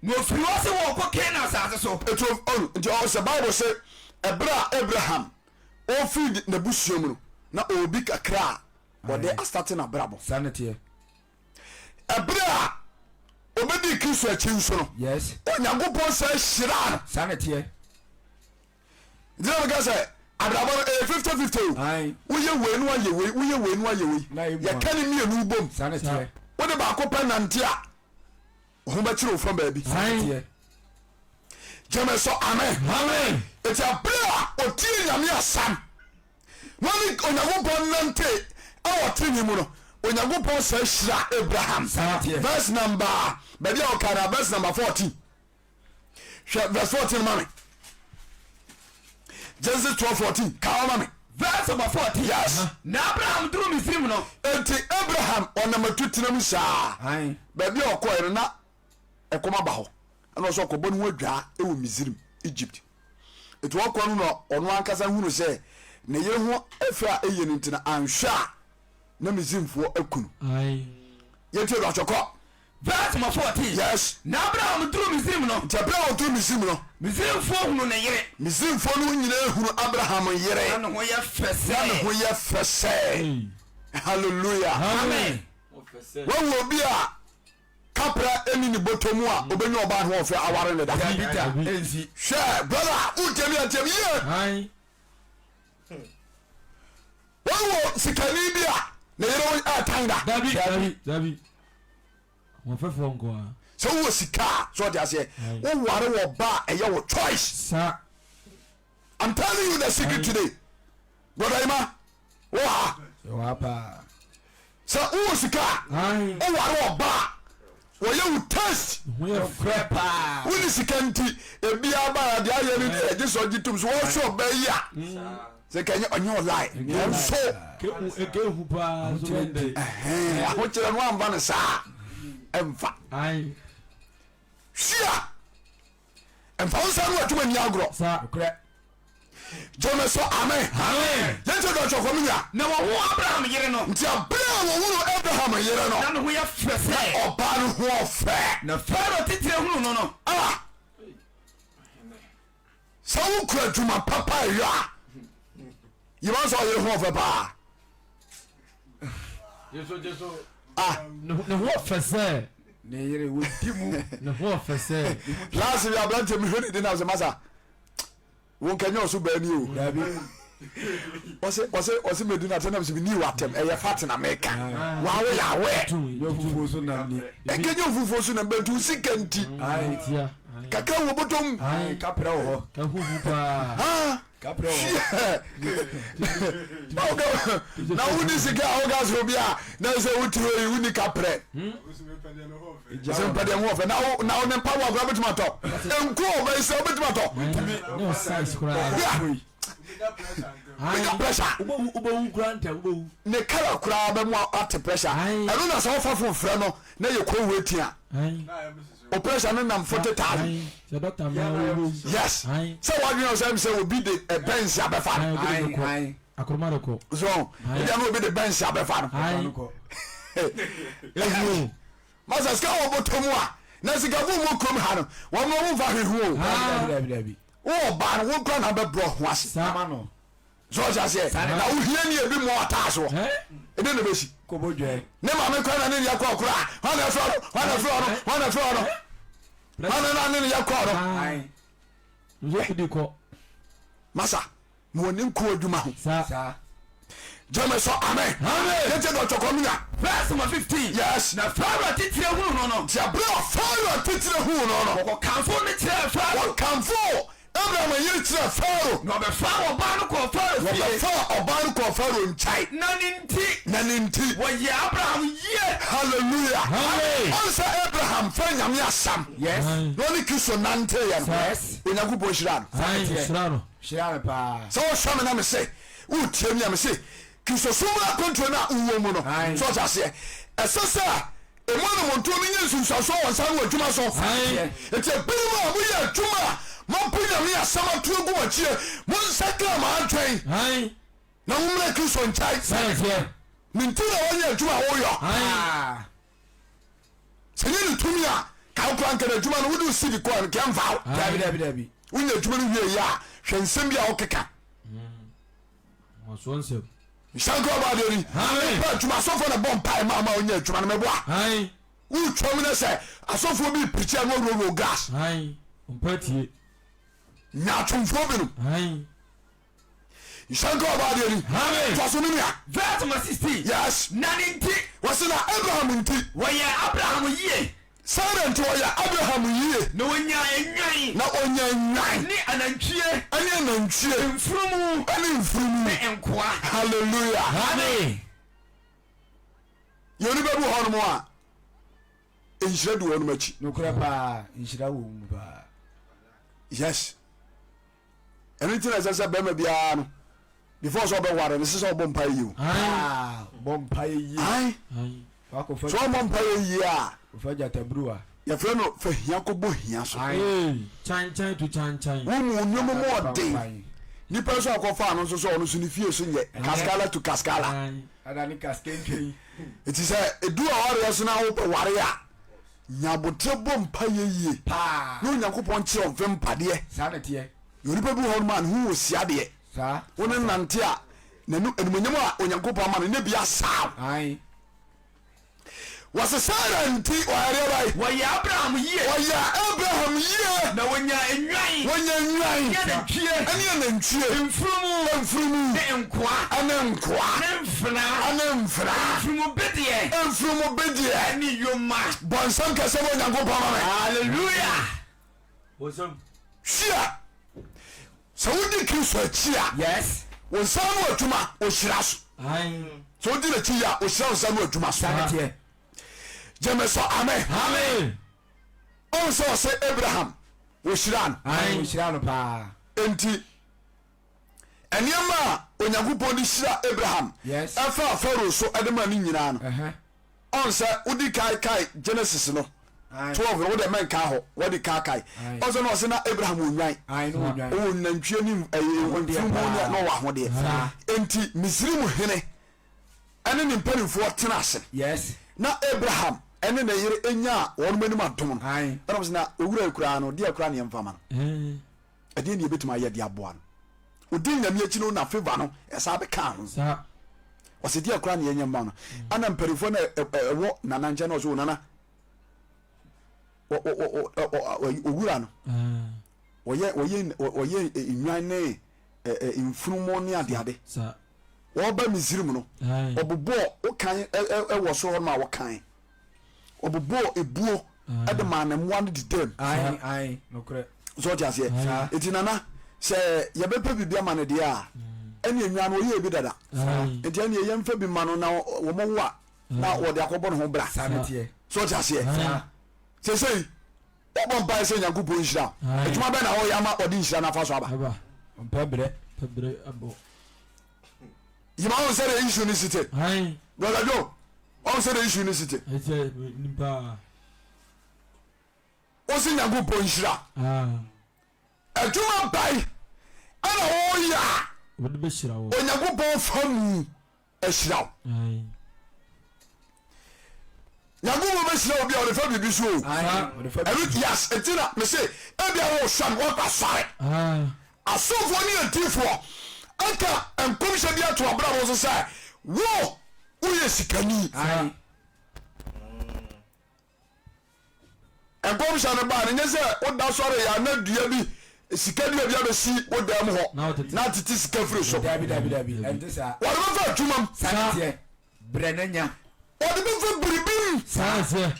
na ɔfiri hɔ sɛ wɔrekɔ Kanaan asase so. Ɛti ɔn nti ɔwɔ sɛ Bible se ɛberɛ a Abraham ɔfiri n'abusua mu no na ɔwɔ bi kakra a ɔde astate n'abrabɔ. Saa na ɛteɛ. Ɛberɛ a ɔbɛdii Kristo akyi nso no, Yes. Onyankopɔn san hyiraa no. Saa na ɛteɛ. Nti na meka sɛ abrabɔ no ɛyɛ 50-50 o. Ae. Woyɛ wei na wayɛ wei, woyɛ wei na wayɛ wei. Na ɛyɛ mua. Yɛka ne mmienu bom. Saa na ɛteɛ. Wode baako pɛ nante a, wo ho bɛkyere wo fa baabi. Saa na ɛteɛ. Gyeme so amen. Amen. Eti abere a otie Nyame asɛm na ɔne Onyankopɔn nante ɛwɔ trenee mu no, Onyankopɔn san hyira Abraham. Verse number baabi a ɔka na verse number 14. Hwɛ verse 14 ma me. Genesis 12 14 ka hɔ ma me. Verse number 14. Yes. Na Abraham duru Misraim no. Enti Abraham ɔnam atutenam saa. Baabi a ɔkɔɛ no na ɛkɔm aba hɔ ɛna ɔsɛ ɔkɔbɔ ne ho adwaa wɔ Misrim, Egypt. Eti ɔkɔ no na ɔno ankasa hunu sɛ ne yere ho fɛ a eye no nti na anhwɛ a na Misrimfoɔ aku no. Yɛntie do atwɛkɔ. Verse number 14. Yes. Na Abraham duru Misrim no. Nti ɛberɛ a ɔduru Misrim no. Misrimfoɔ hunu ne yere. Misrimfoɔ no nyinaa hunu Abraham yere. Na ne ho yɛ fɛ sɛ. Na ne ho yɛ fɛ sɛ. Hallelujah. Amen. Wahu obi a kapra ɛni ne bɔtɔ mu a ɔbɛnya ɔbaa ne ho ɔfɛ aware ne da. Dabi da, ɛnsi. Hwɛ brother, wotie mi antie mi yie. Wahu sikani bi a ne yere ho ɛɛtan da. Dabi dabi dabi. Ahoɔfɛfoɔ nko ara. Sɛ wowɔ sika a, so ɔte aseɛ, woware wɔ ba a ɛyɛ wo choice. Sa. I'm telling you the secret today. Brother Ima, wɔ ha. Wɔ ha paa. Sɛ wowɔ sika a, woware ɔba a, wɔyɛ wo taste. Ho yɛ fɛ paa. Wonni sika nti, ebiara ba a deɛ ayɛ no deɛ gye sɛ ɔgye tom so wɔhwɛ ɔba yi a. Sɛ kɛnyɛ ɔnyɛ ɔlae nanso. Kehu paa so bɛndɛ. Ahokyerɛ no amfa no saa ɛmfa. Hyia. Mfa wo nsa no adwuma nni agorɔ. Gyeme so amen. Yɛntie dɔkyɛ kɔ me nua. Na wɔhuu Abraham yere no. Nti abere a wɔhunu Abraham yere no. Na ne ho yɛ fɛ sɛ. Na ɔbaa no ho ɔfɛ. Na Farao titire hunu no no. Ah! Sɛ wokura adwuma papa ɛyɔ a, yima sɛ ɔyere ho ɔfɛ paa. Ah. Ne ho ɔfɛ sɛ. Ne yere wodi mu. Ne ho ɔfɛ sɛ. Last bi aberante mi hwɛ ne di na sɛ masa wo nkɛnyɛ ɔso baa ni o. Dabi. Ɔsɛ ɔsɛ ɔsɛ medi na tɛnam sɛ mi ni wa tɛm ɛyɛ fat na meka. Wa wo yɛ awɛ. Nyɛ ofufuo so nam ni. Nkɛnyɛ ofufuo so nam bɛntu sika nti. Kakra wɔ bɔtɔ mu. Kaprɛ wɔ hɔ. Kahuhu paa. Kaprɛ wɔ hɔ. Na woni sika a woka sɛ obi a na sɛ wotiri oyi woni kaprɛ. Sɛ mpɛ deɛ ho ɔfɛ na wo na wo ne mpaboa koraa wobɛtumi atɔ. Nku a ɔbɛyi sɛ wobɛtumi atɔ. Bɛnya pressure. Wobɛwu koraa ntɛm wobɛwu. Ne kala koraa bɛmu ate pressure. Ɛno na sɛ wofa fon frɛ no na yɛ kɔ waiting a. O pressure no nam 40,000. Yes. Sɛ wadwene sɛ sɛ obi de Benz abɛfa no. So ebi ano obi de Benz abɛfa no. Masa sika wɔ bɔtɔ mu a na sikafo mu kurom ha no wɔn no wɔn mfa hwee ho o. Wowɔ ba no wo kura na bɛbrɛ ho ase. So ɔhyɛ aseɛ na wohia ni ebi mmɔ ɔtaa soɔ ɛdɛ na bɛsi ne maame kora na ne ne yɛ kɔɔ koraa hwan na ɛfrɛ no hwan na ɛfrɛ no hwan na ɛfrɛ no hwan na ne ne yɛ kɔɔ no masa ma wɔne nko adwuma ho. Gyeme so amen. Amen. Yɛntie deɛ ɔtwɔkɔ no nya. Verse number 15. Yes. Na Farao atitire huu no no. Nti ɛberɛ a Farao atitire huu no no. Wɔkɔkamfoo no kyerɛɛ Farao. Wɔkamfoo Abraham yere kyerɛɛ Farao. Na ɔbɛfaa ɔbaa no kɔɔ Farao fie. Wɔbɛfaa ɔbaa no kɔɔ Farao nkyɛn. Na ne nti. Na ne nti. Wɔyɛɛ Abraham yie. Hallelujah. Amen. Ɔn sɛ Abraham faa Nyame asɛm. Yes. Na ɔne Kristo nanteeɛ no. Yes. Onyankopɔn hyiraa no. Amen. Hyira no. Hyira no paa. Sɛ wohwɛ me na mese wotie me a mese Kristosom mu akwantuo no a wowɔ mu no so ɔte aseɛ ɛsɛ sɛ ɛmu anamontuo no nya nsunsuansoɔ wɔ nsa no adwuma so. Nti ebinom a moyɛ adwuma a moapo Nyame asɛm ato agu mo akyie, monsakra mo adwen na mommra Kristo nkyɛn. Ne nti na wɔnyɛ adwuma a woyɔ. Sɛ nyɛ ne tumi a ka wo koraa nka n'adwuma no wode wo CV kɔɔ no nka ɛmfa wo. Dabi dabi dabi. Wonya adwuma no wie yɛ a hwɛ nsɛm bi a wokeka. Wɔsoɔ nsɛm. Nhyira nka ɔbɔ adeɛ ni. Amen. Wopɛ adwuma asɔfoɔ na bɔ mpae ma ama wonya adwuma no mɛboa. Wotwam no sɛ asɔfoɔ bi pirikyi a na wɔwurawura gas. Ɔmpa tie. Nyaatwomfoɔ binom. Nhyira nka ɔbɔ adeɛ ni. Amen. Toa so me nua. Verse number 16. Yes. Na ne nti. Wɔsi na Abraham nti. Wɔyɛɛ Abraham yie. Sara nti wɔyɛ Abraham yie. Na ɔnyaa nnwan. Na ɔnyaa nnwan. Ne anantwie. Ɛne anantwie. Mfunumu. Ɛne mfunumu. Ne nkoa. Hallelujah. Amen. Yɛn onipa bi wɔ hɔnom a nhyira di wɔnom akyi. Nokorɛ paa nhyira wɔ mu paa. Yes. Ɛno nti na ɛsɛ sɛ bɛrima biara no before sɛ ɔbɛware no ɛsɛ sɛ ɔbɔ mpaeɛ yie o. Bɔ mpaeɛ yie. Sɛ ɔmmɔ mpaeɛ yie a. Ɔfa gyataburuwa. Yɛfrɛ no fa hia kɔbɔ hia so. Kyankyan to kyankyan. Wo mu nneɛma mu ɔden. Nipa nso akɔfa ano nso sɛ ɔno nso ne fie so nyɛ kaskala to kaskala. Nti sɛ edu awareɛ so na wobɛware a Nya aboterɛ bɔ mpaeɛ yie na Onyankopɔn nkyerɛ wo mfe mpadeɛ. Na onipa bi wɔ hɔnom a ne ho wɔ siadeɛ. Wo ne nante a, n'anu animuonyam a Onyankopɔn ama no ne bi asaw. Wɔse Sara nti wɔyɛ deɛ bɛn? Wɔyɛɛ Abraham yie. Wɔyɛɛ Abraham yie. Na wɔnyaa nnwan. Wɔnyaa nnwan. Ne anantwie. Ɛne anantwie. Mfunumu. Mfunumu. Ne nkoa. Ɛne nkoa. Ne mfenaa. Ɛne mfenaa. Mfunumu bedeɛ. Mfunumu bedeɛ. Ɛne yoma. Bɔ nsɛm kɛseɛ ma Onyankopɔn ma me. Hallelujah. Bɔ nsɛm. Hyia. Sɛ wodi Kristo akyi a. Yes. Wo nsa ano adwuma ohyira so. Sɛ wodi n'akyi yie a ohyira wo nsa ano adwuma so. Saa teɛ. Gyeme so amen. Amen. Ɔn sɛ ɔsɛ Abraham wɔhyira no. Ayi wɔhyira no paa. Enti nneɛma a Onyankopɔn de hyira Abraham ɛfaa Farao so de maa no nyinaa no, ɔn sɛ wodi kae kae Genesis no 12 no wode mɛnka hɔ wɔde ka kae ɔn sɛ na ɔsɛ na Abraham wɔ nnwan ɔwɔ nantwie ne mfunumu ne na ɔwɔ ahodeɛ enti Misrim hene ɛne ne mpanimfoɔ tena ase na Abraham ɛne ne yere nyaa wɔn anim adom no ɛna wɔn sɛ na owura yi koraa no deɛ koraa ne yɛmfa ma no Ɛdeɛn na yɛbɛtumi ayɛ de aboa no? Ɔdi Nyame akyi no na favour no ɛsan bɛkaa ho. Ɔsɛ deɛ koraa na yɛnyɛ mma no. Ana mpanimfoɔ no ɛwɔ nana nkyɛn na ɔsɛ o nana owura no ɔyɛ ɔyɛ ɔyɛ nnwan ne mfunumu ne adeade. Wɔba Misrim no ɔbobɔɔ wokan ɛwɔ soro hɔ no ma wɔkan. Ɔbobɔɔ ebuo de maa ne mmoa no didam. So ɔte aseɛ? Nti nana sɛ yɛbɛpɛ biribi ama no deɛ a ɛne nnwa no ɔyɛɛ bi dada. Nti ɛneɛ yɛmfa bi ma no na wɔn wo a na wɔde akɔbɔ ne ho bra. So ɔte aseɛ? Sesei wɔbɔ mpaeɛ sɛ Nyankopɔn nhyira wo. Adwuma bɛn na wɔyɛ ama ɔde nhyira no afa so aba? Yima wɔn sɛdeɛ issue no si te. Brother Joe. Ɔn sɛ de issue no si te. Wosi Nyankopɔn nhyira. Adwuma bae ɛna woyɛ a Onyankopɔn fa mu ahyira wo. Nyankopɔn bɛhyira obi a ɔde fa biribi so o. Ɛno yes eti na mese ebia wo hwɛ no wɔkɔ asɔre. Asɔfoɔ ne adiyifoɔ aka nkɔmhyɛ bi ato abrabɔ so sɛ wo woyɛ sikani. Nkɔmhyɛ no baa no nyɛ sɛ woda sɔre yɛ ana dua bi Sika dua bi abɛsi wo dan mu hɔ na atete sika firi so. Dabi dabi dabi ɛnte saa. Wɔde bɛfa adwuma mu. Saa na ɛteɛ. Brɛ na nya. Wɔde bɛfa biribi mu. Saa na ɛteɛ.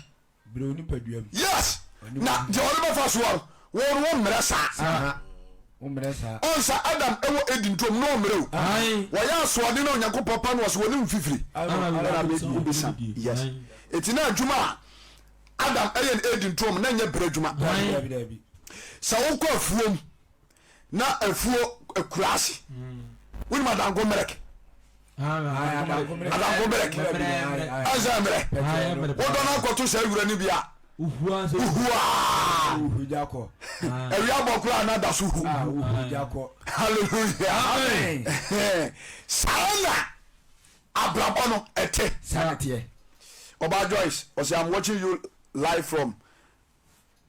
Brɛ wo nipadua mu. Yes na deɛ wɔde bɛfa soɔ no wɔn wo mmerɛ saa. Saa wo mmerɛ saa. Ɔnsa Adam ɛwɔ Eden turom na ɔmmerɛ o. Wɔyɛ asoɔden na Onyankopɔn pa no ɔsɛ wɔne mfifiri. Ɛna bɛsa. Yes. Eti na adwuma a Adam yɛ no Eden turom na nyɛ brɛ adwuma. Sɛ wokɔ afuom na afuo akura ase wonim adanko mmerɛk adanko mmerɛk ɛnsɛ mmerɛ wodɔ no akɔto saa wura no bi a wohuaa awia bɔ koraa na da so hu. Hallelujah. Saa na abrabɔ no ɛte. Saa na teɛ. Ɔbaa Joyce ɔsɛ I'm watching you live from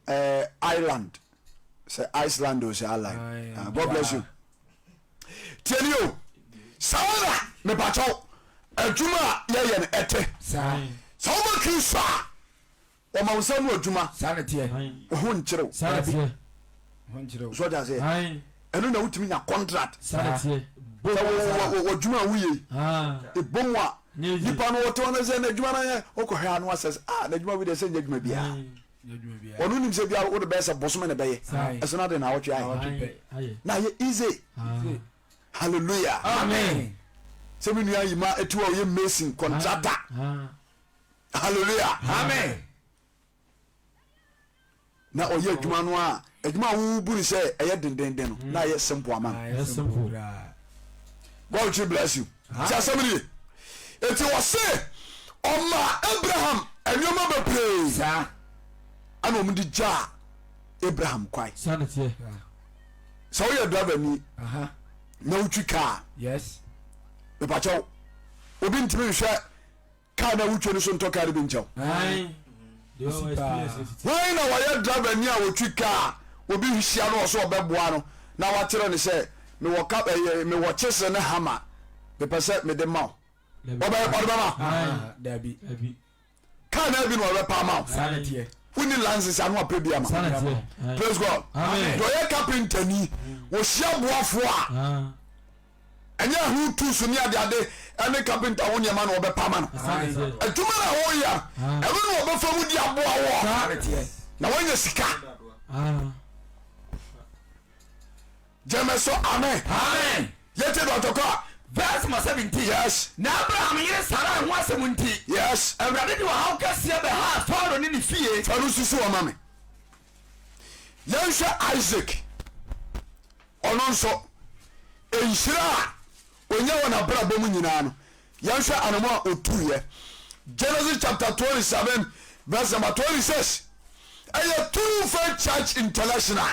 uh, Ireland sɛ Iceland o sɛ Ireland uh, God bless you. Tiɛni o saa na mepakyɛw adwuma a yɛyɛ no ɛte sɛ wobɛ Kristo a Wɔma wo nsa ano adwuma. Saa na ɛteɛ. Wo ho nkyere wo. Saa na ɛteɛ. Ho nkyere wo. So ɔte aseɛ? Ae. Ɛno na wotumi nya contract. Saa na ɛteɛ. Sɛ wo wɔ adwuma a woyɛ yi. Ɛbɔ mu a nipa no wɔte hɔ no sɛ n'adwuma no yɛ wokɔhwɛ ano asɛ sɛ ah n'adwuma bi deɛ sɛ nyɛ adwuma biara. Ɔno nim sɛ biara wode bɛyɛ sɛ bosome na ɛbɛyɛ. Ɛso no ade na awɔtwe ayɛ. Na ayɛ easy. Hallelujah. Amen. Sɛ me nua yi ma ɛti hɔ ɔyɛ mason contractor. Hallelujah. Amen. Na ɔyɛ adwuma no a adwuma a wobu no sɛ ɛyɛ dendenden no na ayɛ simple ama no. God richly bless you. Ti asɛm no ye. Eti ɔse ɔma Abraham nneɛma bebree. Saa. Ɛna wɔn de gyaa Abraham kwan. Saa na teɛ. Sɛ woyɛ driver ni na wotwi kaa. Yes. Mepakyɛw obi ntumi nhwɛ. Kaa no a wotwa no so ntɔ kaa no bi nkyɛ wo. Hwan na wɔyɛ driver ni a wɔtwi kaa obi hyia no wɔ so ɔbɛboa no na wakyerɛ no sɛ mewɔ ka ɛyɛ mewɔ kyesere ne hama mepɛ sɛ mede ma wo ɔbɛ ɔde bɛma Dabi. Kaa na bi na ɔbɛpa ama wo wonni license ano apɛ bi ama praise God deɛ ɔyɛ carpenter ni wɔhyia boafoɔ a Ɛnyɛ ɛho tools ne adeade ne carpenter ho nneɛma na wɔbɛpa ama no. Adwuma na wɔyɛ ɛno na wɔbɛfa mu de aboa wɔ na wɔanya sika. Gyeme so amen. Amen. Yɛte dɔtɔ kɔ a. Verse number 17. Yes. Na Abraham yere Sarai ho asɛm nti. Yes. Awurade de ɔhaw kɛseɛ bɛhaa Farao ne ne fie. Fa no susu ɔma me. Yɛnhwɛ Isaac. Ɔno nso, nhyira a ɔnya wɔ n'abrabɔ mu nyinaa no, yɛnhwɛ anamɔ a ɔtuiɛ. Genesis chapter 27 verse number 26. Ɛyɛ True Faith Church International,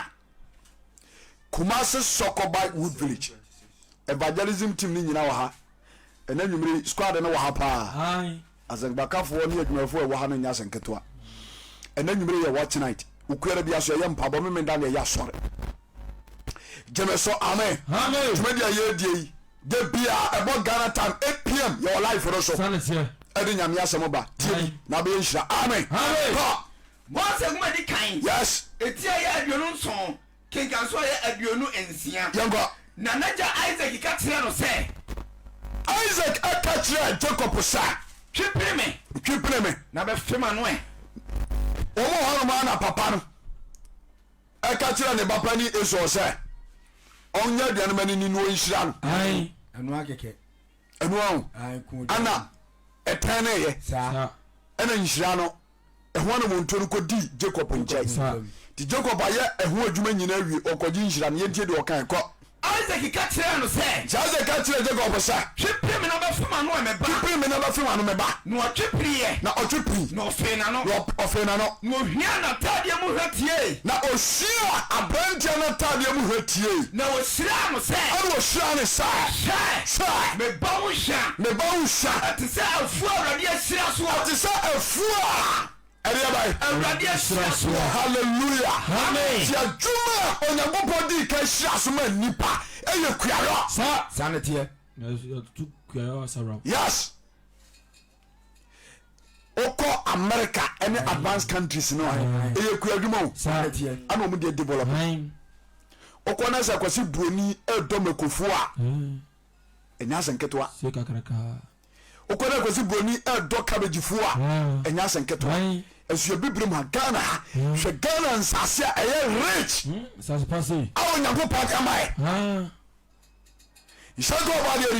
Kumasi Sɔkɔba Wood Village. Evangelism team no nyinaa wɔ ha. Ɛnɛ nwummere squad no wɔ ha paa. Asɛmpakafoɔ ne adwumayɛfoɔ a ɛwɔ ha no nyɛ asɛm ketewa. Ɛnɛ anwummere yɛ watch night. Okuada bi aso yɛyɛ mpaebɔ, Memenda na yɛyɛ asɔre. Gyeme so amen. Dwumadi a yɛredie yi, da biara ɛbɔ Ghana time 8pm yɛwɔ live no so. Ɛde Nyame asɛm ba. Tie bi na abɛyɛ nhyira. Amen. Kɔ. Mose nwoma di kan. Yes. Eti a ɛyɛ 27. Kenkan so a ɛyɛ 26. Yɛnkɔ. Na n'agya Isak ka kyerɛɛ no sɛ. Isak ka kyerɛɛ Jakob sɛ. Twe pene me. Twe pene me. Na bɛfe m'ano ɛ. Wɔn wɔ hɔnom ara na papa no ka kyerɛɛ ne ba panin Esau sɛ ɔnyɛ aduane ma no ni na ɔnhyira no. Ɛno ara kɛkɛ. Ɛno ara o. Ɛna ɛtɛneeɛ. Ɛna nhyira no. Ɛho anammɔntuo no kɔdii Jacob nkyɛn. Nti Jacob ayɛ ɛho adwuma nyinaa awie, ɔrekɔgye nhyira no. Yɛntie deɛ ɔkae. Kɔ. Isak ka kyerɛɛ no sɛ. Nti Isak ka kyerɛɛ Jacob sɛ. Twe pini me na bɛfe m'ano ɛ, me ba. Twe pini me na bɛfe m'ano, me ba. Na ɔtwe piniiɛ. Na ɔtwe pinii. Na ɔfee n'ano. Na ɔfee n'ano. Na ɔhwiaa n'atadeɛ mu hwa tiee. Na ɔhwiaa aberanteɛ no atadeɛ mu hwa tiee. Na ɔhyiraa no sɛ. Ɛnna ɔhyiraa no sɛ. Hwɛ! Hwɛ! Me ba wo hwa. Me ba wo hwa. Ɛte sɛ afuo a Awurade ahyira soɔ. Ɛte sɛ afuo a ɛdeɛ bɛn? Awurade ahyira soɔ. Hallelujah. Amen. Ti adwuma a Onyankopɔn dii kan hyira so ma nnipa ɛyɛ kuayɔ. Saa. Saa na ɛteɛ. Yɛtutu kuayɔ asawura. Yes. Wokɔ America ɛne advanced countries no a ɛyɛ kua adwuma o. Saa na ɛteɛ. Ɛna wɔn deɛ develop. Wokɔ na sɛ Kwasi Buroni ɛdɔ makofoɔ a, ɛnyɛ asɛ nketewa. Wokɔ na Kwasi Buroni ɛdɔ kabegyifoɔ a, ɛnyɛ asɛ nketewa. Ɛso yɛ bibire mu ha, Ghana ha. Hwɛ Ghana nsase a ɛyɛ rich a Onyankopɔn de ama yɛ. Nhyira nka ɔbɔ adeɛ bi.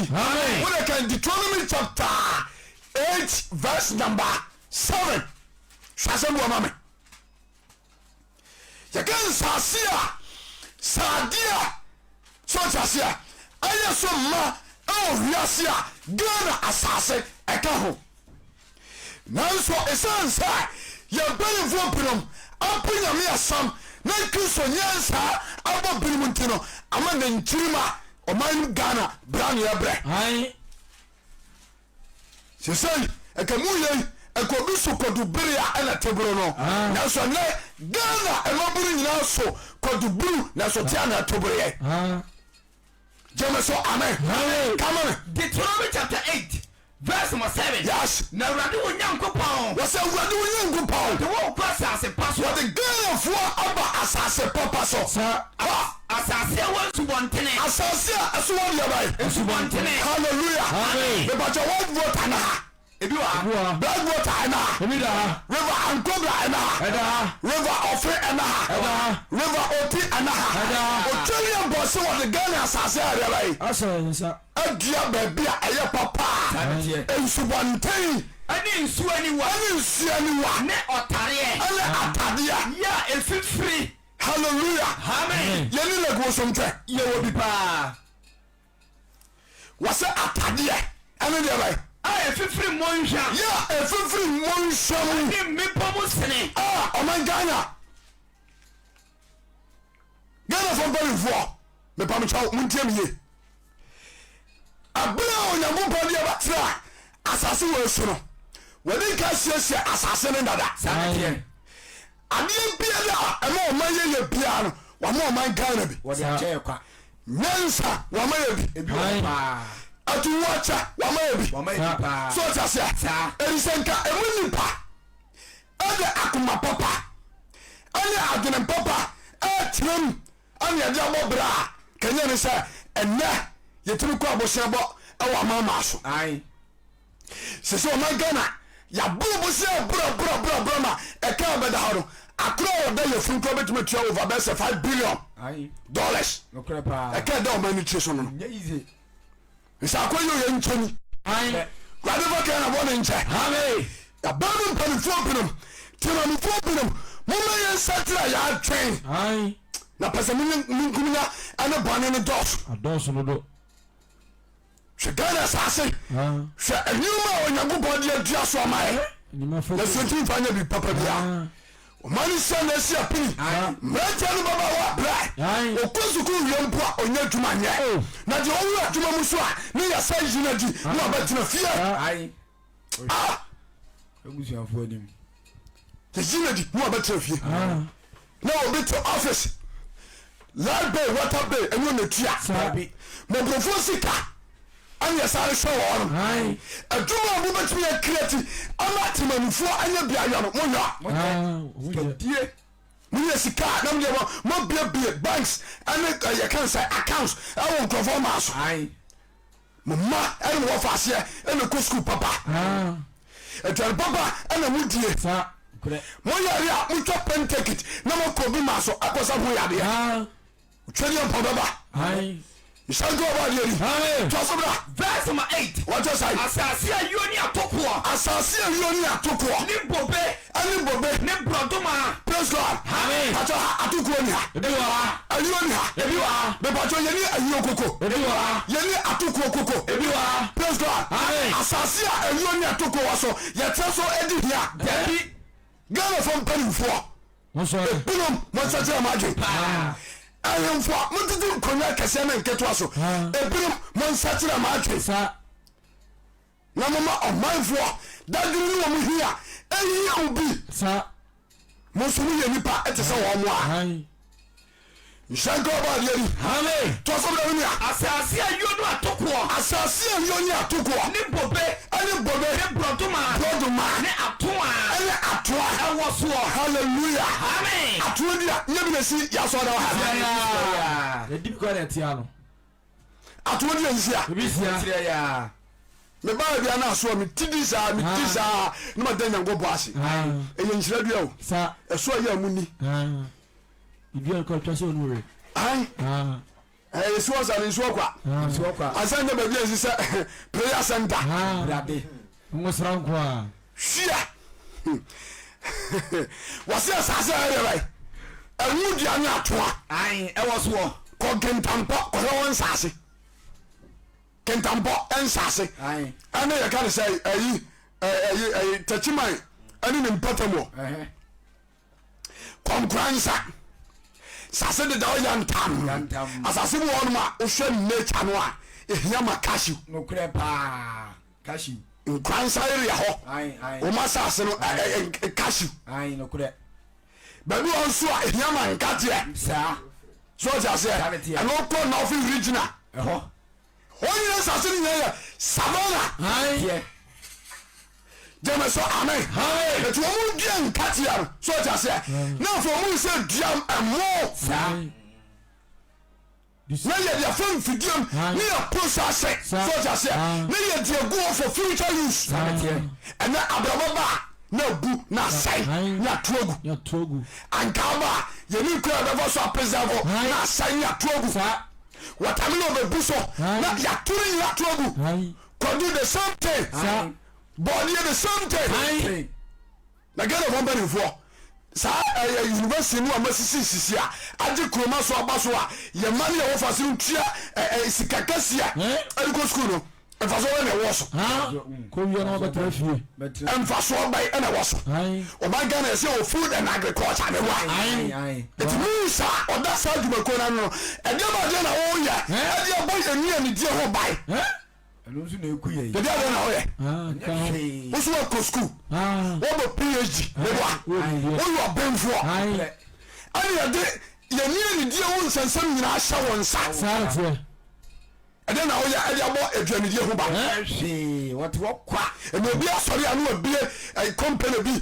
Wode kan Deuteronomy chapter 8 verse number 7. Hwɛ asɛm bi wɔ ma me. Yɛka nsase a sradeɛ a so ɔte aseɛ ɛyɛ so mma ɛwɔ wiase a Ghana asase ɛka ho. Nanso ɛsiane sɛ yɛn mpanimfoɔ binom apo Nyame asɛm na Kristo nyansa abɔ binom nti no ama nankyirima ɔman no Ghana bra ne ɛbrɛ. Sesei ɛka mu yei ɛka obi so kwadu bere a ɛna te boro no nanso ɛnɛ Ghana mmabunu nyinaa so kwadu buru nanso te a na ɛto bereɛ. Gyeme so amen. Kama me. Deuteronomy chapter 8 verse number 7. Yes. Na Awurade wo Nyankopɔn. Wɔsɛ Awurade wo Nyankopɔn. De wo kɔ asase pa so. Wɔde Ghanafoɔ aba asase papa so. Sa. Ha. Asase a ɛwɔ nsubɔntene. Asase a ɛso wɔ deɛ bɛn? Nsubɔntene. Hallelujah. Amen. Mepakyɛ white water na ha. Ebi wɔ ha. Ebi wɔ ha. Black water ɛna ha. Ebi da ha. River Ankobra ɛna ha. Ɛda ha. River Ɔfe ɛna ha. Ɛda ha. River Oti ɛna ha. Ɛda ha. Otwani abɔ se wɔde Ghana asase a ɛdeɛ bɛn? Ahyɛ yɛn nsa. Adua baabi a ɛyɛ papa a. Saa na ɛteɛ. Nsubɔnten. Ɛne nsuo aniwa. Ɛne nsuo aniwa. Ne ɔtareɛ. Ɛne atadeɛ. Yɛ a ɛfifiri. Hallelujah. Amen. Yɛne lake Bosomtwe. Yɛwɔ bi paa. Wɔsɛ atadeɛ ɛne deɛ bɛn? A ɛfifiri mmɔnhwa. Yɛ a ɛfifiri mmɔnhwa mu. Ne mmepɔ mu sene. A ɔman Ghana. Ghanafoɔ mpanimfoɔ mepamkyɛw montie me yie. Ɛberɛ a Onyankopɔn de abɛtena asase wɔ so no, wɔde nka siesie asase no dada. Saa na ɛteɛ. Adeɛ biara a ɛma ɔman yɛyɛ biara no, wama ɔman Ghana bi. Wɔde akyɛ yɛ kwa. Nyansa wama yɛ bi. Ebi wɔ hɔ paa. Atuwoakyɛ wama yɛ bi. Wama yɛ bi paa. So ɔte aseɛ? Saa. Ɛfiri sɛ nka emu nipa ɛde akoma papa ɛne adwene papa ɛretenam ɛne ɛde abɔ bra a kanyɛ ne sɛ ɛnɛ yɛtumi kɔ abosea bɔ ɛwɔ amanaman so. Ae. Sese ɔman Ghana yɛaboro bosea brɔbrɔbrɔbrɔ ma ɛka a bɛda hɔ no akora a ɔda yɛfunu kora bɛtumi atua over bɛyɛ sɛ 5 billion Ae. dollars Nokorɛ paa. ɛka ɛda ɔman no tiri so no no Nyɛ easy. Nsa akɔ yi oyɛ nkyɛ ni. Awurade fa Ghana bɔne nkyɛ. Yɛaba mu mpanimfoɔ binom, temamufoɔ binom, momma yɛn nsakyera yɛn adwen. Na pɛ sɛ menkumnya ɛne bɔne no dɔɔso. Adɔɔso dodo. Hwɛ Ghana asase, hwɛ nneɛma a Onyankopɔn de adua so ama yɛ. Na sɛ ntumi mfa nyɛ biribi papa biara. Ɔman no hyia na asi apini. Mmeranteɛ no bɛba hɔ abrɛ. Ɔkɔ sukuu wie mpo a, ɔnya adwuma nyɛ. Na deɛ ɔwura adwuma mu so a, ne yɛsa yi no adi na wabɛtena fie. Ah! Yɛyi no adi na wabɛtena fie. Na obi te office, light bill, water bill, ɛnyɛ ɔna tua. Mmɔborɔfoɔ sika. Ɛne ɛsane hwɛ wɔn adwuma a mobɛtumi akreati ama temamufoɔ anya bi ayɔ no monyɔ. Moyɛ sika a na modeɛ moabiebie banks ɛne yɛka sɛ accounts ɛwɔ nkurɔfoɔ maa so. Mo mma ɛne mo wɔfa aseɛ ɛna kɔ sukuu papa. Aduane papa ɛna modie. Moyare a motwa pen ticket na moakɔ bi maa so akɔsa ho yadeɛ. Twɛdeɛ mpɔ bɛba. Nhyira nka ɔbɔ adeɛ ni. Toa so bra. Verse number 8. Wɔkyɛ sɛn? Asase a ayuo ne atokoɔ. Asase a ayuo ne atokoɔ. Ne bobe. Ɛne bobe. Ne borɔdoma. Praise God. Amen. Patɔ ha atokoɔ ni ha. Ebi wɔ ha. Ayuo ni ha. Ebi wɔ ha. Mepatɔ yɛni ayuo koko. Ebi wɔ ha. Yɛni atokoɔ koko. Ebi wɔ ha. Praise God. Amen. Asase a ayuo ne atokoɔ wɔ so yɛtena so edi hia. Dabi. Ghanafoɔ mpanimfoɔ. Ebinom monsakyera mo adwen. Ahemfo a motete nkonnwa akɛseɛ ne nketewa so, ebinom monsakyera mo adwen. Na moma ɔmanfoɔ dadwene ne wɔn hia ɛhia mo bi. Mo nso moyɛ nipa te sɛ wɔn a. Nhyira nka ɔbɔ adeɛ ni. Amen. Toa so brɛ me nua. Asase a ayuo ne atokoɔ. Asase a ayuo ne atokoɔ. Ne bobe. Ɛne bobe. Ne borɔdoma. Borɔdoma. Ne atoa. Ɛne atoa. Ɛwɔ soɔ. Hallelujah. Amen. Atoa dua nyɛ bi na esi yasɔ da wɔ ha. Yɛdi bi kɔ na ɛtia no. Atoa dua nsia. Ebi sia. Kyerɛ ya. Me ba bia na asoa me ti di saa me ti saa na ma da Nyankopɔn ase. Ɛyɛ nhyira dua o. Sa. Ɛso a yɛ a mu ni. Dua nkɔ atwa sɛ ɔno we. Ayi. Ɛyɛ nsuo sa ne nsuo kwa. Nsuo kwa. Ansa nyɛ baabi a nsi sɛ prayer center. Awurade. Nwosra nko a. Hwia. Wɔsi asase a ɛyɛ bɛyɛ. Ɛmu dua ne atoa. Ayi ɛwɔ soɔ. Kɔ Kintampo kɔhwɛ wɔn nsaase. Kintampo nsaase. Ɛne yɛ ka ne sɛ ɛyi ɛyi ɛyi Tɛkyiman ɛne ne mpɔtam wɔ. Kɔnkora nsa sase deda hɔ yantam. Asase bi wɔ hɔnom a wohwɛ nature no a ehia ma cashew. Nokorɛ paa cashew. Nkora nsa area hɔ wɔn asase no cashew. Nokorɛ. Baabi wɔ nso a ehia ma nkateɛ. Saa. So ɔte aseɛ ɛno kɔ Northern region a. Ɛhɔ. Hɔ nyina nsase no nyina yɛ savannah. Teɛ. Gyeme so amen. Eti wɔn dua nkatea no so ɔte aseɛ na afei wɔn sɛ dua ɛmo. Saa. Na yɛ de afa mfidie mu ne yɛ po so ase so ɔte aseɛ ne yɛ de agu hɔ for future use. Ɛnɛ abrabɔ ba a na abu na asɛe ne ato agu. Ankaa ba a yɛne kura yɛbɛfa so apreserve na asɛe ne ato agu. Watermelon bɛbu so na yɛato no nyina ato agu. Kwadu the same thing. Bɔɔdeɛ the same thing. Na Ghanafoɔ mpanimfoɔ saa ɛyɛ university no a masisi sisi a agye kuroma so aba so a yɛn mma ne yɛn wɔfa se ntua ɛɛ sika kɛseɛ ɛde kɔ sukuu no mfasoɔ bɛn na ɛwɔ so. Kɔwia na wabɛtena fie. Mfasoɔ bɛn ɛna ɛwɔ so. Ɔman Ghana yɛsɛ wɔ food and agriculture ne wa. Eti mu saa ɔda saa adwumakuo no ano no ɛdeɛ ba adeɛ na wɔyɛ ɛde ɛbɔ yɛn nnuanidie ho ban. Ɛno nso na ɛku yɛn. Ɛdeɛ adeɛ na woyɛ. Ka ho. Wo so wakɔ sukuu. Wɔbɔ PhD ne wa. Woyɛ ɔbenfoɔ. Ɛne yɛde yɛn nnuanidie ho nsɛnsɛm nyinaa hyɛ wo nsa. Saa na teɛ. Ɛdeɛ na woyɛ ɛde abɔ aduanidie ho ban. Hwee wɔte hɔ kwa. Ɛna obi asɔre a na wabie company bi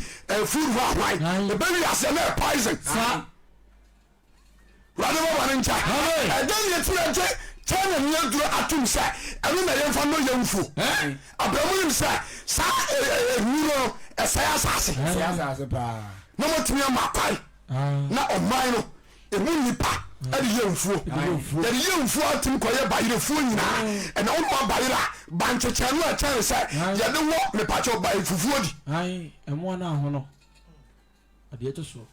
food hɔ ahwan. Ɛbɛwi aseɛ na ɛyɛ poison. Saa. Wurade bɔ bɔne nkyɛ. Ɛdɛn na ɛtumi agye China ni aduro atom sɛ ɛno na yɛmfa nnɔ yɛn mfuo? Abramu nim sɛ saa nnuro no ɛsɛe asase. Ɛsɛe asase paa. Na wɔatumi ama kwan na ɔman no ɛmu nnipa ɛde yɛ mfuo. Yɛde yɛ mfuo atumi kɔyɛ bayerɛfuo nyinaa. Ɛna woma bayerɛ a bankyekyɛ no ɛkyɛn sɛ yɛde wɔ mepakyɛ fufuo di. Ɛmoa no ahono. Adeɛ to so.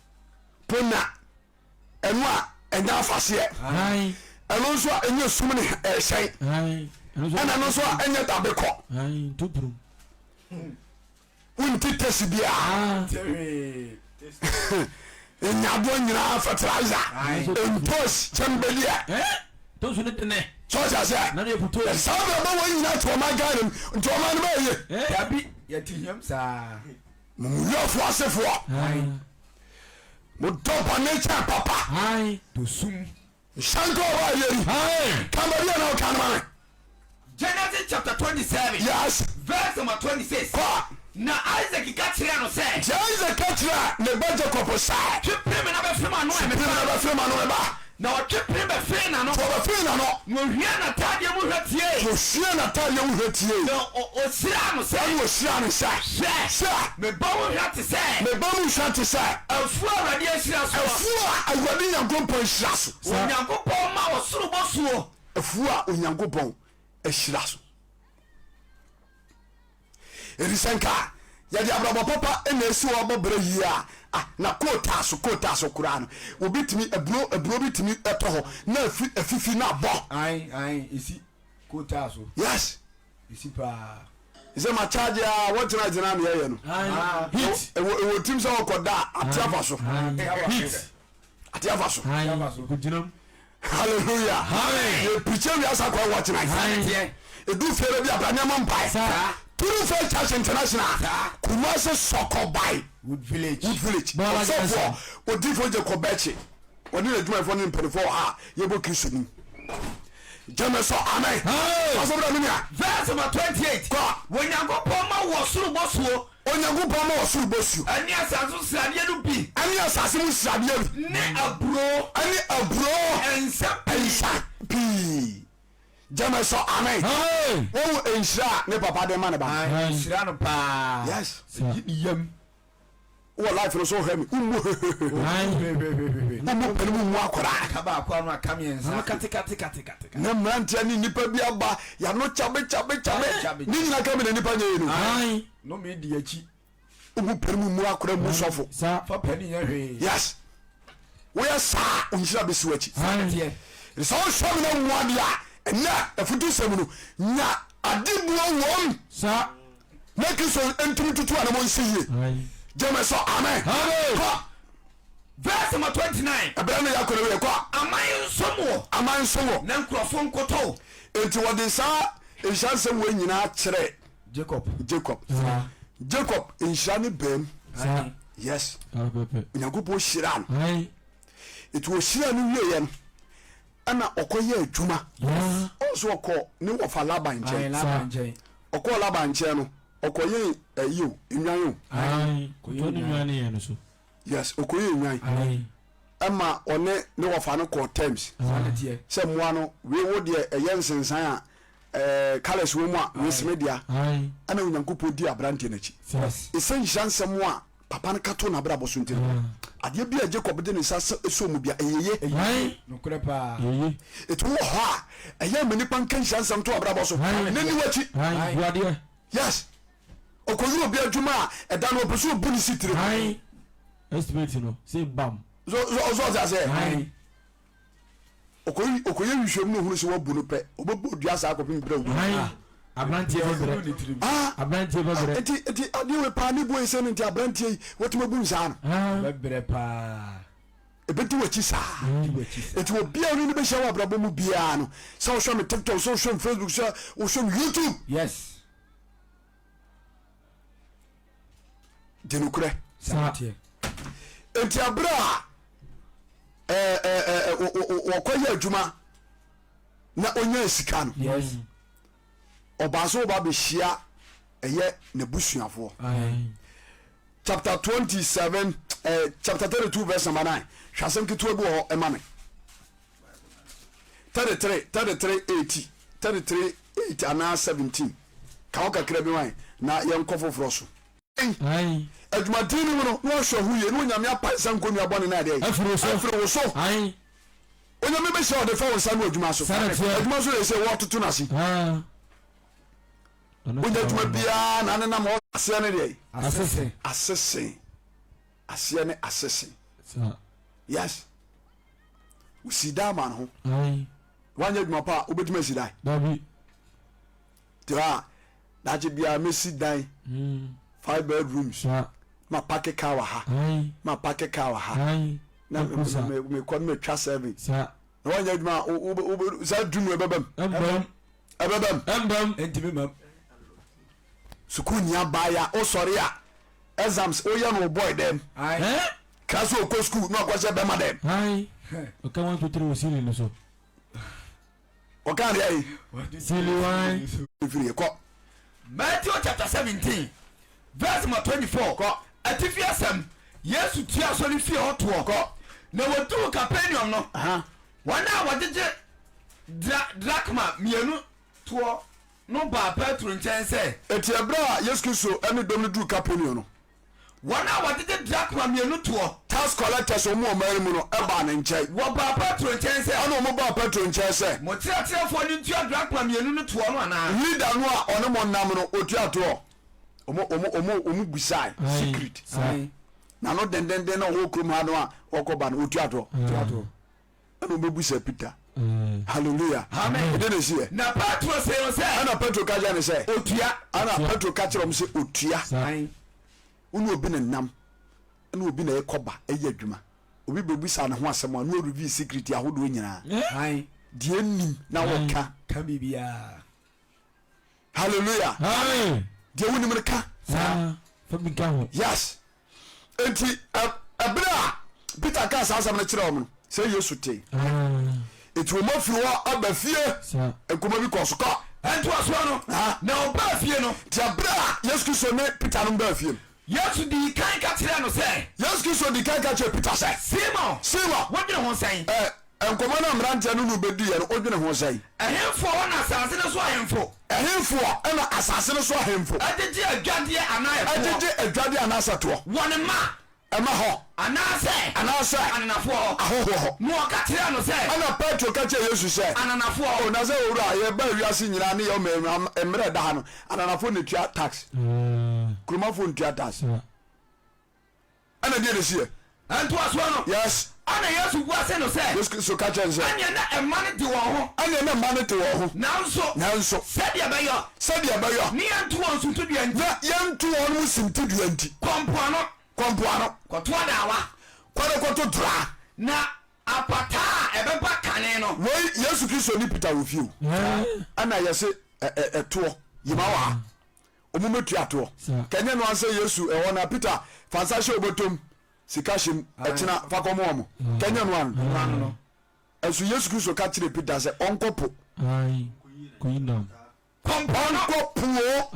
Po na ɛno a ɛnyɛ afaseɛ. Ɛno nso a ɛnyɛ sum ne ɛhyɛn. Ɛna ɛno nso a ɛnyɛ dabe kɔ. Wonti tesi biara. Nyadoɔ nyinaa fertilizer. Ntos kyɛmbɛdeɛ. So ɔte aseɛ. Saa bɛbɛ wɔn nyinaa te ɔman Ghana mu nti ɔman no bɛyɛ yie. Dabi yɛte hiam saa. Mumuyɔfo asefoɔ. Modɔ bɔne kyɛn papa. Dɔ sum. Nhyɛ nka ɔba ayeri. Ka baabi a na ɔka no ma me. Genesis chapter 27. Yes. Verse number 26. Kɔ. Na Isaac ka kyerɛɛ no sɛ. Nti Isaac ka kyerɛɛ ne ba Jacob sɛ. Twe pere me na bɛfere m'ano ɛ, me Twe pere me na ba. bɛfere m'ano, me ba. Na ɔtwe pere bɛfee n'ano. Nti ɔbɛfee n'ano. Na ohwiee n'ataadeɛ mu hwa tiee. Na ohwiee n'ataadeɛ mu hwa tiee. Na ɔhyiraa no sɛ. Ɛnna ɔhyiraa no sɛ. Hwɛ! Hwɛ! Me ba mu hwa te sɛ. Me ba mu hwa te sɛ. Afuo a Awurade ahyira soɔ. Afuo a Awurade Nyankopɔn ahyira so. Onyankopɔn ma ɔsoro bosuo. Afuo a Onyankopɔn ahyira so. Enti sɛ nka yɛde abrabɔ papa na esi hɔ bɔ bra yie a, ah, na kootaa so kootaa so koraa no, obi tumi aburo aburo bi tumi tɔ hɔ na afi afifi na abɔ. Ae ae esi kootaa so. Yes. Esi paa. Sɛ ma charge a wɔgyina gyina na yɛyɛ no. Heat. Ɛwɔ ɛwɔ tim sɛ ɔkɔ da a ate afa so. Heat. Ate afa so. Kɔgyinam. Hallelujah. Amen. Yɛ preacher wiase akɔ ɛwɔ tonight. Edu fie bi abira nneɛma mpae. True Faith Church International. Kumasi Sɔkɔban. Wood Village. Wood Village. Bɔɔla Ɔsɔfoɔ Odifo Jacob Bɛkyi. Ɔne n'adwumayɛfoɔ ne mpanimfoɔ wɔ ha a yɛbɔ Kristo din. Gyeme so amen. Fa so brɛ me nua. Verse number 28. Kɔ. Onyankopɔn ma wɔ soro bosuo. Onyankopɔn ma wɔ soro bosuo. Ɛne asase so sradeɛ no bi. Ɛne asase mu sradeɛ bi. Ne aburo. Ɛne aburo. Nsa pii. Nsa pii. Gyeme so amen. Wɔn nhyira a ne papa de ma ne ba. Nhyira no paa. Yes. Yi ne yam. Wowɔ life no so wohwɛ me wommu hwehwehwehwe wommu panin wommu akwadaa. Aka baako ano aka mmiɛnsa. Na mmeranteɛ ne nnipa bi aba yano kyabe kyabe kyabe ne nyina ka bi na nnipa nyɛ yɛ no. Nnome di akyi. Wommu panin wommu akwadaa mmu sɔfo. Fa panin nyɛ hwee. Yes. Woyɛ saa nhyira bɛsi w'akyi. Sɛ wohwɛ me na wommu adeɛ a ɛnɛ afutusɛm no nya adebuo wom. Na Kristo ntumi tutu anamɔ nsi yie. Gyeme sɔ amen. Kɔ. Verse number 29. Ɛberɛ no yɛakɔ no wieɛ kɔ. Aman nsom wɔ. Aman nsom wɔ. Na nkurɔfoɔ nkoto wo. Enti wɔde saa nhyira nsɛm wei nyinaa kyerɛɛ Jacob. Jacob. Jacob nhyira ne baam. Yes. Onyankopɔn hyiraa no. Enti wɔhyiraa no wieɛ no ɛna ɔkɔyɛ adwuma. Ɔnso ɔkɔ ne wɔfa Laban nkyɛn. Ɔkɔɔ Laban nkyɛn no, ɔkɔyɛn ɛyi o, nnwan o. Ae, kɔtɔ ne nnwan ne yɛn no so. Yes, ɔkɔyɛn nnwan. Ae. Ɛma ɔne ne wɔfa no kɔɔ terms. Saa na ɛteɛ. Sɛ mmoa no, wei wo deɛ ɛyɛ nsensan a, ɛɛ colours wɔ mu a, wei seme dea. Ae. Ɛna Onyankopɔn dii aberanteɛ no akyi. Yes. Ɛsɛ nhyira nsɛm a papa no ka too n'abrabɔ so nti no, adeɛ bi a Jacob de ne nsa sɔɔ mu bia, ɛyɛ ye. Ae. Nokorɛ paa. Ɛyɛ ye. Eti wowɔ hɔ a, ɛyɛ ma nipa nka nhyira nsɛm to abrabɔ so. Ae. Na ni w'akyi. Ae. Bu adeɛ. Yes. Ɔkɔyɛ obi adwuma a, ɛda no ɔpɛ sɛ ɔbu ne sitire. Ae. Estimate no, say bam. So so so ɔte aseɛ. Ae. Ɔkɔyɛ ɔkɔyɛ nhwehwɛmu na ohunu sɛ wabu no pɛ, ɔbɛbɔ dua saa kɔpem berɛ a owu. Ae. Aberanteɛ bɛbrɛ. Ah. Aberanteɛ bɛbrɛ. Nti nti adeɛ wei paa ne bu sɛ no nti aberanteɛ yi watumi abu nsaa no. Ah. Bɛbrɛ paa. Ɛbɛdi w'akyi saa. Nti obiara ɔne no bɛhyia wɔ abrabɔ mu biara no, sɛ wohwɛ me TikTok, sɛ wohwɛ me Facebook, sɛ wohwɛ me YouTube. Yes. Di nokorɛ. Saa. Nti abere a wɔkɔyɛ adwuma na ɔnya sika no. Yes. Ɔbaa so ɔba bɛhyia ɛyɛ n'abusuafoɔ. Chapter 27 eh, chapter 32 verse number 9. Hwɛ asɛm ketewa bi wɔ hɔ ɛma me. 33 33 80 33 8 anaa 17. Ka ho kakra bi wan na yɛnkɔ foforɔ so. Adwumaden no mu no na wahwɛ ho yie na Onyame apa nsa nkonnwa bɔne no adeɛ afiri wo so. Onyame bɛhyira ɔde fa wo nsa no adwuma so. Adwuma so yɛ sɛ wɔtoto no ase. Wonya adwuma biara na anenam hɔ aseɛ ne deɛ asese asese aseɛ ne asese. Yes. Wosi dan ma no ho. Woanyɛ adwuma pa a wobɛtumi asi dan. Dabi. Te hɔ a daakye biara mɛsi dan five bedrooms ma pake car wɔ ha ma pake car wɔ ha na mekɔ no matwa seven na woanyɛ adwuma a saa dream ɛbɛbam. Ɛbɛbam. Ɛbɛbam. Ɛmbam. Ɛntumi mam. Sukuu ni abaayewa wosɔre a exams woyɛ no wo boy dɛm. Kra sɛ ɔkɔ sukuu na ɔkɔhyɛ bɛma dɛm. Ɔka 1 2 3 wɔ ceiling no so. Ɔka deɛ yi. Ceiling one. Firi yɛ kɔ. Matthew chapter 17 verse number 24. Kɔ. Atifi asɛm, Yesu tua asɔre fie hɔ toɔ. Kɔ. Na wɔduruu Capernaum no, wɔn a wɔgyegye dra drakma mmienu toɔ no baa Petro nkyɛn sɛ. Enti ɛberɛ a Yesu Kristo ne dɔm no duruu Capernaum no. Wɔn a wɔgyegye drakma mmienu toɔ. Tax collectors a wɔwɔ ɔman no mu no baa ne nkyɛn. Wɔbaa Petro nkyɛn sɛ. Ɛnna wɔbaa Petro nkyɛn sɛ. Mo kyerɛkyerɛfoɔ no ntua drakma mmienu no toɔ no anaa? Leader no a ɔne mo nam no, ɔtua toɔ? Wɔn, wɔn, wɔn, wɔn bisae, secret. N'ano dendenden na ɔwɔ kurom ha no a ɔkɔba no, ɔtua toɔ. Ɔtua toɔ. Ɛna wɔbɛbusa Peter. Hallelujah. Amen. Ɛdeɛ na ɛsi yɛ. Na Petro see no sɛ. Ɛna Petro ka kyerɛ no sɛ. Otua. Ɛna Petro ka kyerɛ wɔn sɛ otua. Wo ne obi na nam, ɛna obi na ɛkɔba ɛyɛ adwuma. Obi bɛbusa ne ho asɛm a, na ɔreveal secret ahodoɔ nyinaa. Deɛ nnim na wɔka. Ka biribiara. Hallelujah. Amen. Deɛ wonim no ka. Saa. Fa bi nka ho. Yes. Enti ɛberɛ a Peter kaa saa asɛm no kyerɛ wɔn no. Sɛ Yesu te. Enti wɔn afiri hɔ aba fie. Nkɔmmɔ bi kɔ so kɔ. Ntoasoɔ no, na ɔbaa fie no. Nti ɛberɛ a Yesu Kristo ne Peter nom baa fie no. Yesu dii kan ka kyerɛɛ no sɛ. Yesu Kristo dii kan ka kyerɛɛ Peter sɛ. Simon! Simon! Wodwene ho sɛn? Ɛ, nkɔmmɔ no a mmeranteɛ no ne wo bɛdiiɛ no, wodwene ho sɛn? Ɛhefoɔ na asase no so ahemfo. Ɛhefoɔ na asase no so ahemfo. Gyegye adwadeɛ anaa ɛtoɔ. Gyegye adwadeɛ anaasɛ toɔ. Wɔn mma. Ɛma hɔ. Anaasɛ. Anaasɛ. Ananafoɔ hɔ. Ahɔhoɔ hɔ. Na ɔka kyerɛɛ no sɛ. Ɛnna Petro ka kyerɛɛ Yesu sɛ. Ananafoɔ hɔ. O, na sɛ Owura, yɛbaa wiase nyinaa ne yɛn ɔman mu, mmerɛ a ɛda ha no, ananafoɔ na ɛtua tax. Kuromafoɔ ntua tax. Ɛnna deɛ na ɛsiiɛ? Ntoasoɔ no. Yes. Ɛnna Yesu bua see no sɛ. Yesu Kristo ka kyerɛɛ no sɛ. Ɛnneɛ na mma no te wɔn ho. Ɛnneɛ na mma no te wɔn ho. Nanso. Nanso. Sɛdeɛ ɛbɛyɔ. Sɛdeɛ ɛbɛyɔ. Ne yɛnto wɔn suntidua nti. Na yɛnto wɔn mu suntidua nti. Kɔ mpoano. Kɔ mpoano. Kɔto adaawa. Kɔ na kɔto draa. Na apataa a ɛbɛba kane no. Wei Yesu Kristo ne Peter wɔ fie o. Ɛna yɛse ɛtoɔ yima wɔ ha. Ɔmo mɛtua toɔ. Kɛnyɛ no ansɛ Yesu ɛhɔ na Peter fa nsa hyɛ obotom sika hyem ɛkyena fa kɔmo ɔmo. Kɛnyɛ no ano. Ɛnso Yesu Kristo ka kyerɛ Peter sɛ ɔnkɔ po. Ɔnkɔ po o.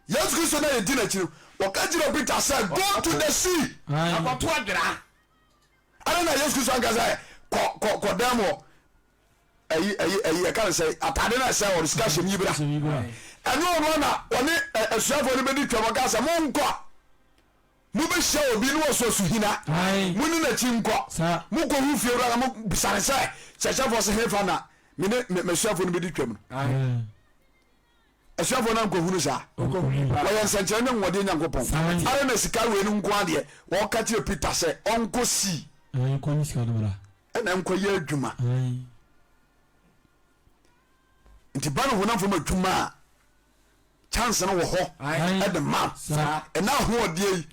Yesu Kristo na yɛdi n'akyi no, ɔka kyerɛ Peter sɛ go to the sea. Akɔto adwera. Ɛna na Yesu Kristo anka sɛ kɔ kɔ kɔ dan mu hɔ. Ɛyi ɛyi ɛyi ɛka ne sɛ atade na ɛsɛ ɔno sika hyɛm yi bra. Ɛno ɔno na ɔne asuafoɔ no bɛdi twam ɔka sɛ monkɔ. Mobɛhyia obi ne ɔso asuhina, monni n'akyi nkɔ. Mokɔhu fiewura na mobisa no sɛ, Kyerɛkyerɛfoɔ se hefa na me ne m'asuafoɔ no bɛdi twam no? Asuafoɔ no ankɔhunu saa. Wɔyɛ nsɛnkyerɛnne ne anwanwadeɛ Nyankopɔn. Ara na sika wei no nko ara deɛ, wɔka kyerɛ Peter sɛ ɔnkɔ sea ɛna nkɔyɛ adwuma. Nti ba no honam fam adwuma a, chance no wɔ hɔ de ma ɛna ahoɔdeɛ yi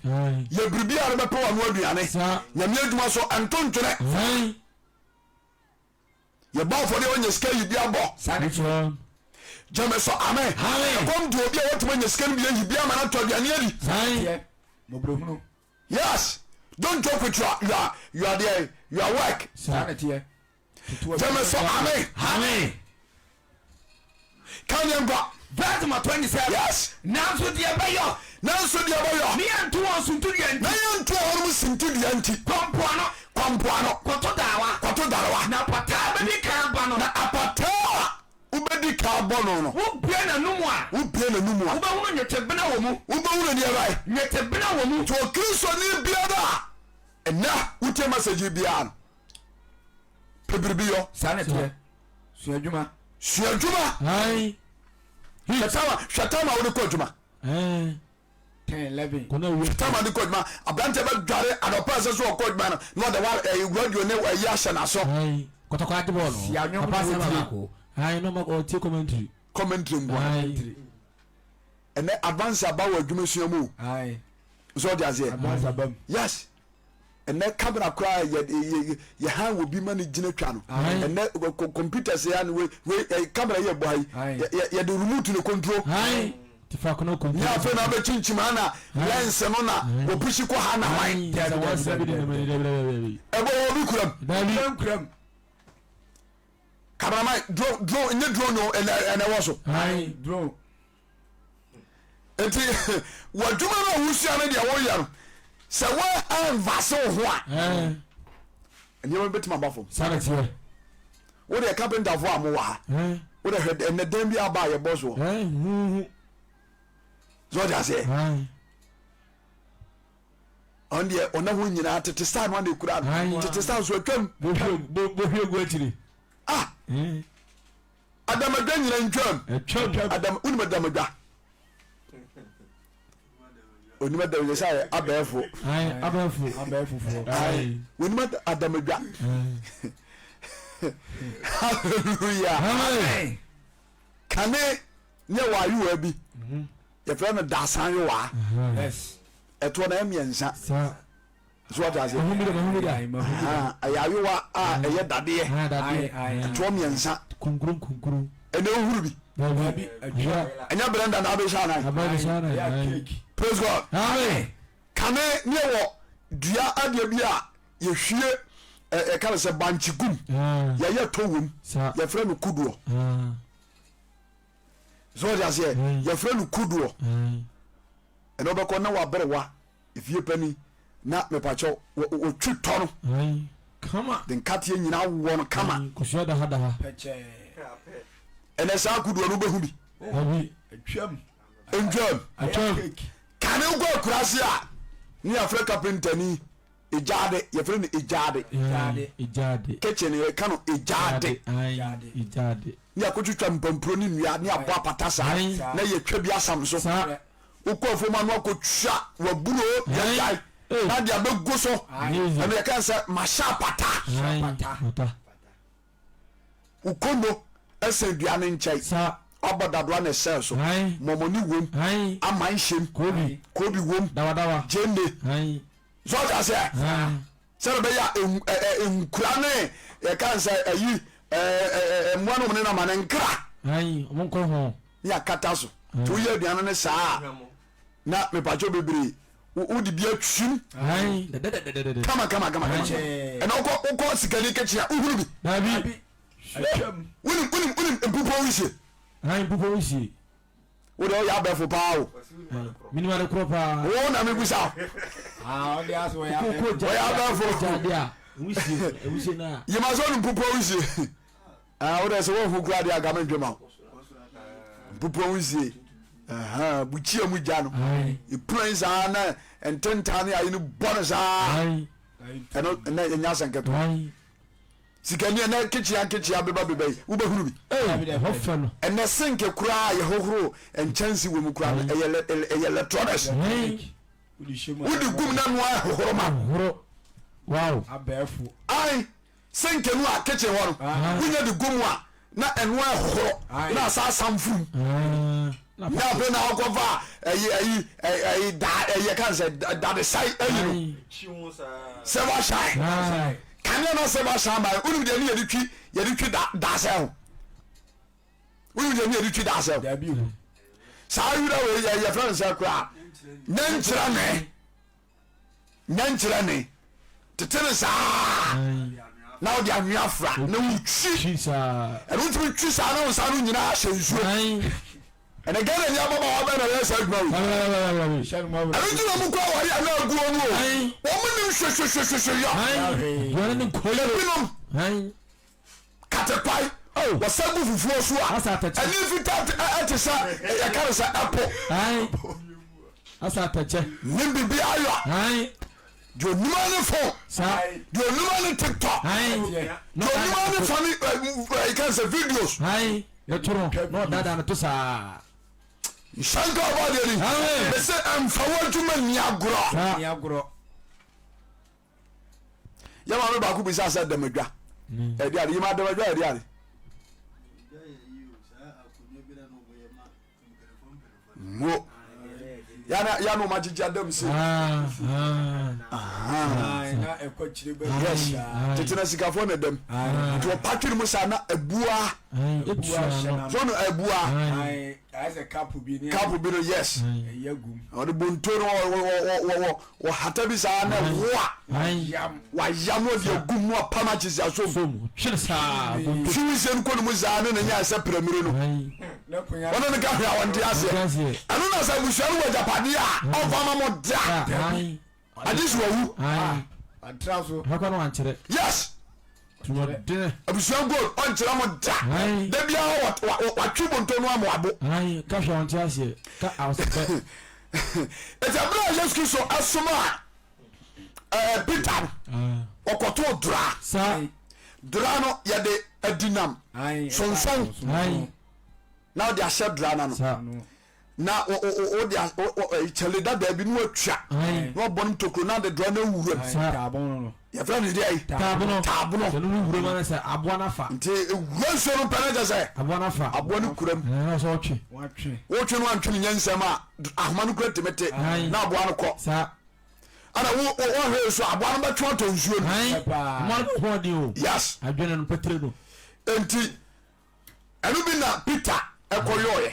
yɛ biribi a bɛpɛ wano aduane nyame adwuma so ɛnto ntwene yɛbɔ afɔdeɛ wɔnya sika yi bi abɔ gyeme so amen ɛkɔm de obi a wɔtumi anya sika no bi ayi bi ama no atɔ aduane adi yes don't joke with your your your your work Gyeme so amen. Amen. Ka neɛ nkɔ. Verse number 27. Yes. Nanso deɛ ɛbɛyɔ. Nanso deɛ ɛbɛyɔ. Ne yɛnto wɔn suntidua nti. Na yɛnto wɔn mu suntidua nti. Kɔ mpoano. Kɔ mpoano. Kɔto darewa. Kɔto darewa. Na apataa bɛdi kan aba no. Na apataa a wobɛdi kan abɔ no no. Wobue n'anom a. Wobue n'anom a. Wobɛhunu nnwetɛbena wɔ mu. Wobɛhunu deɛ bɛn? Nnwetɛbena wɔ mu. Nti Okristoni biara a ɛnɛ wotie message yi biara no. Pɛ biribi yɔ. Saa na ɛteɛ. Sua adwuma. Sua adwuma. Hwɛ time hwɛ time a wode kɔ adwuma. 10 11. Hwɛ time a wode kɔ adwuma. Aberanteɛ bɛdware anɔpa ɛsɛ sɛ ɔkɔ adwuma no na ɔde wa ɛyi radio ne ɛyi ahyɛ n'aso. Kɔtɔkɔ adi bɔɔl no. Si anwom Papa na asɛm wotie. baako. Ayi na ɔma ɔtie commentary. Commentary nkoa. Ayi. Ɛnɛ advance aba wɔ adwuma sua mu o. Ayi. So ɔde aseɛ. Advance aba mu. Yes. Ɛnɛ camera koraa yɛ yɛ yɛ han wɔ bi ma ne gyina twa no. Ɛnɛ computers yɛ ano wei wei camera yɛ bɔ ha yi yɛ yɛde remote ne control. Ní afei na abɛkyinkyim ha na lens no na wɔpusi kɔ ha na hwan. Ɛbɔ wɔ obi kuram. Cameraman drone drone nye drone no ɛna ɛna ɛwɔ so. Drone. Nti w'adwuma no a wosua no deɛ woyɛ no sɛ woanvase wo ho a nneɛma bɛtumi aba fam. Wodeɛ carpenterfoɔ a mowɔ ha wode hwɛ ɛnɛ dan bi aba a yɛbɔ soɔ sɛ ɔde aseɛ ɔn deɛ ɔna ho nyinaa tete star no ana ekura no tete star nso atwam bohwie gu akyiri ah Adamadwa nyina ntwam. Ɛtwam. Adam wonim adamadwa. Onim adamadwa sɛ ayɛ abɛɛfo. Ayi abɛɛfo. Abɛɛfofoɔ. Ayi wonim adamadwa. Hallelujah. Amen. Kane ne ɛwɔ ayowa bi. Mhm. Yɛfrɛ no dasan yowa. Yes. Ɛtoɔ na ɛmmiɛnsa. Sa. So wate aseɛ? Ɛyɛ ayowa a ɛyɛ dadeɛ ɛtoɔ mmiɛnsa ɛnɛ wohuru bi ɛnyɛ brɛnda na abɛhyɛ anan. Praise God. Kane ne ɛwɔ dua adeɛ bi a yɛhwie Yɛka no sɛ bankye gum, yɛyɛ tɔ wom, yɛfrɛ no kodoɔ. So wɔde aseɛ, yɛfrɛ no kodoɔ. Ɛna wobɛkɔ na waberewa efie pani na mepakyɛw wɔtwi tɔ no de nkateɛ nyinaa wɔ no kama. Ɛnɛ saa kodoɔ no wobɛhu bi ntwam. Kane wokɔ akurase a ne yɛafrɛ kapentani Egyaade, yɛfrɛ no egyaade. Egyaade. Kitchen yɛka no egyaade. Egyaade. Ne akɔtwitwa mpampuro ne nnua ne abɔ apata saa na yɛtwa bi asam so. Wokɔ afuom ano akɔtwa waburo yɛgyae na de abɛgu so. Ɛno yɛka sɛ mahyɛ apata. Wo konno sɛn dua no nkyɛn. Wabɔ dadoa na ɛsɛn so. Mɔmɔne wom. Aman hyem. Kobi wom. Gyeene. So ɔte aseɛ? Sɛdeɛ ɛbɛyɛ a nkura ne yɛka sɛ ayi mmoa no ne nama ne nkra. Ne akata so. Nti woyɛ aduane no saa a na mepatwɛ bebree wode bi atwim kama kama kama kama ɛna wokɔ wokɔ sikani kitchen a wohunu bi. Dabi. Wonim wonim wonim mpupɔ wisie. Mpupɔ wisie. Wo deɛ woyɛ abɛɛfo paa o. Menim ade korɔ paa. Wo na mebusa. Wɔyɛ abɛɛfo. Yima sɛ ɔno mpupɔ wisie. Ah, wo deɛ sɛ woahu koraa deɛ anka mentwe ma wo. Mpupɔ wisie. Bukyia mu gya no. Ɛpuran saa na ntentan ne ayi no bɔ no saa. Ɛno ɛnɛ ɛnyɛ asɛnketewa. Sikani ɛnɛ nkekyea nkekyea beba beba yi wobɛhunu bi. Ɛnɛ sink koraa a yɛhohoro nkyɛnse wɔ mu koraa no ɛyɛ ɛyɛ electronics. Wode gum na noa ɛhohoro ma. Ai sink no a kitchen hɔ no wonya de gum a na ɛnoa ɛhohoro na asa asam furum. Na afei na akɔfa ɛyi ɛyi ɛyi da ɛyɛ kan sɛ dadesae ɛyi no silver shine kanea na silver shine ba wonim deɛ ne yɛde twi yɛde twi da daasɛ ho wonim deɛ ne yɛde twi daasɛ ho saa wura wei yɛ yɛfrɛ no sɛ koraa nyɛ nkyerɛ ne nyɛ nkyerɛ ne tete no saa na wode anwea fra na wotwi ɛno wotumi twi saa na wo nsa no nyinaa hyɛ nsuo ɛnɛ Ghana ni ababaawa bɛn na yɛ saa adwuma wei ɛno nti na mokɔ aware a na aguo no o wɔn nim hwehwehwehwehwe yɔ ebinom Katekwae, wɔsa gu fufuo so a, ani fitaa te sɛ yɛka no sɛ ɛpo. Nim biribi ayɔ. Deɛ onim ne phone. Deɛ onim ne TikTok. Deɛ onim ne funny yɛka no sɛ videos. Nhyɛ nka ɔbɔ adeɛ ni. Mese ɛmfa w'adwuma nni agorɔ. Yɛ maame baako bisa sɛ damadwa mm. ɛde ade yima damadwa ɛde ade. Mo yana yana ɔmo agyegye adam se. Ah, ah. Yes tete na sikafoɔ na dɛm nti ɔpa twere mu saa na abua so no abua Ayɛ sɛ cup bi ne. Cup bi no yes. Ɛyɛ gum. Ɔde bonto no wɔ wɔ wɔ hata bi saa na ɛwo a. Wayam. Wayam na ɔde agum na wapam akyesi asom. Som twere saa bonto. Twi nsuo no kɔ ne mu saa ne ne nyɛ sɛ piramire no. Wɔne no ka hwee a wɔnte aseɛ. Ɛno na sɛ abusua no wɔ agyapadeɛ a ɔmfa ma mo da. Agye sɛ wawu. Atra so. Ɛhɔ no wankyerɛ. Yes. Twerɛdene. Abusua gold ɔnkyerɛ mo da. Da biara watwe bonto no ama wabo. Ka hwɛ ɔnte aseɛ. Ka awosɛpɛ. Ɛti abere a Yesu Kristo asoma a Peter no ɔkɔtoo dora. Sa. Dora no yɛde adinam sonson na ɔde ahyɛ dora no ano. na wode kyɛle dadaa bi na watwa na wabɔ no tokuro na de dora no awura mu yɛfrɛ no deɛ taabono taabono sɛ no wura mu sɛ aboa no afa nti wura nsuo no pɛ no kyɛ sɛ aboa no afa aboa no kura mu sɛ ɔtwe wotwe no antwe no nyɛ nsɛm a ahoma no kura tumi te na aboa no kɔ ana wohwɛ nso aboa no bɛtwe atɔ nsuo no yes adwene no pɛtire no nti Ɛno bi na Peter kɔyɔɔeɛ.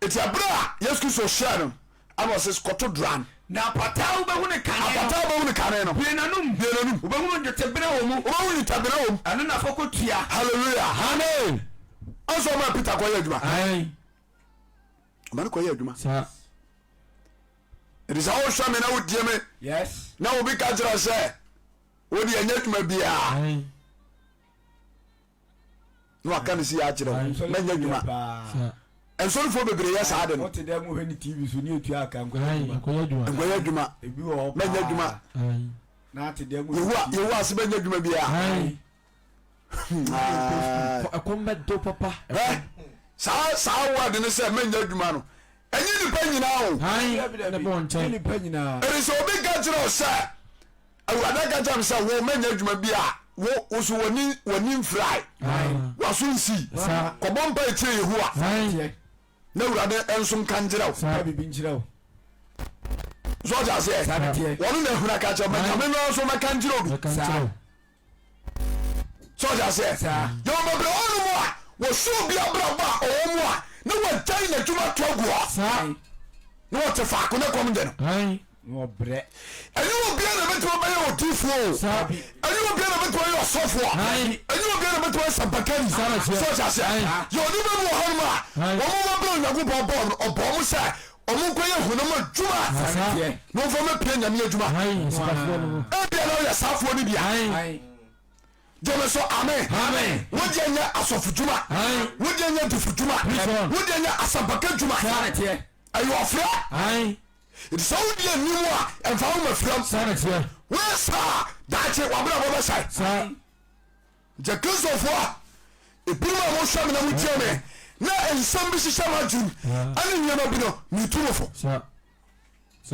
Enti ɛberɛ a Yesu Kristo hyɛɛ no, ɛna ɔse kɔto dora no. Na apataa a wobɛhu no kane no. Apataa a wobɛhu no kane. kane no. Bue n'anom. Bue n'anom. Wobɛhunu dwetɛbena wɔ mu. Wobɛhunu dwetɛbena wɔ mu. Ɛno na fa kɔtua. Hallelujah. Amen. Ɔsɛ ɔma Peter kɔyɛ adwuma. Amen. Ɔma no kɔyɛ adwuma. Saa. Ɛti sɛ wohwɛ me na wodie me. Yes. Na obi ka kyerɛ sɛ wode ɛnyɛ adwuma biara. Amen. Na waka no si yɛ akyerɛ wo mɛnyɛ adwuma. Saa. Nsɔrefoɔ bebree yɛ saa de no. Wote dɛ mo hwɛ ne TV so ne etua aka nkɔyɛ Amen. adwuma. Nkɔyɛ adwuma. Nkɔyɛ adwuma. Ebi wɔ hɔ paa. Mɛnyɛ adwuma. Amen. Na ate dɛ mo. Yehowa Yehowa ase bɛnyɛ adwuma biara. Amen. Ah. Ɛkɔm bɛdo papa. Hɛ saa saa word no sɛ mɛnyɛ adwuma no ɛnyɛ nipa nyinaa o. Amen. Ne bɔ nkyɛn. Nipa nyinaa. Ɛne sɛ obi ka kyerɛ wo sɛ awurade aka kyerɛ me sɛ wo mɛnyɛ adwuma bi a wo wo so w'ani w'ani mfirae waso nsi kɔbɔ mpa ɛkyerɛ Yehowa na awurade nso nka nkyerɛ wo. Saa biribi nkyerɛ wo. So ɔte aseɛ wɔno na ahunu aka kyerɛ ma nyame no nso mɛka nkyerɛ obi. Saa. sɛ ɔde aseɛ yɛwɔ bebree hɔ nom a wɔsɔ obi abrabɔ a ɔwɔ mu a na wɔgyae n'adwuma to agu hɔ na wɔte faako na kɔm de no ɛnyɛ obiara na bɛtumi bɛyɛ odiifoɔ o ɛnyɛ obiara na bɛtumi ayɛ ɔsɔfoɔ ɛnyɛ obiara na bɛtumi ayɛ sɛmpakani sɛ ɔte aseɛ yɛwɔ nnipa bi wɔ hɔ nom a wɔn ma bɛ Onyankopɔn bɔɔ no ɔbɔɔ mo sɛ ɔmo nkɔyɛ honam adwuma na ɔmfa mɛpia nyame adwuma ebia na ɔyɛ saafoɔ no bia gyeme so amen wodeɛ nyɛ asɔfo dwuma wodeɛ nyɛ difo dwuma wodeɛ nyɛ asɛmpaka dwuma ɛyɛ ɔfrɛ nti sɛ wodeɛ nni mu a ɛmfa wo mafiram woyɛ saa daakye wabrabɔ bɛsɛe Nkyɛ Kristofo a ebinom a mohwɛ me na motie me na nsɛm bi hyehyɛ m'adwenem ɛne nneɛma bi no, metu mo fo.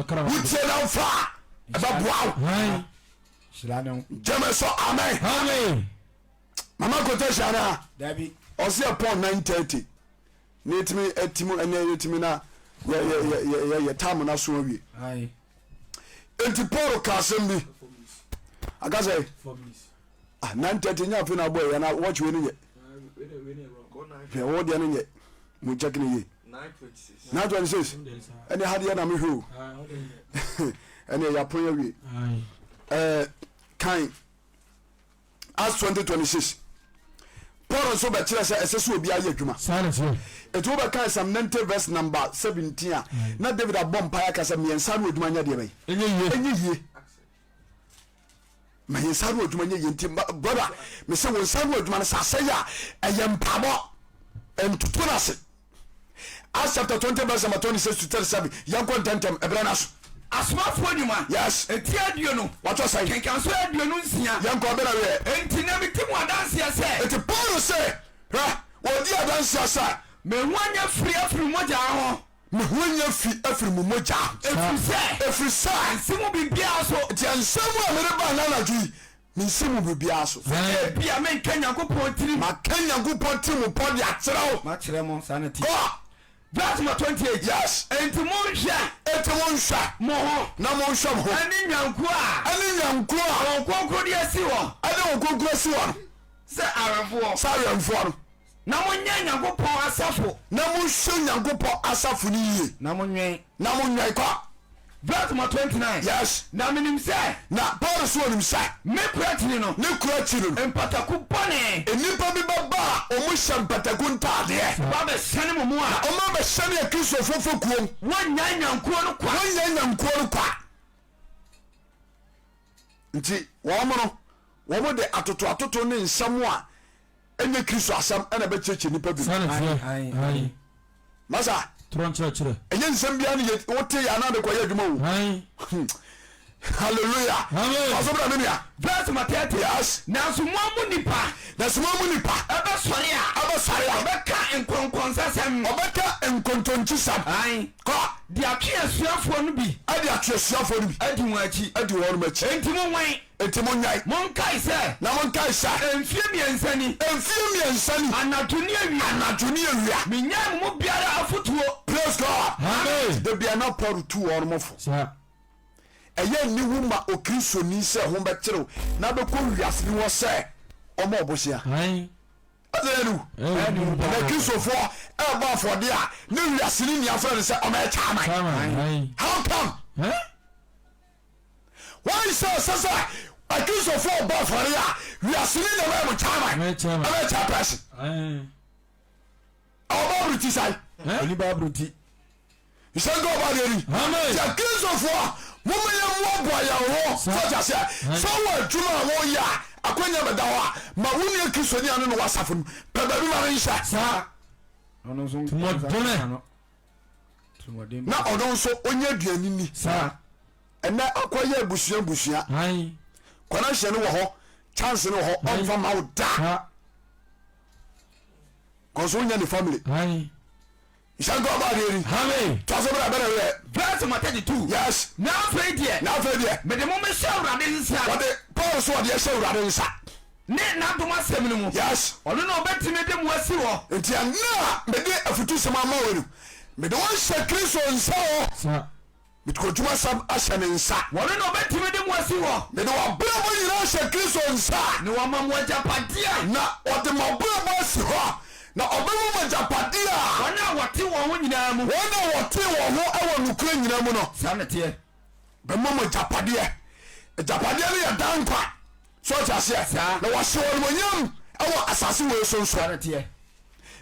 Wotie na mfa a, ɛbɛboa wo. Gyeme so amen. Mama quotation anaa? Ɔse ɛpɔn 9:30 na yɛtumi atim ɛnɛ yɛtumi na yɛ tam no aso awie. Enti Paul ka asɛm bi aka sɛ ah 9:30 nya afei na abɔ ɛyɛ na watch wei no nyɛ hwɛ wo deɛ no nyɛ mo check no yie 9:26 ɛne ha deɛ na mehwɛ o ɛne ɛyɛ apɔn awie ɛɛ kan Acts 20:26 Paul nso bɛkyerɛ sɛ ɛsɛ sɛ obiara yɛ adwuma. Eti wobɛka Psalm 90 verse number 17 a na David abɔ mpaeɛ aka sɛ mmiɛnsa no adwuma nyɛ deɛ bɛn ɛnyɛ yie. Ma yɛn nsa ano adwuma nyɛ yie nti brother mesɛ wo nsa ano adwuma no sɛ asɛe a ɛyɛ mpaabɔ ntoto no ase. Acts chapter 20 verse number 26 to 37 yɛnkɔ ntɛntɛm ɛberɛ no aso. Asomafoɔ Nnwuma. Yes. Eti aduonu. Wɔtɔ sɛn? Kenkan so 26. Yɛnkɔ bɛrɛ wiɛ. Enti na medi mo adanseɛ sɛ. Enti Paul se, hwɛ, wɔdi adanseɛ sɛ. Me ho anya firi afiri mogya ho. Me ho anya fi afiri mo mogya ho. Ɛfiri sɛ. Ɛfiri sɛ. Mensi mo biribiara so. Nti nsɛm a mede ba nnɛ anadwo yi, mensi mo biribiara so. Sɛ ebia menka Nyankopɔn tirim. Maka Nyankopɔn tirimupɔ de akyerɛ wo. Makyerɛ mo, saa na ɛte. Kɔ. Verse number 28. Yes. Enti monhwɛ. Enti monhwɛ. Mo ho. Na monhwɛ mo ho. Ɛne nnwankuo a. Ɛne nnwankuo a. Honhom Kronkron de asi hɔ. Ɛne Honhom Kronkron asi hɔ no. Sɛ awɛmfoɔ. Sɛ awɛmfoɔ no. Na monyɛ Nyankopɔn asafo. Na monhwɛ Nyankopɔn asafo no yie. Na monwɛn. Na monwɛn kɔ. Verse number 29. Yes. Na menim sɛ. Na Paul so onim sɛ. Me kura akyiri no. Ne kura akyiri no. Mpataku bɔne. Nnipa bi bɛba a wɔhyɛ mpataku ntaadeɛ. Ba bɛhyɛne mo mu a. Na wɔn abɛhyɛne Akristofoɔ fekuom. Wɔnnyae nnwankuo no kwa. Wɔnnyae nnwankuo no kwa. Nti wɔn no, wɔn de atotoatoto ne nsɛm a ɛnyɛ Kristo asɛm ɛna bɛkyerɛkyerɛ nnipa bi. Saa na ɛteɛ. Ae. Masa. Torɔ nkyerɛkyerɛ. Ɛnyɛ nsɛm biara ne yɛ wote yɛ anaa de kɔyɛ adwuma o. Ae. Hallelujah. Amen. Ɔsɔ bra me nua. Verse number 30. Yes. Nanso mo mu nipa. Nanso mo mu nipa. Ɛbɛsɔre a. Ɛbɛsɔre a. Ɔbɛka nkɔnkɔnsasɛm. Ɔbɛka nkontonkyisɛm. Ae. Kɔ. De atwe asuafoɔ no bi. Ɛde atwe asuafoɔ no bi. Adi wɔn akyi. Adi wɔn akyi. Enti monwɛn. Enti monnyae. Monkae sɛ. Na monkae sɛ. Mfeɛ mmiɛnsa ni. Mfeɛ mmiɛnsa ni. Anadwo ne awia. Anadwo ne awia. Mennyae mo mu biara afotuo. Praise God. Amen. Da bia na Paul tu wɔn fo. Saa. Ɛyɛ aniwu ma Okristoni sɛ ho bɛkyere na bɛkɔ wiase ni hɔ sɛ ɔma ɔbosea. Ae. Ɛsɛ yɛ aniwu. Ɛyɛ aniwu paa. Na Kristofoɔ ɛbɔ afɔdeɛ a ne wiase ni nea frɛ no sɛ ɔmɛyɛ chairman. Chairman. Ae. How come? Hɛ? Wɔn sɛ ɛsɛ sɛ akristofoɔ bɔ afɔre a wiase ne nyama yɛ mo chairman ɛbɛ chairperson. Ɛwɔ Bible ti sae. Ɛni Bible ti. Nhyɛ nka ɔba deɛ ni. Sɛ akristofoɔ moma yɛ mmoaboa yɛn ho sɛ ɔte aseɛ sɛ wɔ adwuma a wɔyɛ a akwanya bɛda hɔ a ma wo nua kristoni a ne no wɔ asafo no pɛ baabi ma no nhyɛ. Saa. Tumɔdene. Na ɔno nso ɔnya aduane ni. Saa. Ɛnɛ akɔyɛ abusua abusua. Connection no wɔ hɔ, chance no wɔ hɔ, ɔmfa ma wo da. Kɔnso wonya ne family. Nhyɛ nka ɔba adeɛ ni. Toa so bra bɛrɛ wiɛ. Verse number 32. Yes. Na afei deɛ. Na afei deɛ. Mede mo mehyɛ Awurade nsa. Wɔde Paul so ɔde ɛhyɛ Awurade nsa. Ne n'adom asɛm no mu. Yes. Ɔno na ɔbɛtumi de mo asi hɔ. Nti ɛnna a mede afutusɛm ama wo no, mede wo hyɛ Kristo nsa o. Mede w'adwumasɛm ahyɛ ne nsa. Wɔno na ɔbɛtumi de mo asi hɔ. Mede w'abrabɔ nyinaa ahyɛ Kristo nsa. Na wama mo agyapadeɛ. Na ɔde m'abrabɔ asi hɔ, na ɔbɛma mo agyapadeɛ a. Wɔn a wɔte wɔn ho nyinaa mu. Wɔn a wɔte wɔn ho wɔ nokorɛ nyinaa mu no. Saa na ɛteɛ. Bɛma mo agyapadeɛ. Agyapadeɛ no yɛ daa nkwa. So ɔte aseɛ? Saa. Na wɔahyɛ wɔn animuonyam wɔ asase wei so nso. Saa na ɛteɛ.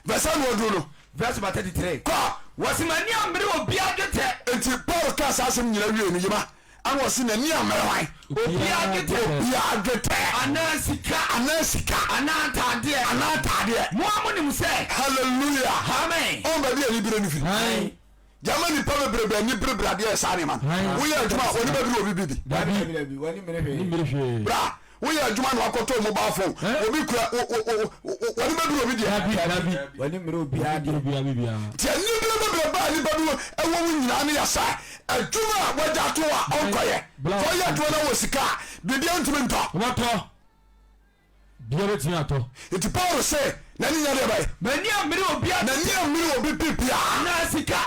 Verse na ɔduru no. Verse number 33. Kɔ. Wɔsi m'ani ammere obiara dwetɛ. Enti Paul kaa saa asɛm nyina wiei no, yima, ɛna ɔse n'ani ammere hwan? Obiara dwetɛ. Obiara dwetɛ. Anaa sika. Anaa sika. Anaa ataadeɛ. Anaa ataadeɛ. Mo ara monim sɛ. Hallelujah. Amen. Ɔn baabi a anibere no firi. Amen. Gyama nipa bebrebe ani berebere adeɛ yɛ saa nneɛma no. Woyɛ adwuma a w'ani bɛbere obi bibi. Dabi. Dabi, w'ani mmere hwee. Bra, woyɛ adwuma na wakɔtɔ mobile phone. Obi kura w'ani bɛbere obi deɛ. Dabi, dabi. W'ani mmere obiara deɛ. Nti anibere bebrebe a nipa bi wɔ wo nyinaa no yɛ sɛ adwuma a wagya ato a ɔnkɔyɛ. Sɛ ɔyɛ adwuma na wɔ sika a, biribiara ntumi ntɔ. Wɔtɔ. Bia bɛtumi atɔ. Nti Paul se n'ani nya deɛ bɛn? M'ani ammere obiara. N'ani ammere obi biribiara. Anaa sika.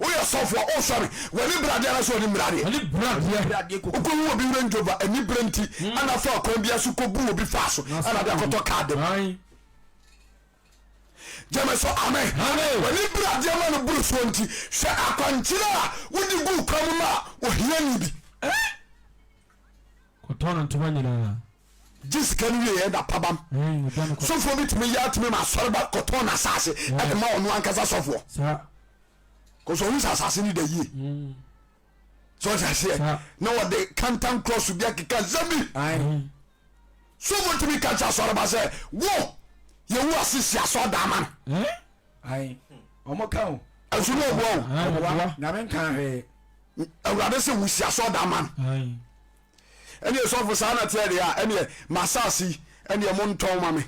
Woyɛ sɔfo a wosɔ me, w'ani bere adeɛ anaasɛ w'ani mmere adeɛ? W'ani bere adeɛ. Wokɔhu obi Range Rover ani bere nti ɛna afa kwan biara so kɔbu obi faa so ɛna de akɔtɔ kaa dɛm. Gyeme so amen. W'ani bere adeɛ ma no boro soɔ nti hwɛ akwankyerɛ a wode guu kwan mu ma ohiani bi. Kɔtɔn no ntoma nyinaa. Gye sika no wieɛ na pabam. Sɔfoɔ bi tumi yɛ atumi ma asɔreba kɔtɔn n'asase ɛde ma ɔno ankasa sɔfoɔ. Kɔsɔ ɔhu sɛ asase no da yie. Sɛ ɔte aseɛ na wɔde kantan cross bi akeka nsɛm bi. Sɔfoɔ tumi ka kyerɛ asɔreba sɛ wo yɛwu ase si asɔrdan ma no. Ɔmo ka o. Ɛnso ne ɔboa o. Ɔboa. Nyame nka hwee. Awurade sɛ wusi asɔrdan ma no. Ɛneɛ sɔfo saa na teɛ deɛ a ɛneɛ m'asase yi ɛneɛ montɔn ma me.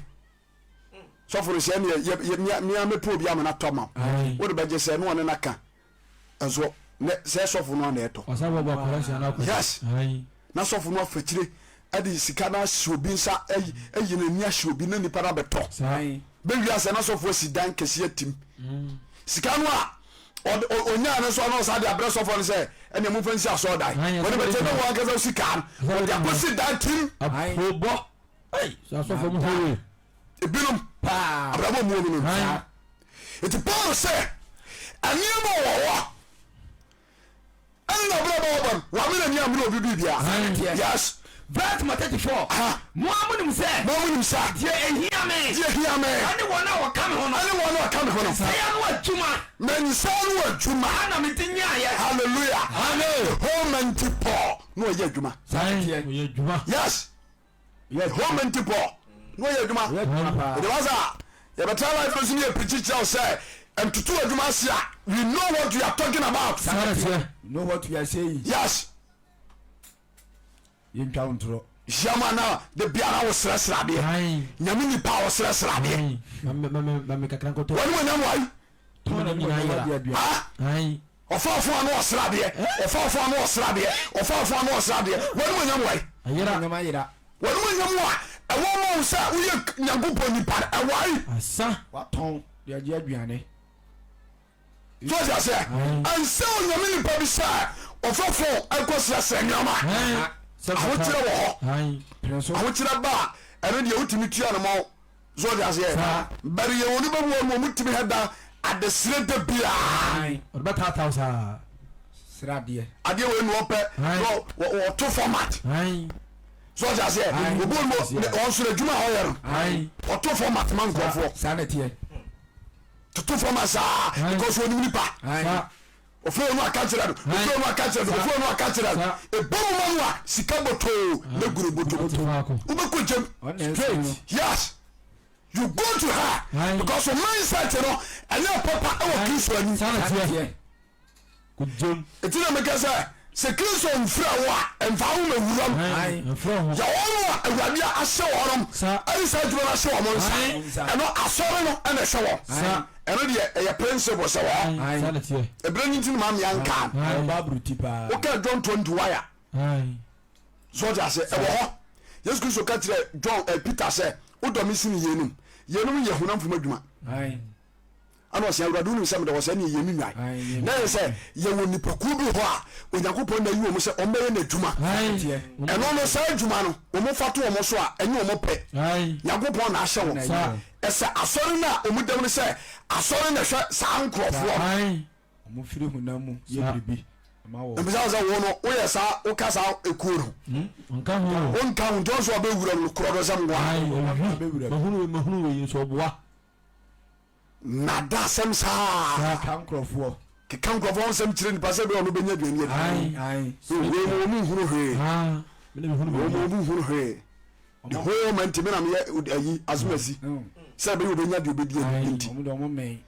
Sɔfo no sɛ ɛneɛ yɛ yɛ mea mɛpɛ obi ama no atɔ ama wo. Wode bɛgye sɛ ne ɔne no aka. Nso ne sɛ sɔfo no a na ɛtɔ. Yes. Na sɔfo no afakyire ɛde sika no ahyɛ obi nsa ayi ayi n'ani ahyɛ obi na nipa no abɛtɔ. Bɛwie asɛ na sɔfo asi dan kɛseɛ atim. Sika no a ɔnyaa no nso ana ɔsa de abrɛ sɔfo no sɛ ɛnea momfa nsi asɔɔdan. Wɔde bɛkyɛ na wɔn ankasa sika no wɔde akɔsi dan tim. Apobɔ. Asɔfo mu hɔ Ebinom abrabɔ mu wɔn no. Nti Paul sɛ nneɛma wɔ hɔ ɛne na abrabɔ ɔbɔ no wame n'ani ammere obi biribiara. Yes. Verse number 34. Mo ara monim sɛ. Mo ara monim sɛ. Deɛ ɛhia me. Deɛ ɛhia me. Ɛne wɔn a wɔka me ho no. Ɛne wɔn a wɔka me ho no. Me nsa ano adwuma. Me nsa ano adwuma. Ana mede nyaeɛ. Hallelujah. Amen. The whole mighty Paul na ɔyɛ adwuma. Ɔyɛ adwuma. Yes. Home nti pɔ na ɔyɛ adwuma ɛde wa sa yɛbɛtra life no so ne yɛpirikyi kyerɛ wo sɛ ntoto adwuma ase a we know what we are talking about. Know what we are saying. Yes. Yɛntwa wo ntorɔ. Hyia mu ana de biara wo srɛsrɛ adeɛ nyame nipa a wɔsrɛsrɛ adeɛ wɔne wɔnyam wae Ɔfaafo ano ɔsra adeɛ, ɔfaafo ano ɔsra adeɛ, ɔfaafo ano ɔsra adeɛ. W'animuonyam wae. W'animuonyam ayera. W'animuonyam a ɛwɔ ma wo sɛ woyɛ Nyankopɔn nipa no, ɛwae. Asa. Watɔn de agye aduane. So ɔte aseɛ? Ɛnsɛ onyame nipa bi sɛ ɔfa fon ɛkɔ srɛsrɛ nneɛma. Ahokyerɛ wɔ hɔ. Ahokyerɛ ba a, ɛno deɛ wotumi tua no ma wo. So ɔte aseɛ? But yɛ wɔn nipa bi wɔ hɔ wɔn tumi hɛ da adesrɛ da biara. Ɔde bɛtaataa wo saa. Sradeɛ. Adeɛ wei na ɔpɛ na ɔto format. So ɔte aseɛ obi wɔ no wɔn so adwuma a ɔyɛ no ɔto format ma nkurɔfoɔ. Saa na ɛteɛ. Toto format saa because onim nipa. Ofiri onu aka kyerɛ no ofiri onu aka kyerɛ no ofiri onu aka kyerɛ no ebe mu ma no a sika botoo ne guru botoo wobɛkɔ gyam straight yes. You go to her because your mindset no ɛnyɛ papa ɛwɔ Kristo anim. Eti na meka sɛ sɛ Kristo mfrɛ wo a mfa wo ma wuram. Yɛ wɔn a Awurade ahyɛ wɔn ɛne saa adwuma no ahyɛ wɔn nsa. Ɛno asɔre no ɛna ɛhwɛ wɔn. Ɛno deɛ ɛyɛ principle sɛ wɔ. Ebere no nti na maame anka. Woka John 20 a. So ɔte ase? Ɛwɔ hɔ. Yesu Kristo ka kyerɛ John eh, Peter sɛ, wodɔ me sene yeinom. Yeinom yɛ honam fam adwuma. Ɛna ɔsɛ Awurade wonim sɛ medɔ wɔ sɛ ɛne yɛ me nnwan. Na yɛ sɛ yɛwɔ nipakuo bi hɔ a Onyankopɔn na ayi wɔn sɛ wɔmmɛyɛ n'adwuma. Ɛno no saa adwuma no wɔn fa to wɔn so a ɛnyɛ wɔn pɛ. Nyankopɔn na ahyɛ wɔn. Ɛsɛ asɔre no a wɔn dam no sɛ asɔre na ɛhwɛ saa nkurɔfoɔ no. Wɔfiri honam mu yɛ biribi ma wɔ. Mbisa sɛ wo no woyɛ saa woka saa ekuo no. Nka ho. Wonka ho nti ɔnso ɔbɛwura mu no korɔ do sɛm nko ara. Mahunu mahunu wei nso ɔboa. Nada asɛm saa. Keka nkurɔfoɔ. Keka nkurɔfoɔ ho nsɛm kyerɛ nipa sɛ bɛyɛ ɔno bɛnya aduane adi. Wei mu wɔn nhunu hwee. Wɔn mu wɔn nhunu hwee. The whole man nti me na meyɛ ayi asomasi sɛ bɛyɛ ɔbɛnya deɛ ɔbɛdi nti.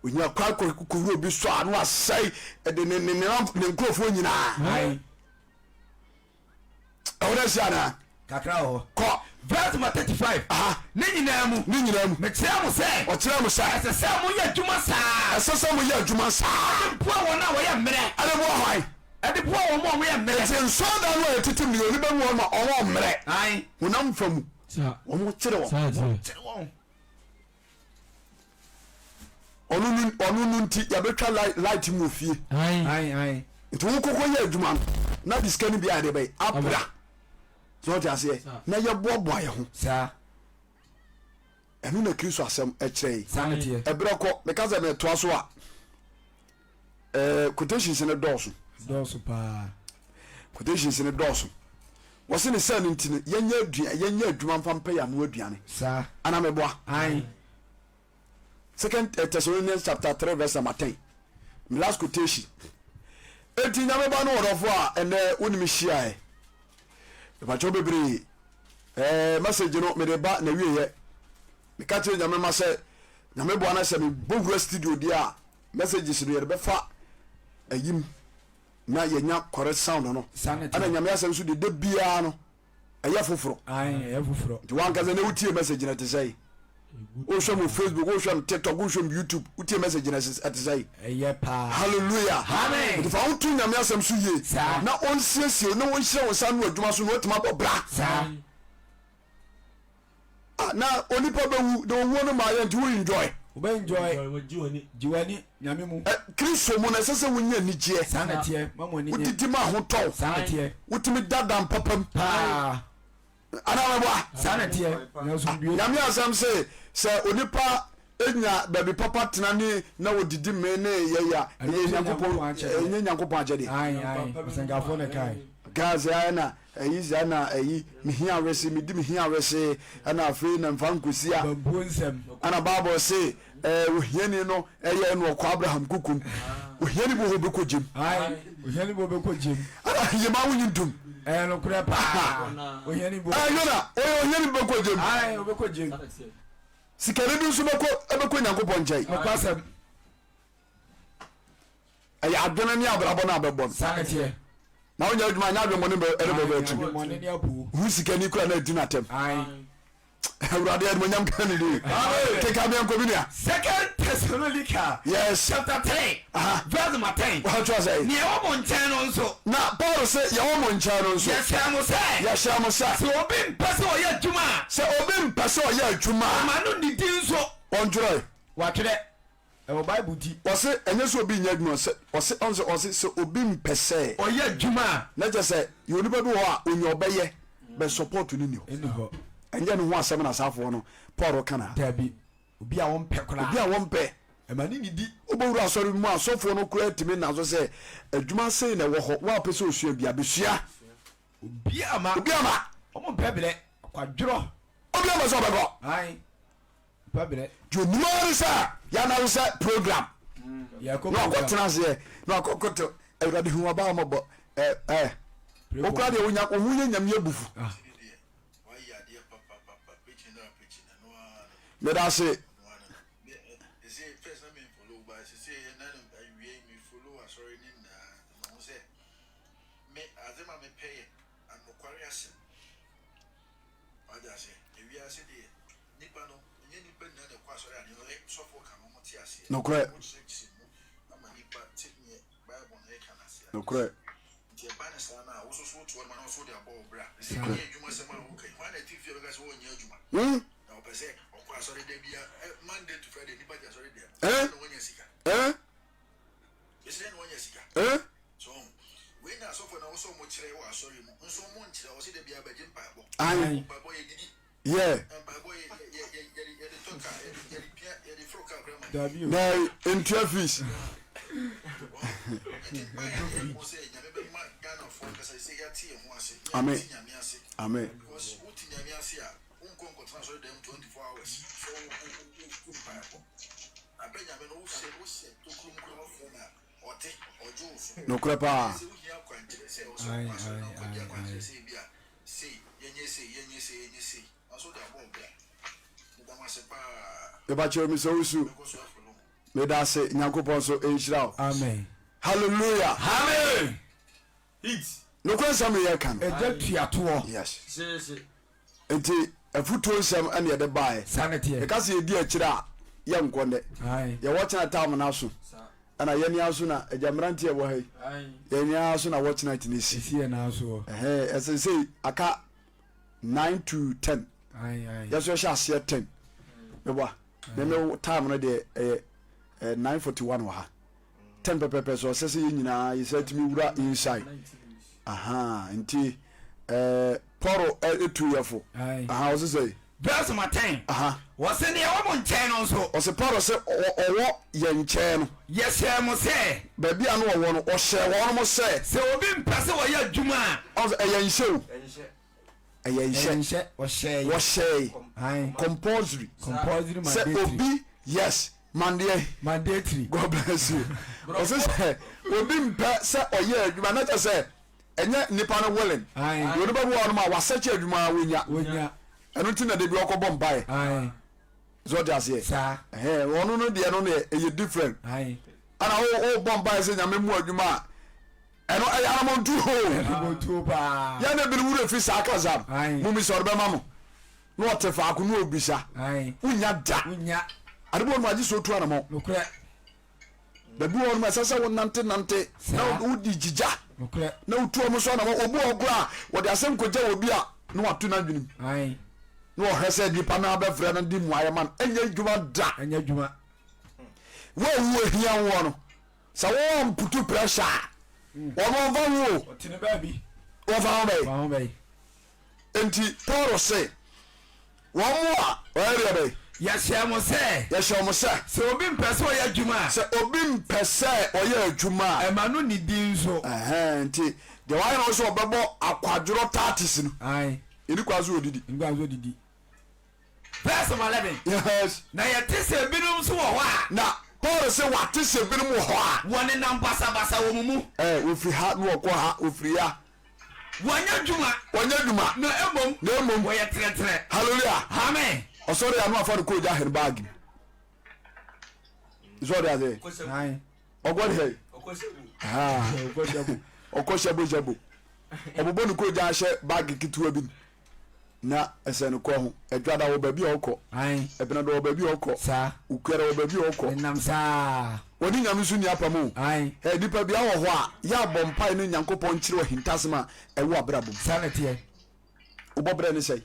Onya kwan kɔhuru obi so a na wasɛe de ne ne ne nkurɔfoɔ nyinaa. Ɛwɔ dɛ si anaa? Kakra wɔ hɔ. Kɔ. Verse number 35. Aha. Ne nyinaa mu. Ne nyinaa mu. Mekyerɛ mo sɛ. Ɔkyerɛ mo sɛ. Ɛsɛ sɛ moyɛ adwuma saa. Ɛsɛ sɛ moyɛ adwuma saa. Ɛde boa wɔn a wɔyɛ mmerɛ. Ɛde boa hwan? Ɛde boa wɔn a wɔyɛ mmerɛ. Nti nsɔɔdan no a yɛtete mu no yɛ onipa mu wɔn ma wɔn mmerɛ. Ae. Honam fa mu. Wɔn kyerɛ wɔn. Kyerɛ wɔn. Ɔno no ɔno no nti yɛbɛtwa light light mu wɔ fie. Nti wo kɔkɔ yɛ adwuma no na de sika no bi ayɛ de bɛyɛ abra. Sɛ ɔte aseɛ na yɛboaboa yɛ ho. Saa. Ɛno na Kristo asɛm ɛkyerɛ yi. Saa ne teɛ. Ɛberɛ kɔ meka sɛ metoa so a ɛɛ quotations no dɔɔso. Dɔɔso paa. Quotations no dɔɔso. Wɔsi ne sɛ no nti no yɛnyɛ aduane yɛnyɛ adwuma nfa mpɛ yɛn ano aduane. Saa. Ana meboa. Ayi. Second eh, Thessalonians chapter 3 verse number 10. My last quotation. Enti nyame ba no wɔdɔfo a ɛnɛ wonim hyiaɛ. Mepakyɛw bebree. Eh, message no mede ba na wieyɛ. Meka kyerɛ nyame ma sɛ nyame boa na sɛ mebɔ wura studio deɛ a messages no yɛde bɛfa ayim na yɛnya correct sound no. Ɛna nyame asɛm so deɛ da biara no ɛyɛ foforɔ. Ɛyɛ foforɔ. Nti wankasa na wotie message no ɛte sɛn? Wohwɛ mu Facebook, wohwɛ mu TikTok, wohwɛ mu YouTube, wotie message no ɛte sɛn? Ɛyɛ paa. Hallelujah. Amen. Nti fa wo to nyame asɛm so yie. Saa. Na ɔnsiesie na ɔnhyira wo nsa ano adwuma so na watumi abɔ bra. Saa. Ah, na onipa bɛwu na owuo no maa yɛ nti wo enjoy. Wobɛ enjoy. Gye w'ani nyame mu. Eh, Kristo mu no ɛsɛ sɛ wonya anigyeɛ. Saa na ɛteɛ. Ma mo ani nye. Wodidi ma ahotɔ. Saa na ɛteɛ. Wotumi dada mpapa mu. Paa. Anaa mɛboa? Saa na ɛteɛ. Nya asomdwoe. Nyame asɛm se sɛ onipa nya baabi papa tena ne na odidi mee ne yɛyɛ a, ɛyɛ Nyankopɔn ɛnyɛ Nyankopɔn akyɛdeɛ. Ae, ae. Ɔsɛnkafoɔ na ɛkae. Kaa sɛ ayɛ na ɛyi saa na ɛyi mehia wese medi mehia wese ɛna afei na mfa nkosi a. Bambuo nsɛm. Ɛna Bible se ɛɛ ohiani no ɛyɛ ɛna ɔkɔ Abraham kukum. Ohiani bi wɔ hɔ ɔbɛkɔ gyem. Ae, ohiani bi ɔbɛkɔ gyem. Ɛna yɛma wonyi ntom. Ɛyɛ nokorɛ paa. Ohiani bi. Ɛɛ Yona, ɔyɛ ohiani bi bɛkɔ gyem. Ae, ɔbɛkɔ gyem. Sikani bi nso bɛkɔ ɛbɛkɔ Nyankopɔn nkyɛn. Nokwasɛm. Ɛyɛ adwene ne abrabɔ no abɛbɔ no. Saa na ɛteɛ. Na wonyɛ adwuma anyɛ adwemmɔne bɛ ɛde bɛbɛ atu. Adwemmɔne ne apuo. Hu sikani kura na adi n'atɛm. Ae. Awurade animonyam ka ne din. Keka meɛnkɔ bi nua. Second Thessalonica. Yes. Chapter 3. Aha. Verse number 10. Wɔatwerɛ sɛ. Nea ɛwɔ mo nkyɛn no nso. Na Paul se yɛwɔ mo nkyɛn no nso. Yɛhyɛ mo sɛ. Yɛhyɛ mo sɛ. Sɛ obi mpɛ sɛ ɔyɛ adwuma a. Sɛ obi mpɛ sɛ ɔyɛ adwuma a. Ɔma no nnidi nso. Ɔntwerɛe. Wɔatwerɛ. Ɛwɔ Bible ti. Ɔse ɛnyɛ sɛ obi nyɛ adwuma sɛ ɔse ɔn sɛ ɔse sɛ obi mpɛ sɛ. Ɔyɛ adwuma a. Na kyerɛ sɛ yɛ onipa bi wɔ hɔ a onya ɔbɛyɛ but support no nni hɔ. Nni hɔ. Ɛnyɛ ne ho asɛm na saafoɔ no Paul ka na. Dabi. Obi a wɔmpɛ koraa. Obi a wɔmpɛ. Ɛma ne nidi. Wobɛwura asɔre bi mu a, asɔfoɔ no koraa tumi nna so sɛ adwuma sei na ɛwɔ hɔ, wo a wopɛ sɛ osua bi a, bɛsua. Obiara ma. Obiara ma. Wɔn mpɛ brɛ. Kwadworɔ. Obiara ma sɛ ɔbɛkɔ. Ae. Mpɛ brɛ. Deɛ onim ara ne sɛ yɛana so sɛ program. Yɛkɔ Na wakɔ program. tena aseɛ na wakɔ koto Awurade hu waba mmɔbɔ ɛ ɛ. Wokora deɛ wonya wo ho yɛ nyame abufu. Ah. Meda ase. Nokorɛ. Nokorɛ. Hmm? Eh? Eh? Eh? Aye. Yeah. Na ntua fees. Amen. Amen. Nokorɛ paa. Mepakyɛw Mr. Owusu, meda ase Nyankopɔn so nhyira wo. Amen. Hallelujah. Amen. Heat. Nokorɛ nsɛm ne yɛka no. Ɛgya tuatoɔ. Yes. Hyehye. Nti afutuo nsɛm ɛne yɛde baeɛ. Saa ne teɛ. Yɛka sɛ yɛdi akyire a yɛnkɔ nnɛ. Ae. Yɛwɔ kyena tam no aso. Saa. Ɛna yɛn ara so na agya mmeranteɛ ɛwɔ ha yi. Ae. Yɛn ara so na wɔ kyena tene si. Ɛsi yɛn nan soɔ. Ɛhɛn ɛsɛ sɛ aka 9 to 10. Ae ae. Yɛso yɛhyɛ aseɛ 10. Meboa. Me me time no deɛ ɛyɛ 9:41 wɔ ha. 10 pɛpɛpɛ so ɔsɛ sɛ yɛn nyinaa yɛsɛ tumi wura inside. Aha nti ɛɛ Paul etu yɛ fo. Aha ɔsɛ sɛ. Verse ma 10. Aha. Wɔse deɛ ɛwɔ mo nkyɛn no nso. Ɔsɛ Paul sɛ ɔwɔ yɛn nkyɛn no. Yɛhyɛɛ mo sɛ. Baabi a no ɔwɔ no ɔhyɛɛ wɔn mo sɛ. Sɛ obi mpɛ sɛ ɔyɛ adwuma a. Ɔsɛ ɛyɛ nhyɛ o. Ɛyɛ nhyɛ. Ɛyɛ nhyɛ ɔhyɛɛ. Wɔhyɛɛ. Compulsory. Compulsory mandatory. Sɛ obi yes mandeɛ. Mandatory. God bless you. Ɔsɛ sɛ obi mpɛ sɛ ɔyɛ adwuma na kyɛ sɛ ɛnyɛ nipa no willing. Aye. Deɛ onipa bi wɔ hɔ nom a wasɛkye adwuma a wonya. Wonya. Ɛno nti na da bi ɔkɔbɔ mpaeɛ. Aye. Sɛ ɔte aseɛ. Saa. Ɛhɛn ɔno no deɛ no deɛ ɛyɛ different. Aye. Ɛna wo wobɔ mpaeɛ sɛ nyame mu adwuma a ɛno ɛyɛ anamontuo. Anamontuo paa. Yɛn na ebinom werɛ fi saa kasa no. Aye. Mumisa ɔde bɛma mo. Na ɔte faako na ɔbisa. Aye. Wonya da. Wonya. Ade bi wɔ nom agye sɛ otu anamɔ. Nokorɛ. Baabi wɔ nom ɛsɛ sɛ wonante nante na wodi gyigya. Nokorɛ. Na wotu wɔn so anamɔ. Obi wɔ hɔ koraa wɔde asɛm kɔgya wɔ bi a na wato n'adwenem. Aye. Na ɔhwɛ sɛ nipa no abɛfrɛ no de mmuaeɛ ma no. Ɛnyɛ adwuma da. Ɛnyɛ adwuma. Wo a wo ahia woɔ no sɛ wo amputu pressure a wɔn wɔmfa ho o. Ɔte ne baabi. Wɔmfa ho bɛyi. Wɔmfa ho bɛyi. Enti Paul se, Wɔn a wɔyɛ deɛ bɛn? Yɛhyɛɛ mo sɛ. Yɛhyɛɛ mo sɛ. Sɛ obi mpɛ sɛ ɔyɛ adwuma a. Sɛ obi mpɛ sɛ ɔyɛ adwuma a. Ɛma no nnidi nso. Ɛhɛn, nti deɛ wayɛ ne ho sɛ ɔbɛbɔ akwadworɔ taatis no. Ae. Ɛni kwan sɛ ɔdidi. Ɛni kwan sɛ ɔdidi. Verse 11. Yes. Na yɛte sɛ ebinom nso wɔ hɔ a. Na Paul se wate sɛ ebinom wɔ hɔ a. Wɔnenam basabasa wɔ mo mu. Ɛɛ, wɔfiri ha na wɔkɔ ha, wɔfiri ha. Wɔnyɛ adwuma. Wɔnyɛ adwuma. Na mmom. Na mmom. Wɔyɛ trɛtrɛ. Hallelujah. Amen. Ɔsɔre ano afa no kɔ ogya hɛn baagi mu. Sɛ ɔde ase. Ɔkɔ de hɛ. Ɔkɔ hyɛbo hyɛbo. Ɔbobɔ no kɔ ogya ahyɛ baagi ketewa bi mu. Na ɛsɛ no kɔ ho. Ɛdwada wɔ baabi a ɔkɔ. Ɛbenada wɔ baabi a ɔkɔ. Okuada wɔ baabi a ɔkɔ. Nenam saa. Wɔne Nyame nso nni apam o. Ɛ, nipa biara wɔ hɔ a, yɛ a bɔ mpae ne Nyankopɔn nkyerɛ ahintasɛm a ɛwɔ abrabɔ mu. Saa na ɛteɛ. Wobɔ brɛ ne sɛe?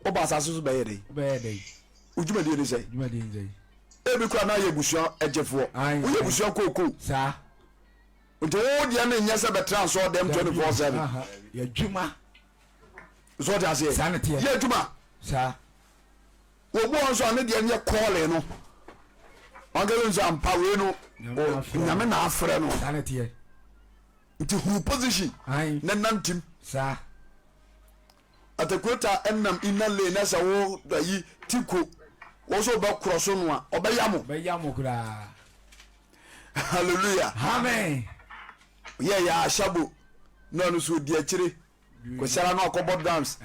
Woba asase so bɛyɛ dɛn? Wobɛyɛ dɛn? Wo dwumadie ne sɛe? Dwumadie ne sɛe? Ebi koraa na ayɛ abusua gyefoɔ. Woyɛ abusua kookoo. Saa. Nti wo deɛ no nyɛ sɛ bɛtra nsɔɔ dɛm 24/7. Yɛ adwuma. So ɔte aseɛ? Saa na ɛteɛ. Yɛ adwuma. Saa. Obi wɔ hɔ nso a ne deɛ no yɛ kɔɔle no. Wankasa nso ampa wei no Nyame na afrɛ no. Saa na ɛteɛ. Nti hu position na nantim. Saa. Atakuota ɛnam inner lane na sɛ wo ayi tiko wo so wobɛkorɔ so no a ɔbɛya mo. Ɔbɛya mo koraa. Hallelujah. Amen. Yɛ yɛ ahyɛbo na ɔno so odi akyire. Kwasiara no akɔbɔ drums.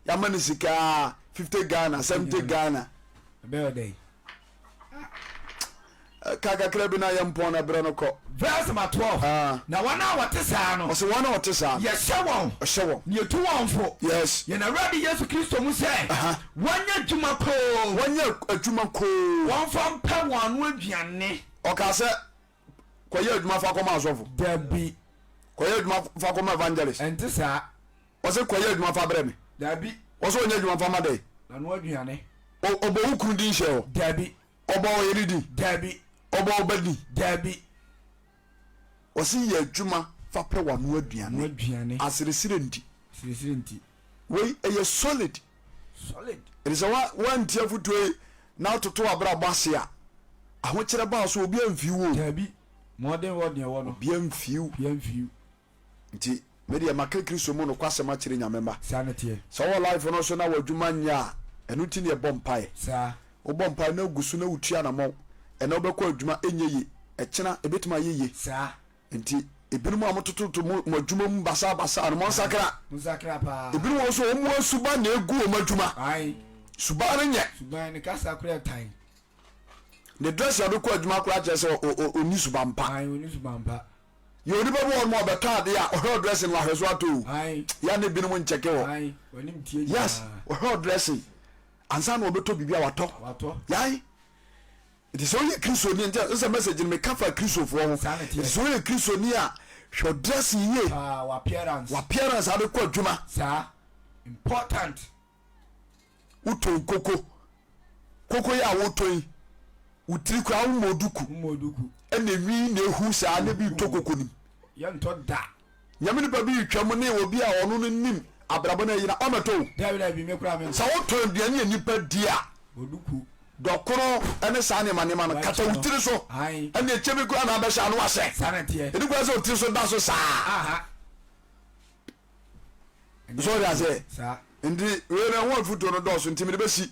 Yɛama no sika 50 Ghana, 70 Ghana. Ɛbɛyɛ dɛn? Ka kakra bi na yɛmpɔn na berɛ no kɔ. Verse number 12. Ah. Na wɔn a wɔte saa no. Ɔsɛ wɔn a wɔte saa no. Yɛhyɛ wɔn. Ɔhyɛ wɔn. Na yɛtu wɔn fo. Yes. Yɛn Awurade Yesu Kristo mu sɛ. Wɔnyɛ adwuma koo. Wɔnyɛ adwuma koo. Wɔmfa mpɛ wɔn ano aduane. Ɔkaa sɛ kɔyɛ adwuma fa kɔma asɔfo. Dabi. Kɔyɛ adwuma fa kɔma evangelist. Ɛnte saa. Ɔsɛ kɔyɛ adwuma fa brɛ me. Dabi. Ɔsɛ ɔnyɛ adwuma fa ma dɛn? N'ano aduane. Ɔbɔ wo kunu din hyɛ hɔ. Dabi. Ɔbɔ wo yere din. Dabi. Ɔbɔ wo ba din. Dabi. Ɔsɛ yɛ adwuma fa pɛ w'ano aduane. Aduane. Aseresere nti. Aseresere nti. Wei ɛyɛ solid. Solid. Ɛde sɛ wa wanti afotuo yi na atoto abrabɔ ase a, ahokyerɛ baa so obi amfi wo. Dabi. Mmɔden wɔ deɛ wɔ no. Obi amfi wo. Obi amfi wo. Nti me deɛ maka Kristo mu nokwasɛm akyerɛ Nyame mma. Saa na ɛteɛ. Sɛ wowɔ life no so na w'adwuma nyɛ a, ɛno nti na yɛbɔ mpaeɛ. Saa. Wobɔ mpaeɛ na wogu so na wotu anamɔn. Ɛnnɛ wobɛkɔ adwuma ɛnyɛ yie, ɛkyena ɛbɛtumi ayɛ yie. Saa. Nti ebinom a motototo mo mo adwuma mu basaabasaa no, monsakra. Monsakra paa. Ebinom wɔ hɔ nso wɔn suban na egu wɔn adwuma. Ae. Suban no nyɛ. Suban ne kasa koraa ɛtan. Ne dress a ɔde kɔ adwuma koraa kyerɛ sɛ ɔnni suban pa. Ae, ɔnni suban pa. Yɛ onipa bi wɔ hɔ nom a ɔbɛtɔ adeɛ a ɔhwɛ ɔdrɛse no ahwɛ so atɔ o. Yɛ ne binom nkyɛke hɔ. Yes, ɔhwɛ ɔdrɛse ansa na ɔbɛtɔ biribi a watɔ. Yae. Nti sɛ woyɛ Kristoni nti sɛ message no meka fa Kristofoɔ ho. Nti sɛ woyɛ Kristoni a hwɛ ɔdrɛse yie. W'appearance ade kɔ adwuma. Saa. Important. Wotɔn koko. Koko yi a wotɔn yi, wo tiri koraa wommɔɔ duku. Wommɔɔ duku. Ɛna enwi na ehu saa na ebi retɔ koko nim. Yɛntɔ da. Nyame nipa bi retwam ne obi a ɔno no nim abrabɔ no ayi na ɔmmɛtɔ o. Dabi dabi me koraa mentɔ. Sɛ wotɔn aduane a nipa di a. Bɔ duku. Dɔkono ne saa nneɛma nneɛma no kata wo tiri so. Ae. Ɛna ɛkyɛ bi koraa na abɛhyɛ ano ahyɛ. Saa na ɛteɛ. Ɛni koraa sɛ wo tiri so da so saa. Aha. So ɔde aseɛ nti wei no ɛho afutuo no dɔɔso nti mede bɛsi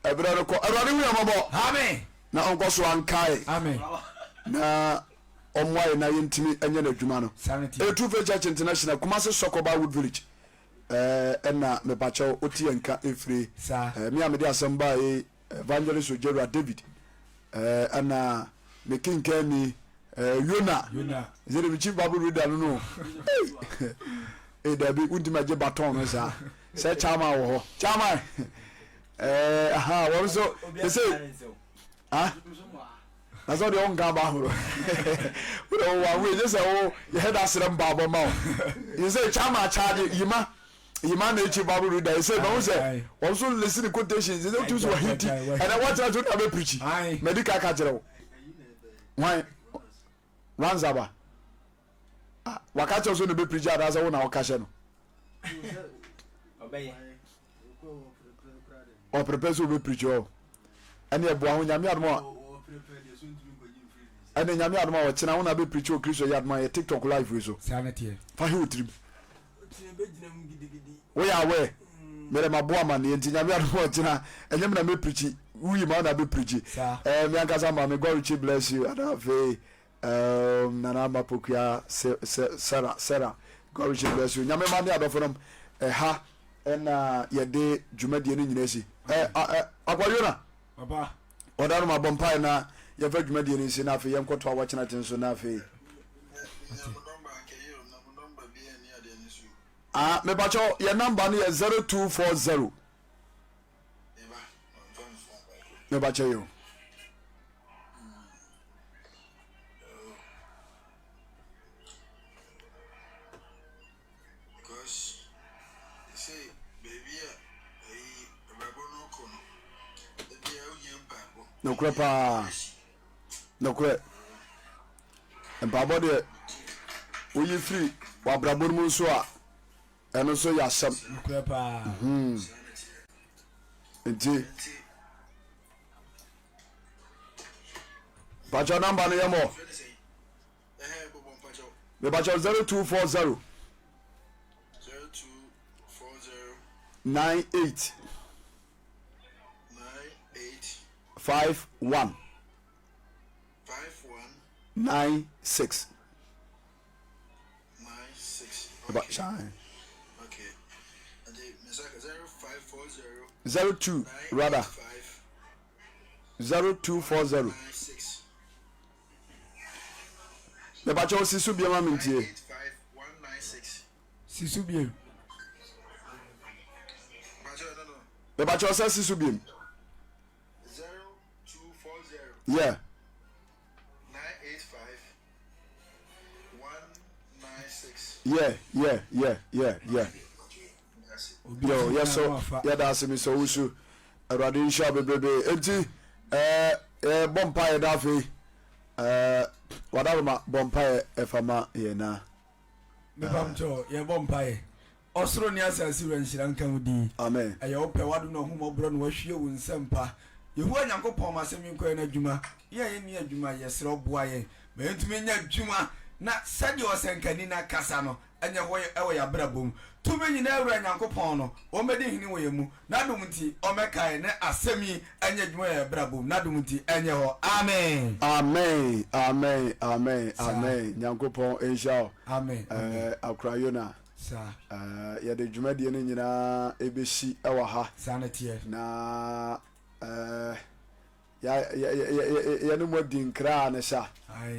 ɛberɛ no kɔ. Awurade hu yɛn mmɔbɔ na ɔnkɔ so ankae na ɔmmoa yɛn na yɛntumi nyɛ n'adwuma no. Ɛyɛ True Faith Church International, Kumasi Sɔkɔba Wood Village ɛna mepakyɛw wote yɛn nka ɛfiri. Me a mede asɛm baa yi Evangelist Ogyewura David ɛna me kenkanni Yona ɛsɛ de me chief bible reader no no ee dabi wontumi agye baton no saa sɛ chairman wɔ hɔ chairman ɛɛ aha wɔn nso ɛsɛ ah na sɛ ɔdeɛ wonka aba ahoro wode wowɔ awo ɛnyɛ sɛ wo yɛhɛ da serɛ mpaabɔ ma wo yɛ sɛ chairman akyagye yima Yima na ekyi Bible reader yi sɛ mahu sɛ wɔn nso listen quotations sɛ wotum sɛ wɔhinti ɛnɛ wɔkyerɛ so na bɛpirikyi madi ka ka kyerɛ wo hwan ransaba ah, waka kyerɛ so na bɛpirikyi anaasɛ wo na woka hyɛ no ɔprepare sɛ wobɛpirikyi ɔ ɛne ɛboa ho nyame adom a ɛne nyame adom a ɔkyena wo na bɛpirikyi wɔ kristo yɛ adom a yɛ tiktok live wei so fa hwe wo tirim Woyɛ aware? Mede mabɔ amaneɛ nti Nyame adom a ɔkyena ɛnyɛ me na mɛ preachi woyi ma wo na bɛ preachi eh, me ankasa maame God richly bless you ana afei um, Nana Ama Pokuya Sarah Sarah God richly bless you Nyame ma ne adɔfo nom ɛha ɛna yɛde dwumadie no nyina si eh, eh, Akwa Yona Papa. Ɔda no ma bɔ mpae na yɛmfa dwumadie no nsi na afei yɛnkɔto awɔkyena te nso na afei Ah, mepakyɛw yɛ number no yɛ 0240. Mepakyɛw yo. Nokorɛ paa. Nokorɛ, mpaebɔ deɛ woyi firi w'abrabɔ no mu nso a, ɛno nso yɛ asɛm. Nokorɛ paa. Hmm. Nti. Pakyɛ number no yɛ mɔ. Mepakyɛ 0240 98 51 96. 02 rather 0240. Mepakyɛw si so bio ma mentie. Si so bio. Mepakyɛw sɛ si so bio. Yeah. Yeah, yeah, yeah, yeah, yeah. Yo, yɛsɔ yɛda ase Mr. Owusu. Awurade nhyira bebrebe. Enti ɛɛ yɛbɔ mpaeɛ da afei ɛɛ wadaroma bɔ mpaeɛ ɛfa ma yɛn na. Mepamkyɛw yɛbɔ mpaeɛ. Ɔsoro ne asase wura nhyira nka wo din. Amen. Ɛyɛ wo pɛ w'adom na w'ahummɔborɔ na wahwie wo nsɛmpa. Yehowa Nyankopɔn ma asɛm yi nkɔ yɛn adwuma. Yɛn a yɛnni adwuma yɛsrɛ wo boa yɛn ma yɛntumi nyɛ adwuma na sɛdeɛ ɔsɛnkani no akasa no nyɛ hɔ wɔ yɛn abrabɔ mu. Tumi nyinaa Wura Nyankopɔn no, ɔmmɛdi hene wɔ yɛn mu. N'adom nti, ɔmmɛkae ne asɛm yi nyɛ adwuma wɔ yɛn abrabɔ mu. N'adom nti, ɛnyɛ hɔ. Amen. Amen amen amen amen Nyankopɔn nhyira wo. Amen. Eh, Akora Yona. Saa. Eh, yɛde dwumadie no nyinaa ɛbɛsi wɔ ha. Saa na ɛteɛ. Na eh, yɛne mo adi nkra ne sa. Aye.